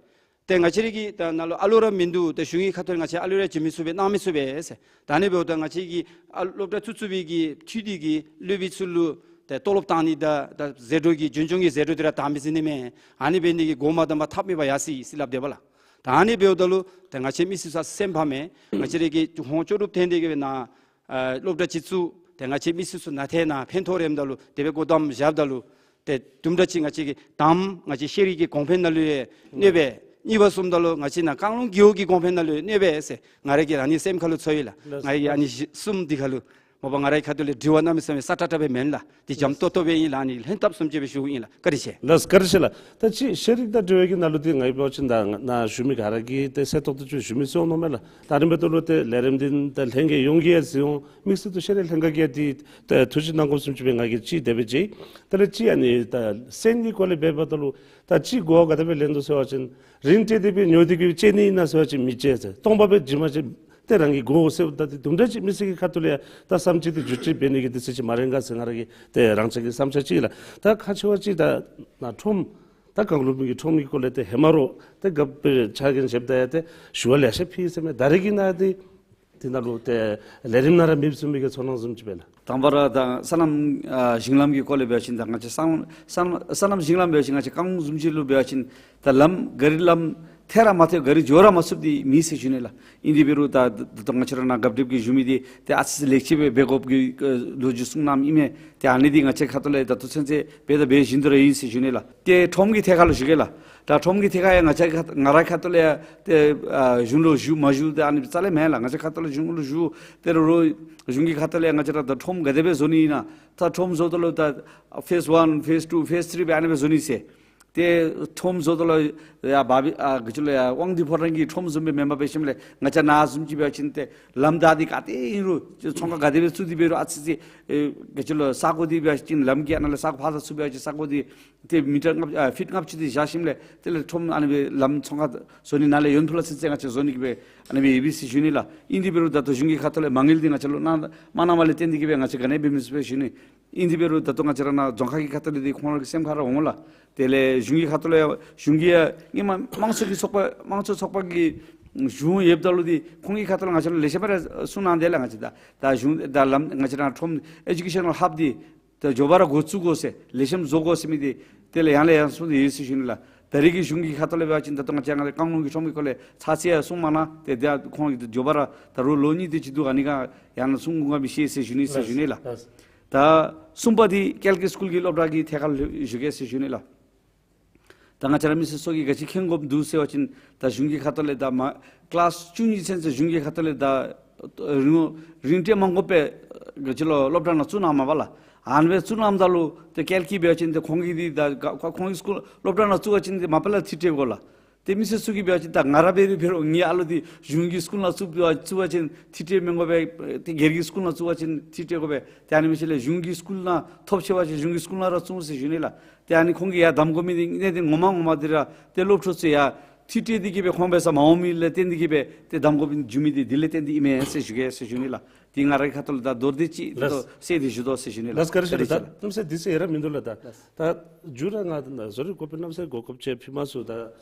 ཏེ་ང་བཅས་ར་གི་ད་ནཱ་ལུ་ཨ་ལོ་ར་མིན་འདུག། ཏེ་གཞུང་གི་ཁ་ཐུག་ལས་ང་བཅས་ཨ་ལོ་ར་བྱིན་མི་ཚུགས་པས་གནང་མི་ཚུགས་པས་ཟེར། ད་ཨ་ནི་འབདཝ་ད་ང་བཅས་ཀྱི་ཨ་སློབ་གྲྭ་བཙུགས་བཙུགས་པའི་གི་འཐུས་འདི་གིས་སློབ་དཔོན་ཚུ་ལུ་ཏེ་ལྟོ་ལོབ་བཏང་ནི་དང་ད་ཟད་འགྲོ་གི་རྒྱུན་སྐྱོང་གི་ཟད་འགྲོ་འདི་ར་བཏང་མི་ཟེར་ནི་མས། ཨ་ནི་འབད་ནི་འདི་གིས་སྒོ་མ་བསྡམས་པར་ཐབས་མེད་པར་ཡར་སོ་ཡི་ཟེར་སླབ་དེས་པ་ལགས། ད་ཨ་ནི་འབདཝ་ད་ལུ་ཏེ་ང་བཅས་མི་སེར་ཚུ་སེམས་ཕམ་མས། ང་བཅས་ར་གི་ཁོང་ལྕོགས་གྲུབ་འཐོན་ཏེ་གི་སྦེ་ནཱ་ཨ་སློབ་གྲྭ་ཅིག་བཙུགས། ཏེ་ང་བཅས་མི་སེར་ཚུ་ནཱ་ཏེ་ནཱ་ཕན་ཐོགས་རནམ་ད་ལུ་དེ་སྦེ་སྒོ་བསྡམས་བཞགཔ་ད་ལུ་ཏེ་དུམ་གྲ་ཅིག་ང་བཅས་ཀྱི་དང་པ་ང་བཅས་ཤེས་རིག་གི་གོང་འཕེལ་ནང་ལུ་ཡང་གནོད་པས། གཉིས་པ་བཟུམ་ད་ལུ་ང་བཅས་ནཱ་བཀང་ལུང་རྒེད་འོག་གི་གོང་འཕེལ་ནང་ལུ་ཡང་གནོད་པས་ཟེར་ང་ར་གི་ཨ་ནི་སེམས་ཁར་ལུ་ཚོར་ཡི་ལགས། ལགས། ང་ར་གི་ཨ་ནི་བཞི་གསུམ་འདི་ཁར་ལུ་མ་པ་ང་རའི་ཁ་ཐུག་ལས་དྲི་བ་གནམ་མེད་ས་མེད་སྲ་ཀྲག་ཀྲ་སྦེ་མེན་ལགས། འདི་འཇམ་ཏོག་ཏོ་སྦེ་ཨིན་ལགས། ཨ་ནི་ལྷན་ཐབས་བཟུམ་ཅིག་སྦེ་ཞུཝ་ཨིན་ལགས། བཀའ་དྲིན་ཆེ། ལགས་བཀའ་དྲིན་ཆེ་ལགས། ད་ཅི་ཤེས་རིག་དང་འབྲེལ་བའི་གི་ནང་ལུ་འདི་ང་ཡིབ་པ་ཅིན་ད་ནཱ་ཞུ་མི་ག་ར་གིས་ཏེ་གསལ་ཏོག་ཏོ་ཅིག་ཞུ་མི་ཚུགས་འོང་མནོཝ་མས་ལགས། ད་ཨ་ནི་འབདཝ་ད་ལུ་ཏེ་ལས་རིམ་འདི་ད་ལྷན་རྒྱས་ཡོངས་ཀྱིས་ཡང་གཟིགས་འོང་། དམིགས་བསལ་དུ་ཤེས་རིག་ལྷན་ཁག་གིས་འདི་ད་ཐུགས་བཞེད་གནང་དགོཔ་བཟུམ་ཅིག་སྦེ་ང་གིས་ཅིག་དེ་སྦེ་མཇལ། དེ་ལས་ཅིག་ཨ་ནི་ད་སོན་གྱི་སྐོར་ལས་འབདཝ་ད་ལུ་ད་ཅིག་གོ་བ་ག་དེ་སྦེ་ལེན་དོ་ཟེར་བ་ཅིན་རིན་བཅལ་ཏེ་སྦེ་ཉོ་སྟེ་གི་སྤྱོད་ནི་ཨིན་ན་ཟེར་བ་ཅིན་མི་སྤྱོད་ཟེར། སྟོང་པ་སྦེ་བྱིན་པ་ཅིན་ཏེ་རང་གི་དགོ་ཟེརཝ་ད་འདི་དུམ་གྲ་ཅིག་མི་སེར་གྱི་ཁ་ཐུག་ལས་ཡང་ད་བསམ་སྤྱོད་འདི་བསྒྱུར་བཅོས་འབད་ནི་གི་དུས་ཚོད་ཅིག་མ་རན་ག་ཟེར་ང་ར་གི་ཏེ་རང་ཅག་གི་བསམ་འཆར་ཅིག་ལགས། ད་ཁག་ཆེ་བ་ཅིག་ད་ནཱ་ཁྲོམ་ད་གང་ལུ་མི་གི་ཁྲོམ་གྱི་སྐོར་ལས་ཏེ་ཧེ་མ་རོགས་ཏེ་རྒཔོ་ཕྱག་འགན་བཞེསཔ་ད་ཡང་ཏེ་ཞུ་བ་ལེ་ཤ་ཕུལ་ཡི་ཟེར་མས། ད་རེས་ཀྱི་ནང་འདི་འདི་ནང་ལུ་ཏེ་ལས་རིམ་ནང་ར་མེདཔ་བཟུམ་མའི་གི་ཚོར་སྣང་བཟུམ་ཅིག་སྦེ་ལགས། དང་པ་ར་ད་སོ་ནམ་ཨ་ཞིང་ལམ་གྱི་སྐོར་ལས་འབད་བ་ཅིན་ད་ང་བཅས་སོ་ནམ་སོ་ནམ་སོ་ནམ་ཞིང་ལམ་འབད་བ་ཅིན་ང་བཅས་གང་བཟུམ་ཅིག་ལུ་འབད་བ་ཅིན་ད་ལམ་གཱ་རི་ལམ་ ཐལ་ར་མ་ཐལ་གཱ་རི་འགྱོ་ར་མ་ཚུགསཔ་འདི་མེད་ཟེར་ཞུ་ནི་ལགས། ཨིན་དེ་འབད་རུང་ད་ད་ལྟོ་ང་བཅས་ར་ནཱ་གབ་སྒྲིགཔ་གི་བཞུགས་མི་འདི་ཏེ་ཨ་ཙི་ལེགས་ཤོམ་སྦེ་འབད་དགོཔ་གི་ལོ་རྒྱུས་གསུང་གནངམ་ཨིན་མས། ཏེ་ཨ་ནི་འདི་ང་བཅས་ཁ་ཐུག་ལས་ད་ལྟོ་ཚུན་ཚོད་འབད་དང་འབད་བཞིན་དུ་ར་ཨིན་ཟེར་ཞུ་ནི་ལགས། ཏེ་ཁྲོམ་གྱི་ཐད་ཁར་ལུ་ཞུ་གེ་ལགས། ད་ཁྲོམ་གྱི་ཐད་ཁར་ཡང་ང་བཅས་ཁ་ང་རའི་ཁ་ཐུག་ལས་ཡང་ཏེ་ཨ་གཞུང་ལུ་ཞུ་མ་ཞུ་ཏེ་ཨ་ནི་རྩ་ལས་མེན་ལགས། ང་བཅས་ཁ་ཐུག་ལས་གཞུང་ལུ་ཞུ་ཏེ་རུང་གཞུང་གི་ཁ་ཐུག་ལས་ཡང་ང་བཅས་ར་ད་ཁྲོམ་ག་དེ་སྦེ་བཟོ་ནི་ཨིན་ན། ད་ཁྲོམ་བཟོཝ་ད་ལུ་ད་ཕེསི་ཝན་ཕེསི་ཊུ་ཕེསི་ཐི་རི་སྦེ་ཨ་ནི་སྦེ་བཟོ་ནི་ཟེར། ཏེ་ཁྲོམ་བཟོཝ་ད་ལུ་ཡ་བ་བི་ཨ་ག་ཅི་ལོ་ཡ་དབང་འདུས་ཕོ་བྲང་གི་ཁྲོམ་བཟུམ་སྦེ་མེན་པར་འབད་ཞིནམ་ལས་ང་བཅས་ནཱ་བཟུམ་ཅིག་འབད་བ་ཅིན་ཏེ་ལམ་བདའ་སྟེ་ག་ཏེ་ཨིན་རུང་ཚོང་ཁང་ག་དེ་སྦེ་བཙུགས་ཏེ་འབད་རུང་ཨ་ཙི་ཅིག་ཨེ་ག་ཅི་ལོ་ས་གོ་འདི་འབད་བ་ཅིན་ལམ་གྱི་ཨ་ནཱ་ལས་ས་གོ་ཕར་ཚུར་འབད་བ་ཅིན་ས་གོ་འདི་ཏེ་མི་ཊར་ལྔ་ཨ་ཕིཊ་ལྔ་བཅུ་འདི་བཞག་ཞིནམ་ལས་དེ་ལས་ཁྲོམ་ཨ་ནི་སྦེ་ལམ་ཚོང་ཁང་བཟོ་ནི་ནཱ་ལས་ཡོན་ཕུ་ལས་ཚུན་ཚོད་ང་བཅས་བཟོ་ནི་གི་སྦེ་ཨ་ནི་སྦེ་ཡོད་པས་ཟེར་ཞུ་ནི་ལགས། ཨིན་དེ་འབད་རུང་ད་ལྟོ་གཞུང་གི་ཁ་ཐུག་ལས་མ་དངུལ་འདི་ང་བཅས་ལུ་གནང་མ་གནངམ་ལས་བརྟེན་ཏེ་གི་སྦེ་ང་བཅས་ག་ནི་འབད་མི་ཚུགས་པས་ཟེར་ཞུ་ནི། ཨིན་དེ་འབད་རུང་ད་ལྟོ་ང་བཅས་ར་ནཱ་རྫོང་ཁག་གི་ཁ་ཐུག་ལས་འདི་ཁོང་ར་གི་སེམས་ཁར་ར་འོང་ལགས། དེ་ལས་གཞུང་གི་ཁ་ཐུག་ལས་གཞུང་གིས་ཡང་སྔོན་མ་དམངས་གཙོ་གི་ཚོགས་པ་དམངས་གཙོ་ཚོགས་པ་གི་གཞུང་ཡོདཔ་ད་ལུ་འདི་ཁོང་གི་ཁ་ཐུག་ལས་ང་བཅས་ལུ་ལེགས་ཤོམ་སྦེ་ར་གསུང་གནང་དེས་ལགས། ང་བཅས་ད་ད་གཞུང་ད་ལམ་ང་བཅས་ར་ཁྲོམ་ཨེ་ཌུ་ཀེ་ཤ་ནཱལ་ཧབ་འདི་ད་མགྱོགས་པ་ར་འགོ་བཙུགས་དགོ་ཟེར་ལེགས་ཤོམ་བཟོ་དགོ་ཟེར་མི་འདི་དེ་ལས་ཡང་ལས་ཡང་གསུངས་ཏེ་ཡོད་ཟེར་ཞུ་ནི་ལགས། ད་རེས་ཀྱི་གཞུང་གི་ཁ་ཐུག་ལས་འབད་བ་ཅིན་ད་ལྟོ་ང་བཅས་ར་རྐང་ལུང་གི་ཁྲོམ་གྱི་སྐོར་ལས་ཚར་ཅིག་ཡང་གསུང་མ་གནང་། ཏེ་ད་ཁོང་གིས་མགྱོགས་པ་ར་ད་རུང་ལོ་གཉིས་དེ་ཅིག་འདུག། ཨ་ནི་ག་ཡང་ན་གསུང་དགོ་ག་མི་ཤེས་ཟེར་ཞུ་ནི་ཟེར་ཞུ་ནི་ལགས། ལགས། ད་གསུམ་པ་འདི་ཀལ་ཀི་སི་ཀུལ་གྱི་སློབ་གྲྭ་གི་ཐད་ཁར་ལུ་ཞུ་གེ་ཟེར་ཞུ་ནི་ལགས། ད་ང་བཅས་ར་མི་སེར་ཚུ་གིས་ག་ཅི་མཁྱེན་དགོཔ་འདུག་ཟེར་བ་ཅིན་ད་གཞུང་གི་ཁ་ཐུག་ལས་ད་མ་ཀི་ལཱསི་བཅུ་གཉིས་ཚུན་ཚོད་གཞུང་གི་ཁ་ཐུག་ལས་ད་རིང་རིང་སྤྲོད་མ་དགོ་པར་ག་ཅི་ལོ་སློབ་གྲྭ་ནང་བཙུགས་གནངམ་མས་པ་ལགས། ཨ་ནི་སྦེ་བཙུགས་གནངམ་ད་ལུ་ཏེ་ཀལ་ཀི་འབད་བ་ཅིན་ཏེ་ཁོང་གི་འདི་ད་ག་ཁོང་གི་སི་ཀུལ་སློབ་གྲྭ་ནང་བཙུགས་པ་ཅིན་ཏེ་མ་པ་ལས་འཁྲིད་སྤྲོད་དགོ་ལགས། ཏེ་མི་སེར་ཚུ་གིས་འབད་བ་ཅིན་ད་ང་ར་འབད་རུང་འབད་རུང་ངེའི་ཨ་ལོ་འདི་གཞུང་གི་སི་ཀུལ་ནང་བཙུགས་པ་བཙུགས་པ་ཅིན་འཁྲིད་སྤྲོད་མི་དགོ་པས། ཏེ་སྒེར་གྱི་སི་ཀུལ་ནང་བཙུགས་པ་ཅིན་འཁྲིད་སྤྲོད་དགོ་པས། ཏེ་ཨ་ནི་མི་ཤེས་ལས་གཞུང་གི་སི་ཀུལ་ནང་ཐོབ་ཆེ་བ་ཅིན་གཞུང་གི་སི་ཀུལ་ནང་ར་བཙུགས་ཟེར་ཞུ་ནི་ལགས། ཏེ་ཨ་ནི་ཁོང་གིས་ཡང་གདམ་དགོ་མི་འདི་གནད་དོན་ངོ་མ་ངོ་མ་འདི་ར་ཏེ་སློབ་ཕྲུག་ཚུ་ཡང་འཁྲིད་སྤྲོད་དེ་གི་སྦེ་ཁོང་འབད་སར་མ་འོང་མི་ལས་བརྟེན་ཏེ་གི་སྦེ་ཏེ་གདམ་དགོཔ་འབྱུང་མི་འདི་འདི་ལས་བརྟེན་ཏེ་ཨིན་མས་ཟེར་ཞུ་གེ་ཟེར་ཞུ་ནི་ལགས། འདི་ང་རའི་ཁ་ཐུག་ལས་ད་མདོར་བསྡུས་ཅིག་ལགས། ད་ལྟོ་གསལ་ཏེ་ཞུ་དོ་ཟེར་ཞུ་ནི་ལགས། ལགས་བཀའ་དྲིན་ཆེ་ལགས། ད་གནམ་མེད་ས་མེད་དུས་ཚོད་ཡང་ར་མིན་འདུག་ལགས། ད་ལགས། ད་མཇུག་ར་ང་ད་བཟོ་རིག་གོ་དཔོན་རྣམ་སྲས་གོ་སྐབས་ཅིག་ཕུལ་མ་ཚུགས། ད་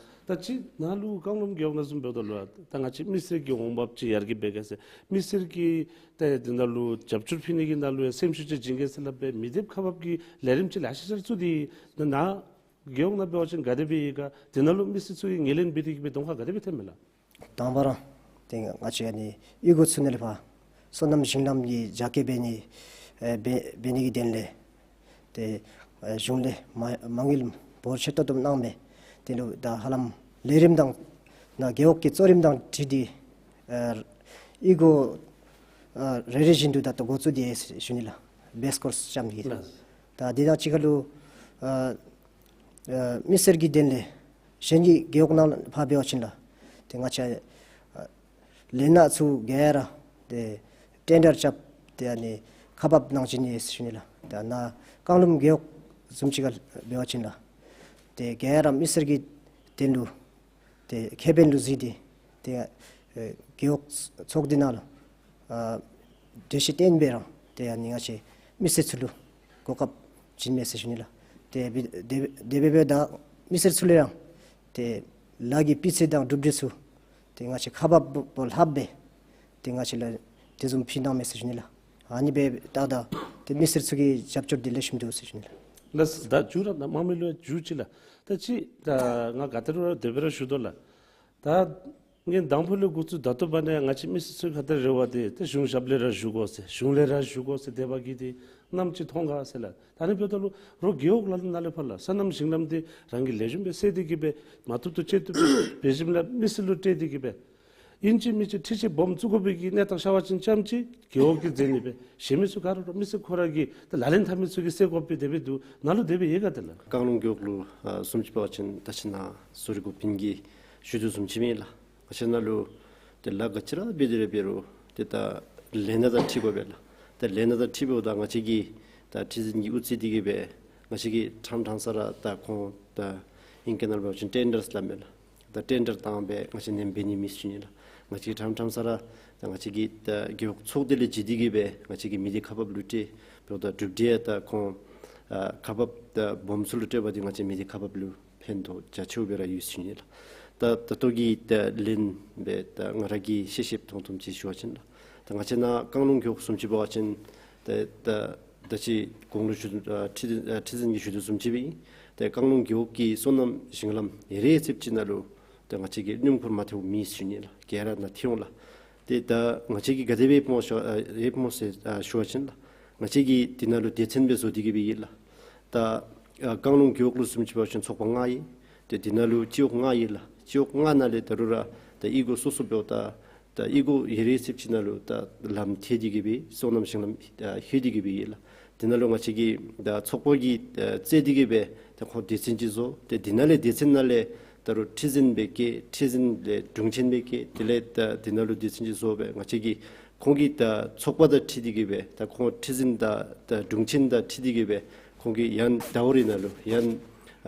ད་ཅི་ནཱ་ལུ་རྐང་ལུང་རྒེད་འོག་ནང་བཟུམ་འབདཝ་ད་ལུ་ད་ང་བཅས་མི་སེར་གྱི་འོང་འབབ་ཅིག་ཡར་རྒྱས་འབད་གེ་ཟེར། མི་སེར་གྱིས་ད་འདི་ནང་ལུ་རྒྱབ་སྐྱོར་ཕུལ་ནི་གི་ནང་ལུ་ཡང་སེམས་ཤུགས་ཅིག་བྱིན་གེ་ཟེར་སླབ་སྦེ་མི་སྡེབ་ཁག་འབག་གི་ལས་རིམ་ཅིག་ལེ་ཤ་ཅིག་བཙུགས་ཏེ་ད་ནཱ་རྒེད་འོག་ནང་འབད་བ་ཅིན་ག་དེ་སྦེ་ཡོད་ག། དེ་ནང་ལུ་མི་སེར་ཚུ་གིས་ངོས་ལེན་འབད་དེ་གི་སྦེ་གདོང་ཁར་ག་དེ་སྦེ་ཐོནམ་མས་ལགས། དང་པ་ར་ཏེ་ང་བཅས་ཨ་ནི་གཡུས་སྒོ་བཙུགས་ནི་ལས་ཕར་སོ་ནམ་ཞིང་ལམ་གྱི་རྒྱ་སྐྱེད་འབད་ནི་ཨེ་འབད་འབད་ནི་གི་དོན་ལས་ཏེ་ཨེ་གཞུང་ལས་མ་མ་དངུལ་འབོར་ཆེ་ཏོག་ཏོ་གནང་མས། དེ་ལུ་ད་ཧ་ལམ་ལས་རིམ་དང་ནཱ་རྒེད་འོག་གི་གཙོ་རིམ་དང་འཁྲིལ་ཏེ་ཨེ་གཡུས་སྒོ་ཨེ་རེ་རེ་བཞིན་དུ་ད་ལྟོ་འགོ་བཙུགས་ཏེ་ཡོད་ཟེར་ཞུ་ནི་ལགས། བེསི་ཀོརསི་རྐྱབ་ནི་གི། ལགས། ད་འདི་དང་གཅིག་ཁར་ལུ་ཨེ་ཨེ་མི་སེར་གྱི་དོན་ལས་གཞན་གྱི་རྒེད་འོག་ནང་ཕར་འབད་བ་ཅིན་ལགས་ཏེ་ང་བཅས་ཨེ་ལས་སྣ་ཚུ་ག་ར་ཏེ་ཊེན་ཌར་རྐྱབ་སྟེ་ཨ་ནི་ཁག་འབག་གནང་བྱིན་ཡི་ཟེར་ཞུ་ནི་ལགས། ད་ནཱ་རྐང་ལུང་རྒེད་འོག་བཟུམ་ཅིག་ཁར་འབད་བ་ཅིན་ལགས་ཏེ་ག་ར་མི་སེར་གྱི་དོན་ལུ་ཏེ་ཁེ་ཕན་ལུ་གཟིགས་ཏེ་ཏེ་ཨེ་རྒེད་འོག་ཚོགས་སྡེ་ནང་ལུ་ཨ་གྲོས་གཞི་བཏོན་སྦེ་ར་ཏེ་ཨ་ནི་ང་བཅས་མི་སེར་ཚུ་ལུ་གོ་སྐབས་བྱིན་མས་ཟེར་ཞུ་ནི་ལགས། ཏེ་འབད་དེ་དེ་སྦེ་འབདཝ་ད་མི་སེར་ཚུ་ལུ་ཡང་ཏེ་ལཱ་གི་སྤུས་ཚད་དང་གྲུབ་འབྲས་ཚུ་ཏེ་ང་བཅས་ཁག་འབག་པ་ལྷག་སྦེ་ཏེ་ང་བཅས་ལུ་དེ་བཟུམ་ཕུལ་གནང་མས་ཟེར་ཞུ་ནི་ལགས། ཨ་ནི་སྦེ་ད་ད་ཏེ་མི་སེར་ཚུ་གི་རྒྱབ་སྐྱོར་འདི་ལེགས་ཤོམ་འདུག་ཟེར་ཞུ་ནི་ལགས། ལགས། ད་མཇུག་ར་ནཱ་དམངས་མི་ལུ་མཇུག་ཅིག་ལགས། ད་ཅི་ད་ང་ག་ཏེ་རུང་ར་དེ་སྦེ་ར་ཞུ་དོ་ལགས། ད་ངེའི་དང་ཕུ་ལས་འགོ་བཙུགས་ད་ལྟོ་བར་ན་ང་བཅས་མི་སེར་ཚུ་གི་ཁ་ཐུག་རེ་བ་འདི་ཏེ་གཞུང་ཞབས་ལས་ར་ཞུ་དགོ་ཟེར་གཞུང་ལས་ར་ཞུ་དགོ་ཟེར་དེ་སྦེ་གི་འདི་ནམ་ཅིག་མཐོང་ག་ཟེར་ལགས། ད་ཨ་ནི་འབདཝ་ད་ལུ་རོགས་རྒེད་འོག་ལ་ལུ་ནཱ་ལས་ཕར་ལགས་སོ་ནམ་ཞིང་ལམ་འདི་རང་གིས་ལེགས་ཤོམ་སྦེ་སེལ་ཏེ་གི་སྦེ་མ་བཏུབ་བཏུབ་ཅིག་བཏུབ་སྦེ་ཞིནམ་ལས་མི་སེར་ལུ་སྤྲོད་དེ་གི་སྦེ་ཨིན་ཅི་མིན་ཅི་འཕྲུལ་ཆས་སྦོམ་བཙུགས་དགོ་པའི་གི་གནས་སྟངས་ཤར་བ་ཅིན་ཙམ་ཅིག་རྒེད་འོག་གིས་མཛད་ནི་སྦེ་གཞན་མི་ཚུ་ག་ར་རོགས་མི་སེར་ཁོ་ར་གིས་ད་ལག་ལེན་འཐབ་མི་ཚུ་གིས་སེལ་དགོ་པའི་དེ་སྦེ་འདུག། ནཱ་ལུ་དེ་སྦེ་ཡོད་ག་ཏེ་ལགས། རྐང་ལུང་རྒེད་འོག་ལུ་ཨ་བཟུམ་ཅིག་འབད་བ་ཅིན་ད་ཅི་ནཱ་བཟོ་རིག་གོ་དཔོན་གྱིས་ཞུ་དོ་བཟུམ་ཅིག་མས་ལགས། ང་བཅས་ནཱ་ལུ་ཏེ་ལཱ་ག་ཅི་ར་འབད་དེ་ར་འབད་རུང་ཏེ་ད་ལས་སྣ་དང་འཁྲིལ་དགོ་པས་ལགས། ད་ལས་སྣ་དང་འཁྲིལཝ་ད་ང་བཅས་ཀྱིས་ད་ཁྲི་འཛིན་གྱིས་དབུ་བཙུགས་ཏེ་གི་སྦེ་ང་བཅས་ཀྱིས་ཕྲང་ཕྲང་ས་ར་ད་ཁོང་ད་ཨིང་སྐད་ནང་འབད་བ་ཅིན་ཊེན་ཌར་སླབ་མས་ལགས། ད་ཊེན་ཌར་བཏང་སྦེ་ང་བཅས་ནེམ་འབད་ནི་མེད་ཟེར་ཞུ་ནི་ལགས། ང་བཅས་ཕྲང་ཕྲང་ས་ར་ད་ང་བཅས་ཀྱིས་ད་རྒེད་འོག་ཚོགས་སྡེ་ལས་བརྒྱུད་དེ་གི་སྦེ་ང་བཅས་ཀྱིས་མི་སྡེ་ཁག་འབག་ལུ་སྤྲོད་འབདཝ་ད་གྲུབ་འབྲས་ད་ཁོང་ཨ་ཁག་འབག་ད་སྦོམ་ཚུ་ལུ་སྤྲོད་པ་འདི་ང་བཅས་མི་སྡེ་ཁག་འབག་ལུ་ཕན་ཐོགས་རྒྱ་ཆེཝ་སྦེ་ར་ཡོད་ཟེར་ཞུ་ནི་ལགས། ད་ད་ལྟོ་གི་ད་ལན་སྦེ་ད་ང་ར་གིས་ཤེས་ཤེསཔ་མཐོང་མཐོངམ་ཅིག་ཞུ་བ་ཅིན་ལགས། ད་ང་བཅས་ནཱ་རྐང་ལུང་རྒེད་འོག་བཟུམ་ཅིག་འབད་བ་ཅིན་ད་ད་ད་ཅི་གོང་ལུ་ཞུ་ཨ་ཁྲི་ཨ་ཁྲི་འཛིན་གྱིས་ཞུ་དོ་བཟུམ་ཅིག་སྦེ་ད་རྐང་ལུང་རྒེད་འོག་གི་སོ་ནམ་ཞིང་ལམ་ཡ་རེ་ཚེབ་ཅིག་ནང་ལུ་ ད་ང་བཅས་ཀྱིས་སྣུམ་འཁོར་མ་ཐེག་མི་ཟེར་ཞུ་ནི་ལགས། ག་ར་ནཱ་ཐེག་འོང་ལགས། ཏེ་ད་ང་བཅས་ཀྱིས་ག་དེ་སྦེ་ཡོདཔ་སྨོ་ཟེར་ཨ་ཡོདཔ་སྨོ་ཟེར་ཨ་ཞུ་བ་ཅིན་ལགས། ང་བཅས་ཀྱིས་འདི་ནང་ལུ་སྡེ་ཚན་སྦེ་བཟོ་སྟེ་གི་སྦེ་ཡོད་ལགས། ད་ཨ་རྐང་ལུང་རྒེད་འོག་ལུ་བཟུམ་ཅིག་འབད་བ་ཅིན་ཚོགས་པ་ལྔ་ཡོད། ཏེ་འདི་ནང་ལུ་སྤྱི་འོག་ལྔ་ཡོད་ལགས། སྤྱི་འོག་ལྔ་ནང་ལས་ད་རུང་ར་ད་གཡུས་སྒོ་སོ་སོ་འབདཝ་ད་ད་གཡུས་སྒོ་ཡོད་རེ་ཟེརཝ་ཅིག་ནང་ལུ་ད་ལམ་ཐེག་སྟེ་གི་སྦེ་སོ་ནམ་ཞིང་ལམ་ཨ་ལྷོད་དེ་གི་སྦེ་ཡོད་ལགས། འདི་ནང་ལུ་ང་བཅས་ཀྱིས་ད་ཚོགས་པ་གིས་ཨ་རྩལ་དེ་གིས་སྦེ་ད་ཁོང་སྡེ་ཚན་ཅིག་བཟོ། ཏེ་འདི་ནང་ལས་སྡེ་ཚན་ནང་ལས་ད་རུང་ཁྲི་འཛིན་སྦེ་བསྐོ། ཁྲི་འཛིན་ལས་དྲུང་ཆེན་སྦེ་བསྐོ། དེ་ལས་ད་འདི་ནང་ལུ་སྡེ་ཚན་ཅིག་བཟོ་སྦེ་ང་བཅས་ཀྱིས་ཁོང་གིས་ད་ཚོགས་པ་དང་འཁྲིལ་ཏེ་གིས་སྦེ་ད་ཁོང་ཁྲི་འཛིན་དང་ད་དྲུང་ཆེན་དང་འཁྲིལ་ཏེ་གིས་སྦེ་ཁོང་གིས་ཡང་ཟླཝ་རེ་ནང་ལུ་ཡང་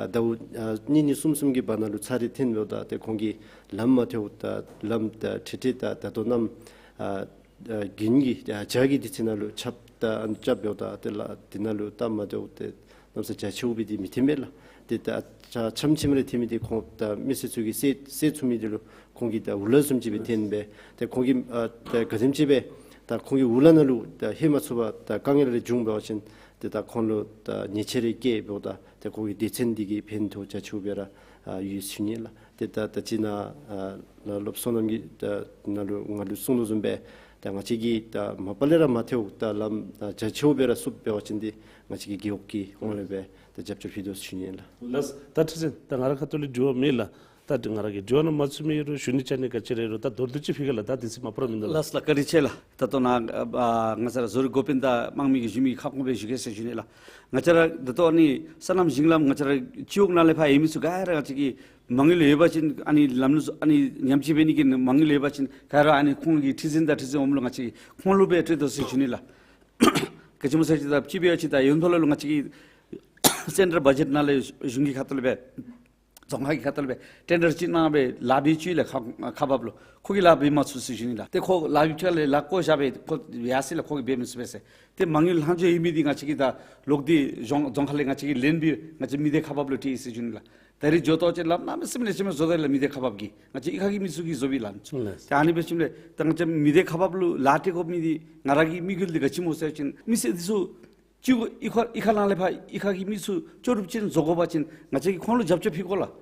ཨ་ཟླཝ་ཨ་གཉིས་གཉིས་གསུམ་གསུམ་གྱི་བར་ན་ལུ་ཚར་རེ་འཐོན་འབདཝ་ད་ཏེ་ཁོང་གིས་ལམ་མ་ཐེག་ད་ལམ་ད་ཁྲིག་ཁྲི་ད་ད་ལྟོ་གནམ་ཨ་ཨ་དགུན་གྱི་ཨ་བྱཱར་གྱི་དུས་ཚོད་ནང་ལུ་ཆརཔ་ད་ཨ་ནི་རྐྱབ་འབདཝ་ད་ཏེ་ལ་དེ་ནང་ལུ་ད་མ་ཐེག་ཏེ་གནམ་ས་བྱཱར་ཆེཝ་སྦེ་འདི་མི་འཐོན་པས་ལགས། ཏེ་ད་ཆ་ཆམ་ཆིམ་རེ་འཐོན་མི་འདི་ཁོང་ད་མི་སེར་ཚུ་གིས་བསལ་བསལ་ཚུགས་མི་འདི་ལུ་ཁོང་གིས་ད་འུ་ལག་བཟུམ་ཅིག་སྦེ་འཐོན་སྦེ་ཏེ་ཁོང་གིས་ཨ་ད་ག་དེམ་ཅིག་སྦེ་ད་ཁོང་གིས་འུ་ལག་ནང་ལུ་ད་ལྷོད་མ་ཚུགས་པར་ད་དཀའ་ངལ་རེ་བྱུང་འབད་བ་ཅིན་ཏེ་ད་ཁོང་ལུ་ད་ཉེས་ཆད་རེ་བཀལ་འབདཝ་ད་ཏེ་ཁོང་གི་སྡེ་ཚན་འདི་གིས་ཕན་ཐོགས་རྒྱ་ཆེཝ་སྦེ་ར་ཨ་ཡོད་ཟེར་ཞུ་ནི་ལགས། ཏེ་ད་ད་ཅི་ནཱ་ཨ་ནཱ་སློབ་སོ་ནམ་གྱི་ད་ནང་ལུ་ང་ལུ་གསུང་དོ་བཟུམ་སྦེ་ད་ང་བཅས་ཀྱིས་ད་མ་པ་ལས་ར་མ་ཐེག་ད་ལམ་ཨ་རྒྱ་ཆེཝ་སྦེ་ར་བསུབ་འབད་བ་ཅིན་འདི་ང་བཅས་ཀྱི་རྒེད་འོག་གི་ཧོངས་ལས་སྦེ་ད་རྒྱབ་སྐྱོར་ཕུལ་དོ་ཟེར་ཞུ་ནི་ལགས། ལགས། ད་ཁྲི་འཛིན་ད་ང་རའི་ཁ་ཐུག་ལས་དྲི་བ་མེད་ལགས། ད་ང་ར་གིས་དྲི་བ་ནང་མ་ཚུད་མི་ཡོད་རུང་ཞུ་ནི་ཅིག་ནི་ག་ཅི་རེ་རུང་ད་མདོར་བསྡུས་ཅིག་ཕུལ་གེ་ལགས། ད་དུས་ཚོད་མ་པ་ར་མིན་འདུག་ལགས། ལགས་ལགས། བཀའ་དྲིན་ཆེ་ལགས། ད་ལྟོ་ནཱ་ཨ་ང་བཅས་ར་བཟོ་རིག་འགོ་དཔོན་དང་དམངས་མི་གི་གཞུང་མི་ཁ་སྐོང་སྦེ་ཞུ་གེ་ཟེར་ཞུ་ནི་ལགས། ང་བཅས་ར་ད་ལྟོ་ཨ་ནི་སོ་ནམ་ཞིང་ལམ་ང་བཅས་ར་སྤྱི་འོག་ནང་ལས་ཕར་ཡོད་མི་ཚུ་ག་ར་ང་བཅས་ཀྱིས་མ་དངུལ་ཡོད་པ་ཅིན་ཨ་ནི་ལམ་ལུགས་ཨ་ནི་ཉམས་བཅོས་འབད་ནི་གི་མ་དངུལ་ཡོད་པ་ཅིན་ག་ར་ཨ་ནི་ཁོང་གི་ཁྲི་འཛིན་དང་ཁྲི་འཛིན་འོགམ་ལུ་ང་བཅས་ཀྱིས་ཁོང་ལུ་སྦེ་སྤྲོད་དོ་ཟེར་ཞུ་ནི་ལགས། ག་ཅི་སྨོ་ཟེར་བ་ཅིན་ད་སྤྱི་འབད་བ་ཅིན་ད་ཡོན་ཕོ་ལོ་ལུ་ང་བཅས་ཀྱིས་སེན་ཊར་བ་ཇེཊ་ནང་ལས་གཞུང་གི་ཁ་ཐུག་ལས་སྦེ་རྫོང་ཁག་གི་ཁ་ཐུག་ལས་སྦེ་ཊེན་ཌར་ཅིག་གནང་སྦེ་ལཱ་འབད་བཅུག་ལགས། ཁ་ཁ་འབབ་ལུ་ཁོ་གིས་ལཱ་འབད་མ་ཚུགས་ཟེར་ཞུ་ནི་ལགས། ཏེ་ཁོ་ལཱ་འབད་བཅུག་ལས་ལཱ་བཀོ་བཞག་སྦེ་ཁོ་ཡར་སོ་ཡི་ལགས། ཁོ་གིས་འབད་མི་ཚུགས་པས་ཟེར། ཏེ་མ་དངུལ་ལྷག་འཕྲོ་ཡོད་མི་འདི་ང་བཅས་ཀྱིས་ད་ལོག་སྟེ་རྫོང་རྫོང་ཁག་ལས་ང་བཅས་ཀྱིས་ལེན་སྦེ་ང་བཅས་མི་སྡེ་ཁག་འབག་ལུ་སྤྲོད་ཡི་ཟེར་ཞུ་ནི་ལགས། ད་རེས་འགྱོ་དོ་ཅིག་ལམ་གནམ་མེད་ས་མེད་ལེགས་ཤོམ་བཟོ་དོ་ལགས། མི་སྡེ་ཁག་འབག་གིས་ང་བཅས་གཡུས་ཁ་གི་མི་ཚུ་གིས་བཟོ་བས་ལགས། ལགས། ཏེ་ཨ་ནི་འབད་ཞིནམ་ལས་ད་ང་བཅས་མི་སྡེ་ཁག་འབག་ལུ་ལཱ་སྤྲོད་དགོ་མི་འདི་ང་ར་གི་དམིགས་ཡུལ་འདི་ག་ཅི་སྨོ་ཟེར་བ་ཅིན་མི་སེར་འདི་ཚུ་གཅིག་གཡུས་ཁ་གཡུས་ཁ་ནང་ལས་ཕར་གཡུས་ཁ་གི་མི་ཚུ་ལྕོགས་གྲུབ་ཅན་བཟོ་དགོ་པ་ཅིན་ང་བཅས་ཀྱིས་ཁོང་ལུ་རྒྱབ་སྐྱོར་ཕུལ་དགོ་ལགས།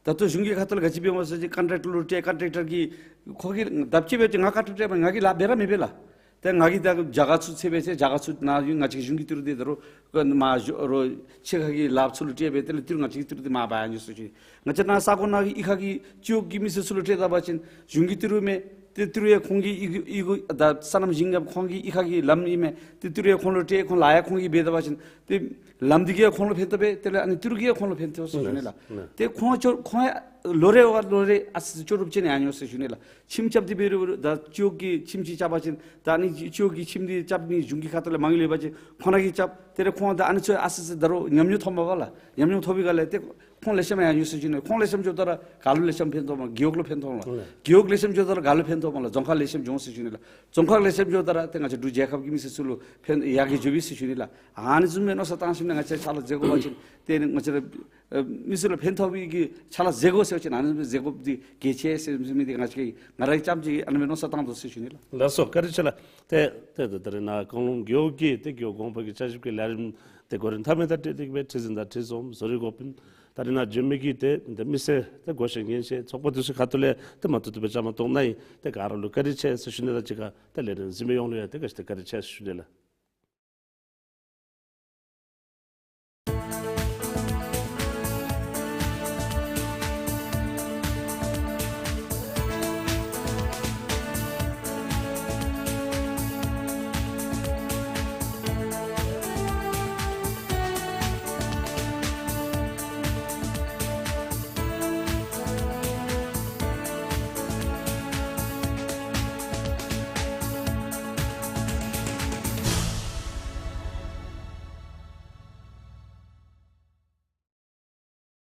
ད་ལྟོ་གཞུང་གི་ཁ་ཐུག་ལས་ག་ཅི་འབད་སྨོ་ཟེར་བ་ཅིན་ཀོན་ཊེཀ་ཊར་ལུ་སྤྲོད། ཀོན་ཊེཀ་ཊར་གྱིས་ཁོ་གིས་ད་སྤྱི་འབད་བ་ཅིན་ང་ཀོན་ཊེཀ་ཊར་འབད་ང་གིས་ལཱ་འབད་ར་མི་འབད་ལགས། ཏེ་ང་གིས་ད་རྒྱ་གར་ཚུ་འཚོལ་སྦེ་ཟེར་རྒྱ་གར་ཚུ་ནཱ་ཡོད་ང་བཅས་གཞུང་གི་ཏི་རུ་འདི་ད་རུང་མར་ཞུ་རུང་ཕྱི་ཁ་གི་ལཱ་ཚུ་ལུ་སྤྲོད་སྦེ་དེ་ལས་ཏི་རུ་ང་བཅས་ཀྱི་ཏི་རུ་འདི་མར་འབག་ཡར་འགྱོ་ཟེར་ཞུ་ནི། ང་བཅས་ནཱ་ས་གོ་ནང་གི་གཡུས་ཁ་གི་སྤྱི་འོག་གི་མི་སེར་ཚུ་ལུ་སྤྲོད་ད་པ་ཅིན་གཞུང་གི་ཏི་རུ་མས། ཏེ་ཏི་རུ་ཡང་ཁོང་གི་གཡུས་གཡུས་ད་སོ་ནམ་ཞིང་ཁམས་ཁོང་གི་གཡུས་ཁ་གི་ལམ་ཨིན་མས། ཏེ་ཏི་རུ་ཡང་ཁོང་ལུ་སྤྲོད། ཁོང་ལཱ་ཡང་ཁོང་གིས་འབད་ད་པ་ཅིན་ཏེ་ལམ་འདི་གིས་ཡང་ཁོང་ལུ་ཕན་ཐོགས་པས། དེ་ལས་ཨ་ནི་ཏི་རུ་གིས་ཡང་ཁོང་ལུ་ཕན་ཐོགས་ཟེར་ཞུ་ནི་ལགས། ཏེ་ཁོང་ཚུ་ཁོང་ཡང་ལོ་རེ་བ་ལོ་རེ་ཨ་ཙི་ལྕོགས་གྲུབ་ཅན་ཡར་འགྱོ་ཟེར་ཞུ་ནི་ལགས། ཁྱིམ་རྐྱབ་སྟེ་འབད་རུང་ད་སྤྱི་འོག་གི་ཁྱིམ་ཅིག་རྐྱབ་པ་ཅིན་ད་ཨ་ནི་སྤྱི་འོག་གི་ཁྱིམ་འདི་རྐྱབ་ནི་གཞུང་གི་ཁ་ཐུག་ལས་མ་དངུལ་ཡོད་པ་ཅིན་ཁོང་ར་གིས་རྐྱབ། དེ་ལས་ཁོང་ད་ཨ་ནི་ཚུ་ཨ་ཙི་ཙི་ད་རུང་ཉམས་མྱོང་ཐོབ་མས་པ་ལགས། ཉམས་མྱོང་ཐོབ་པའི་སྒང་ལས་ཏེ་ཁོང་ལེགས་ཤོམ་ཡར་འགྱོ་ཟེར་ཞུ་ནི། ཁོང་ལེགས་ཤོམ་འགྱོཝ་ད་ར་ག་ལུ་ལེགས་ཤོམ་ཕན་ཐོགས་སྨོ། རྒེད་འོག་ལུ་ཕན་ཐོགས་སྨོ་ལགས། རྒེད་འོག་ལེགས་ཤོམ་འགྱོཝ་ད་ར་ག་ལུ་ཕན་ཐོགས་སྨོ་ལགས། རྫོང་ཁག་ལེགས་ཤོམ་འགྱོ་ཟེར་ཞུ་ནི་ལགས། རྫོང་ཁག་ལེགས་ཤོམ་འགྱོཝ་ད་ར་ཏེ་ང་བཅས་འབྲུག་རྒྱལ་ཁབ་ཀྱི་མི་སེར་ཚུ་ལུ་ཕན་ཡར་རྒྱས་འགྱོ་བས་ཟེར་ཞུ་ནི་ལགས། ཨ་ནི་བཟུམ་མའི་མནོ་བསམ་བཏང་ཞིནམ་ལས་ང་བཅས་ཕྱག་ལཱ་མཛད་དགོ་པ་ཅིན་ཏེ་ང་བཅས་ར་ཨ་མི་སེར་ལུ་ཕན་ཐོགས་པའི་གི་ཕྱག་ལཱ་མཛད་དགོ་ཟེར་བ་ཅིན་ཨ་ནི་བཟུམ་མཛད་དགོཔ་འདི་གལ་ཆེ་ཟེར་བཟུམ་མའི་འདི་ང་བཅས་ང་ར་རྐྱངམ་ཅིག་ཨ་ནི་སྦེ་མནོ་བསམ་བཏང་དོ་ཟེར་ཞུ་ནི་ལགས། ལགས་སོ། བཀའ་དྲིན་ཆེ་ལགས། ཏེ་ཏེ་ད་རེས་ནཱ་རྐང་ལུང་རྒེད་འོག་གི་ཏེ་རྒེད་འོག་གོང་འཕེལ་གྱི་བསྐྱར་ཞིབ་ཀྱི་ལས་རིམ་འདི་གོ་རིམ་མཐའ་མའི་དང་འབྲེལ་ཏེ་གི་སྦེ་ཁྲི་འཛིན་དང་ཁྲི་འཛོམས་བཟོ་རིག་འགོ་དཔོན་ད་རེས་ནཱ་བྱོན་མི་གི་ཏེ་ཏེ་མི་སེར་ཏེ་བགོ་བཤའ་ཉན་བཤད་ཚོགས་པ་འདི་ཚུ་ཁ་ཐུག་ལས་ཏེ་མ་ཐུབ་ཐུབ་སྦེ་བཅའ་མར་གཏོགས་གནང་ཡི། ཏེ་ག་ར་ལུ་བཀའ་དྲིན་ཆེ་ཟེར་ཞུ་ནི་དང་གཅིག་ཁར་ཏེ་ལས་རིམ་གཟིགས་མི་ཡོངས་ལུ་ཡང་ཏེ་ག་ཅི་ཏེ་བཀའ་དྲིན་ཆེ་ཟེར་ཞུ་ནི་ལགས།